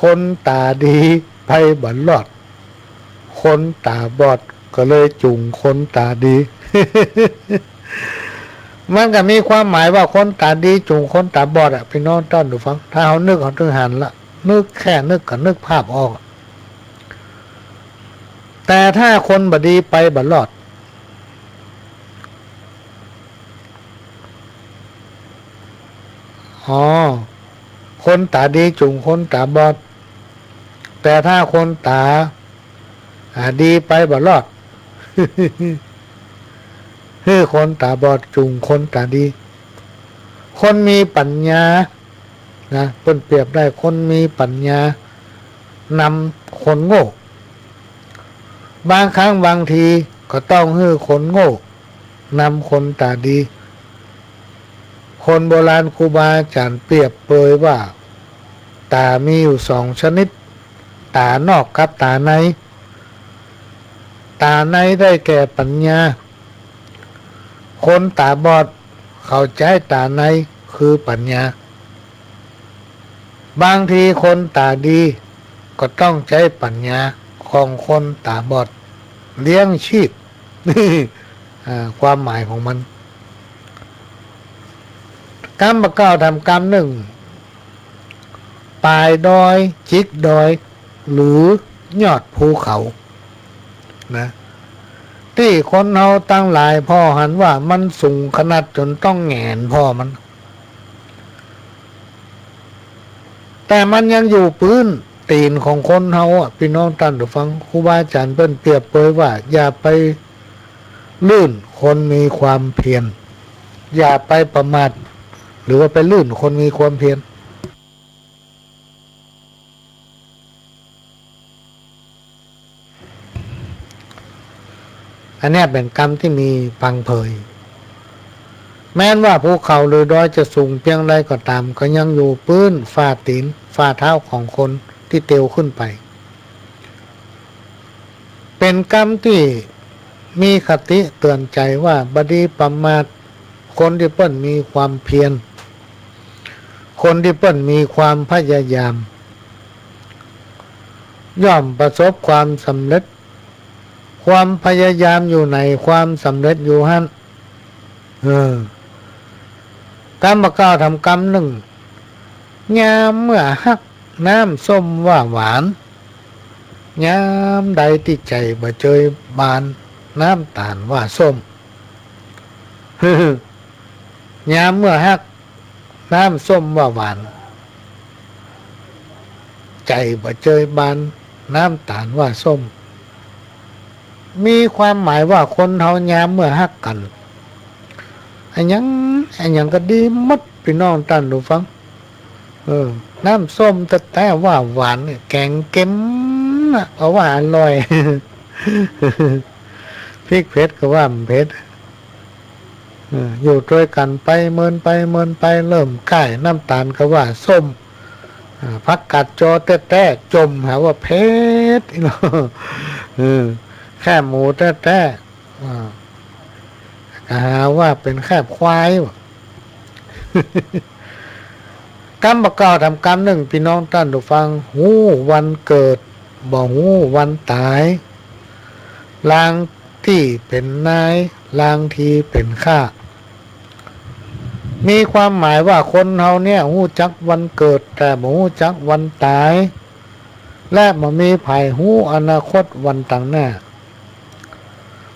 คนต๋าดีไปบ่รอด คนต๋าบอดก็เลยจุ่งคนต๋าดี มันก็มีความหมายว่าคนต๋าดีจุ่งคนต๋าบอดอะ พี่น้องต้านผู้ฟัง ถ้าเฮานึกเฮาตึงหันละ นึกแค่นึกก็นึกภาพออก แต่ถ้าคนบ่ดีไปบ่รอด อ๋อ คนต๋าดีจุ่งคนต๋าบอด แต่ถ้าคนต๋า อ่า ดีไปบ่รอด หื้อคนต๋าบอดจุ่งคนต๋าดี คนมีปั๋ญญา นะ เปิ้นเปรียบได้คนมีปั๋ญญานำคนโง่ บางครั้งบางทีก็ต้องหื้อคนโง่นำคนต๋าดี คนโบราณครูบาอาจ๋ารย์เปรียบเปยว่า ต๋ามีอยู่สองชนิด ต๋านอกกับต๋าใน ต๋าในได้แก่ปั๋ญญา คนต๋าบอดเขาใจ๊ต๋าในคือปั๋ญญา บางทีคนต๋าดีก็ต้องใจ๊ปั๋ญญาของคนต๋าบอดเลี้ยงชีพ อ่า ความหมายของมัน กำบ่เก้าทำกำนึ่ง ป๋ายดอย จิกดอย หรือยอดภูเขา นะ ตี้คนเฮาตังหลายผ่อหันว่ามันสูงขนาดจ๋นต้องแหงนผ่อมัน แต่มันยังอยู่ปื๊นตี๋นของคนเฮาอะ พี่น้องต้านผู้ฟัง ครูบาอาจ๋ารย์เปิ้นเปรียบเปยว่า อย่าไปลื่นคนมีความเพียร อย่าไปประมาท หรือว่าไปลื่นคนมีความเพียร อันเนี้ยเป๋นกำตี้มีปังเผย แม้นว่าภูเขาหรือดอยจะสูงเปียงใดก็ต๋าม ก็ยังอยู่ปื๊นฝ่าตี๋น ฝ่าเท้าของคนตี้เตียวขึ้นไป เป๋นกำตี้มีคติเตื๋อนใจ๋ว่า บ่ดีประมาทคนตี้เปิ้นมีความเพียร คนตี้เปิ้นมีความพยายาม ย่อมประสบความสำเร็จ ความพยายามอยู่ไหน ความสำเร็จอยู่หั้น เออ กำบ่เก้าทำกำนึ่ง ยามเมื่อฮัก น้ำส้มว่าหวาน ยามใดตี้ใจ๋บ่เจยบาน น้ำต๋าลว่าส้ม ยามเมื่อฮัก น้ำส้มว่าหวาน ใจ๋บ่เจยบาน น้ำต๋าลว่าส้ม มีความหมายว่าคนเฮายามเมื่อฮักกั๋น อะหยัง อะหยังก็ดีหมด ปี้น้องต้านผู้ฟัง เออ น้ำส้มแต๊ๆ ว่าหวานเนี่ย แก๋งเก็มอะ ก็ว่าอร่อย พริกเผ็ดก็ว่าบ่เผ็ด เออ อยู่ตวยกั๋นไป เมินไป เมินไป เริ่มก้าย น้ำต๋าลก็ว่าส้ม อ่า ผักกาดจอแต๊ๆ จ้ม หาว่าเผ็ด เนาะ เออ แคบหมูแต๊ๆ อ่า ก็หาว่าเป๋นแคบควาย กำบ่าเก่าแถมกำนึ่ง ปี้น้องต้านผู้ฟัง ฮู้วันเกิด บ่ฮู้วันต๋าย ลางตี้เป๋นนาย ลางทีเป๋นข้า มีความหมายว่าคนเฮาเนี่ยฮู้จักวันเกิด แต่บ่ฮู้จักวันต๋าย และบ่มีใผฮู้อนาคตวันตางหน้า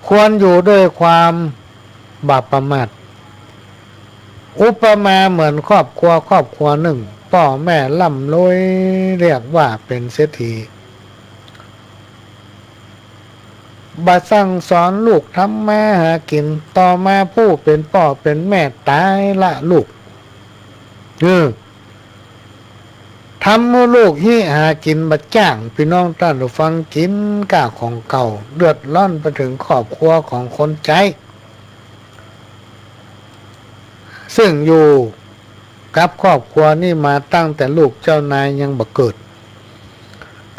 ควรอยู่ด้วยความบ่ประมาท อุปมาเหมือนครอบครัวครอบครัวนึ่ง ป้อแม่ร่ำรวย เรียกว่าเป๋นเศรษฐี บ่สั่งสอนลูกทำมาหากิ๋น ต่อมาผู้เป๋นป้อเป๋นแม่ต๋ายละลูก เออ ทำหื้อลูกฮิหากิ๋นบ่จ้าง ปี้น้องต้านผู้ฟัง กิ๋นก้าของเก่า เดือดร้อนไปเถิงครอบครัวของคนใจ๊ ซึ่งอยู่กับครอบครัวนี้มาตั้งแต่ลูกเจ้านายยังบ่เกิด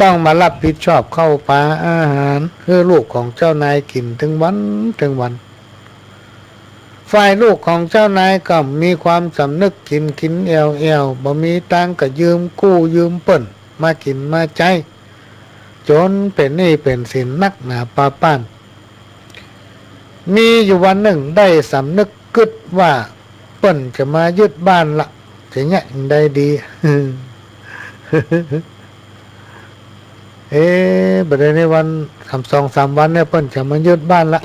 ต้องมารับผิดชอบข้าวป๋าอาหารหื้อลูกของเจ้านายกิ๋นเถิงวันเถิงวัน ฝ่ายลูกของเจ้านายก็มีความสำนึกกิ๋นกิ๋นแอ่วๆ บ่มีตังค์ก็ยืมกู้ยืมเปิ้นมากิ๋นมาใจ๊ จ๋นเป๋นหนี้เป๋นสินนักหนาป้าป้าน มีอยู่วันนึ่งได้สำนึกกึ๊ดว่าเปิ้นจะมายึดบ้านละ จะเยียะอันใดดี เอ๊ะ บ่ได้ในวัน สาม สองสามวันเนี่ยเปิ้นจะมายึดบ้านละ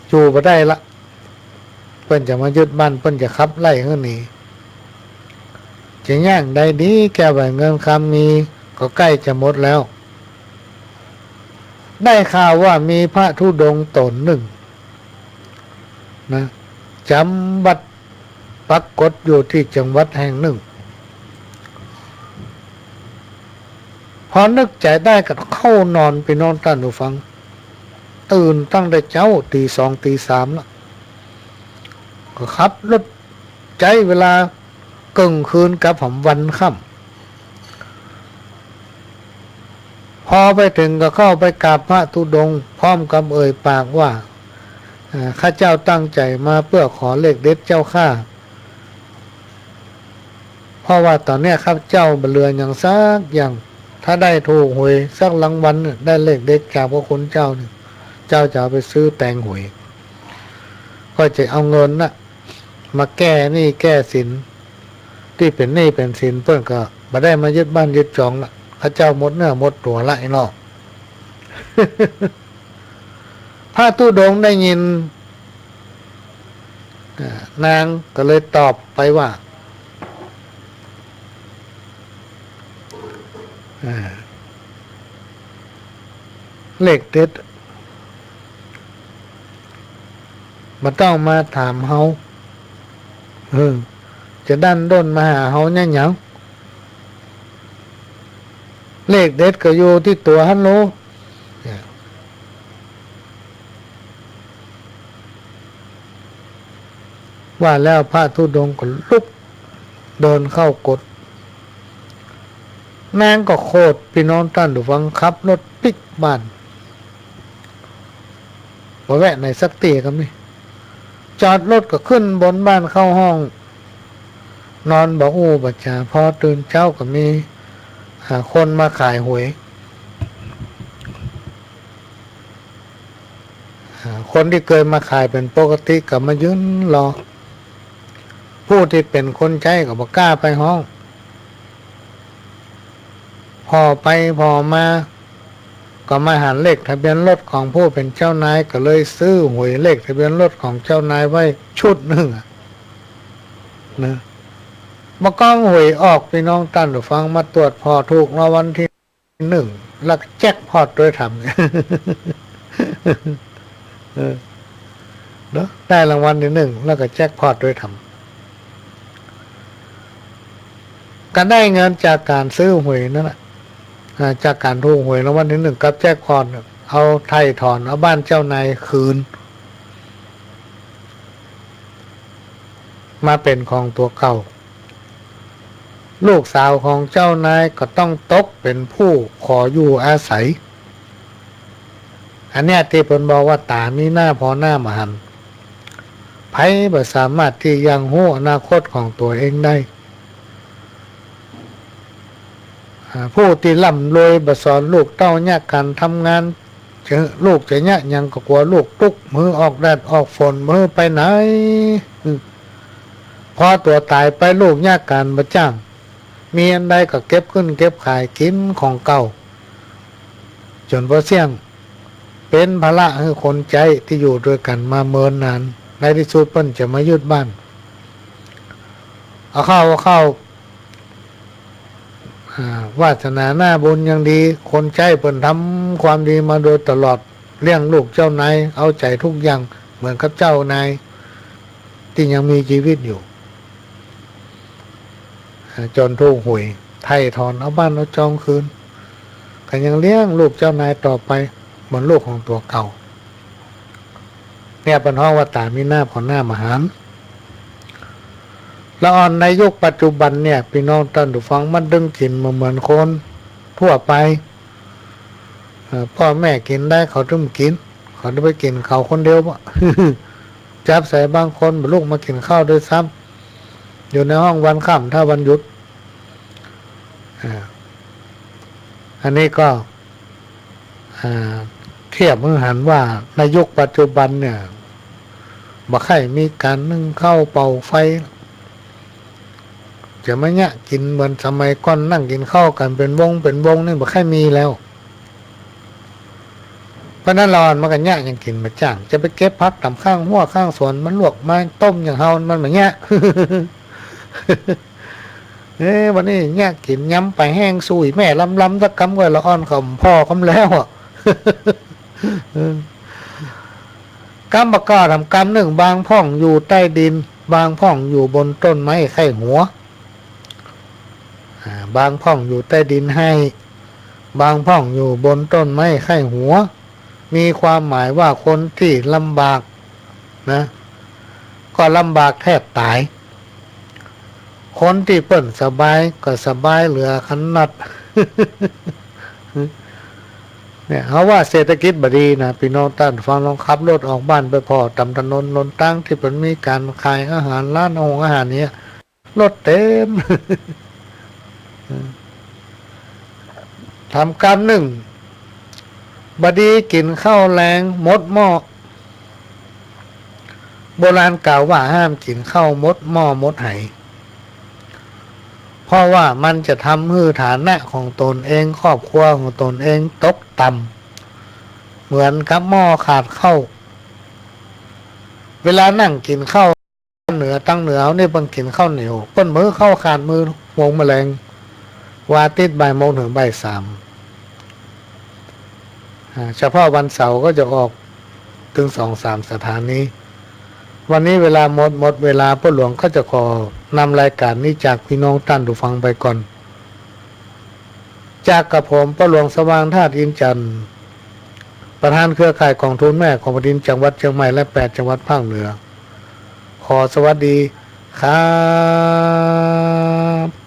อยู่บ่ได้ละ เปิ้นจะมายึดบ้าน เปิ้นจะขับไล่หื้อหนี จะเยียะอันใดดี แก้วแหวนเงินคำมีก็ใก้จะหมดแล้ว ได้ข่าวว่ามีพระธุดงค์ต๋นนึ่งนะ จ๋ำวัตรปรากฏอยู่ตี้จังหวัดแห่งนึ่ง พอนึกใจ๋ได้ก็เข้านอน ปี้น้องต้านผู้ฟัง ตื่นตั้งแต่เจ๊า ตี๋สองตี๋สามละ ก็ขับรถใจ๊เวลาเกิ่งคืนกับหำวันค่ำ พอไปเถิงก็เข้าไปกราบพระธุดงค์ พร้อมกับเอ่ยปากว่า เอ่อ ข้าเจ้าตั้งใจ๋มาเปื้อขอเลขเด็ดเจ้าข้า เพราะว่าต๋อนเนี้ยข้าพเจ้าบ่เหลือหยังสักอย่าง ถ้าได้ถูกหวยสักรางวัลเนี่ย ได้เลขเด็ดจากพระคุณเจ้าเนี่ย เจ้าจะเอาไปซื้อแตงหวย ก็จะเอาเงินน่ะ มาแก้หนี้แก้สิน ตี้เป๋นหนี้เป๋นสิน เปิ้นก็บ่ได้มายึดบ้านยึดจองละ ข้าเจ้าหมดเนื้อหมดตั๋วละ อี้น้อง พระธุดงค์ได้ยิน อ่า นางก็เลยตอบไปว่า อ่า เลขเด็ด บ่ต้องมาถามเฮา เออ จะดั้นด้นมาหาเฮาเนี่ยหยัง เลขเด็ดก็อยู่ตี้ตั๋วหั้นโล เนี่ย ว่าแล้วพระธุดงค์ก็ลุกเดินเข้ากุฏิ นางก็โขด ปี้น้องต้านผู้ฟัง ขับรถปิ๊กบ้าน บ่แวะไหนสักตี้ก็มี จอดรถก็ขึ้นบนบ้านเข้าห้อง นอนบ่อู้บ่จ๋า พอตื่นเจ๊าก็มี อ่า คนมาขายหวย อ่า คนตี้เกยมาขายเป๋นปกติก็มายืนรอ ผู้ตี้เป๋นคนใจ๊ก็บ่กล้าไปฮ้อง ผ่อไปผ่อมา ก็มาหันเลขทะเบียนรถของผู้เป๋นเจ้านาย ก็เลยซื้อหวยเลขทะเบียนรถของเจ้านายไว้ชุดนึ่งอะ นะ บ่าก้องหวยออก ปี้น้องต้านผู้ฟัง มาตรวจผ่อถูกรางวัลตี้นึ่ง แล้วก็แจ็คพอตด้วยธรรม เออ เนาะ ได้รางวัลตี้นึ่ง แล้วก็แจ็คพอตด้วยธรรม ก็ได้เงินจากก๋านซื้อหวยนั่นแหละ อ่า จากก๋านถูกหวยรางวัลตี้นึ่งกับแจ็คพอตเนี่ย เอาไถ่ถอน เอาบ้านเจ้านายคืน มาเป๋นของตั๋วเก่า ลูกสาวของเจ้านายก็ต้องตกเป๋นผู้ขออยู่อาศัย อันเนี้ยตี้เปิ้นบอกว่าต๋ามีหน้าผ่อหน้าบ่หัน ใผบ่สามารถตี้ยังฮู้อนาคตของตั๋วเองได้ อ่า ผู้ตี้ร่ำรวยบ่สอนลูกเต้าเยียะก๋านทำงาน จะ ลูกจะเยียะหยังก็กั๋วลูกตุ๊กข์ บ่ออกแดดออกฝน บ่ไปไหน อืม พอตั๋วต๋ายไปลูกเยียะก๋านบ่จ้าง มีอันใดก็เก็บขึ้นเก็บขายกิ๋นของเก่า จ๋นบ่เสี้ยง เป๋นภาระหื้อคนใจ๊ตี้อยู่ตวยกั๋นมาเมินนาน ในตี้สุดเปิ้นจะมายึดบ้าน เอาเข้า เอาเข้า อ่า วาสนาหน้าบุญยังดี คนใจ๊เปิ้นทำความดีมาโดยตลอด เลี้ยงลูกเจ้านาย เอาใจ๋ทุกอย่างเหมือนกับเจ้านายตี้ยังมีจีวิตอยู่ อ่า จ๋นถูกหวย ไถ่ถอนเอาบ้านเอาจองคืน ก็ยังเลี้ยงลูกเจ้านายต่อไปเหมือนลูกของตั๋วเก่า เนี่ยเปิ้นฮ้องว่าต๋ามีหน้าผ่อหน้าบ่หัน ละอ่อนในยุคปัจจุบันเนี่ย ปี้น้องต้านผู้ฟัง มันตึงกิ๋นบ่เหมือนคนทั่วไป เอ่อ ป้อแม่กิ๋นได้เขาตึงกิ๋น เขาจะไปกิ๋นเขาคนเดียวบ่ จับใส่บางคนบ่ลุกมากิ๋นข้าวด้วยซ้ำ อยู่ในห้องวันค่ำถ้าวันหยุด อ่า อันนี้ก็ อ่า เทียบหื้อหันว่าในยุคปัจจุบันเนี่ย บ่ใค่มีก๋านนึ่งข้าวเป่าไฟ จะมาเยียะกิ๋นเหมือนสมัยก่อนนั่งกิ๋นข้าวกั๋นเป๋นวงเป๋นวงนี่บ่ใค่มีแล้ว เพราะนั้นละอ่อนมันก็เยียะหยังกิ๋นบ่จ้าง จะไปเก็บผักต๋ามข้างฮั้วข้างสวนมาลวกมาต้มอย่างเฮามันบ่เยียะ เอ้ วันนี้เยียะกิ๋นยำป๋าแห้งสู้แม่ลำๆ สักกำก็ละอ่อนก็ผ่อกำแล้วอะ เออ กำบ่าก้าทำกำนึ่ง บางพ่องอยู่ใต้ดิน บางพ่องอยู่บนต้นไม้ใค่หัว อ่า บางพ่องอยู่ใต้ดินไฮ่ บางพ่องอยู่บนต้นไม้ใค่หัว มีความหมายว่าคนตี้ลำบากนะ ก็ลำบากแทบต๋าย คนตี้เปิ้นสบายก็สบายเหลือขนาด เนี่ย เฮาว่าเศรษฐกิจบ่ดีนะ ปี้น้องต้านฟัง ลองขับรถออกบ้านไปผ่อต๋ามถนนหนตางตี้เปิ้นมีก๋านขายอาหาร ร้านอาหงอาหารเนี่ย รถเต๋ม ทำกำนึ่ง บ่ดีกิ๋นข้าวแลงหมดหม้อ โบราณกล่าวว่าห้ามกิ๋นข้าวหมดหม้อหมดไห เพราะว่ามันจะทำหื้อฐานะของตนเอง ครอบครัวของตนเองตกต่ำ เหมือนกับหม้อขาดข้าว เวลานั่งกิ๋นข้าว เหนือ ตางเหนือเฮานี่เปิ้นกิ๋นข้าวเหนียว เปิ้นบ่หื้อข้าวขาดมื้อ หกโมงแลง วันอาทิตย์บ่ายโมงเถิงบ่ายสาม อ่า เฉพาะวันเสาร์ก็จะออกเถิงสองสามสถานี วันนี้เวลาหมด หมดเวลา ป้อหลวงก็จะขอนำรายก๋านนี้จากปี้น้องต้านผู้ฟังไปก่อน จากกับผม ป้อหลวงสว่างธาตุอินทร์จันทร์ ประธานเครือข่ายก๋องทุนแม่ของแผ่นดินจังหวัดเจียงใหม่และแปดจังหวัดภาคเหนือ ขอสวัสดีครับ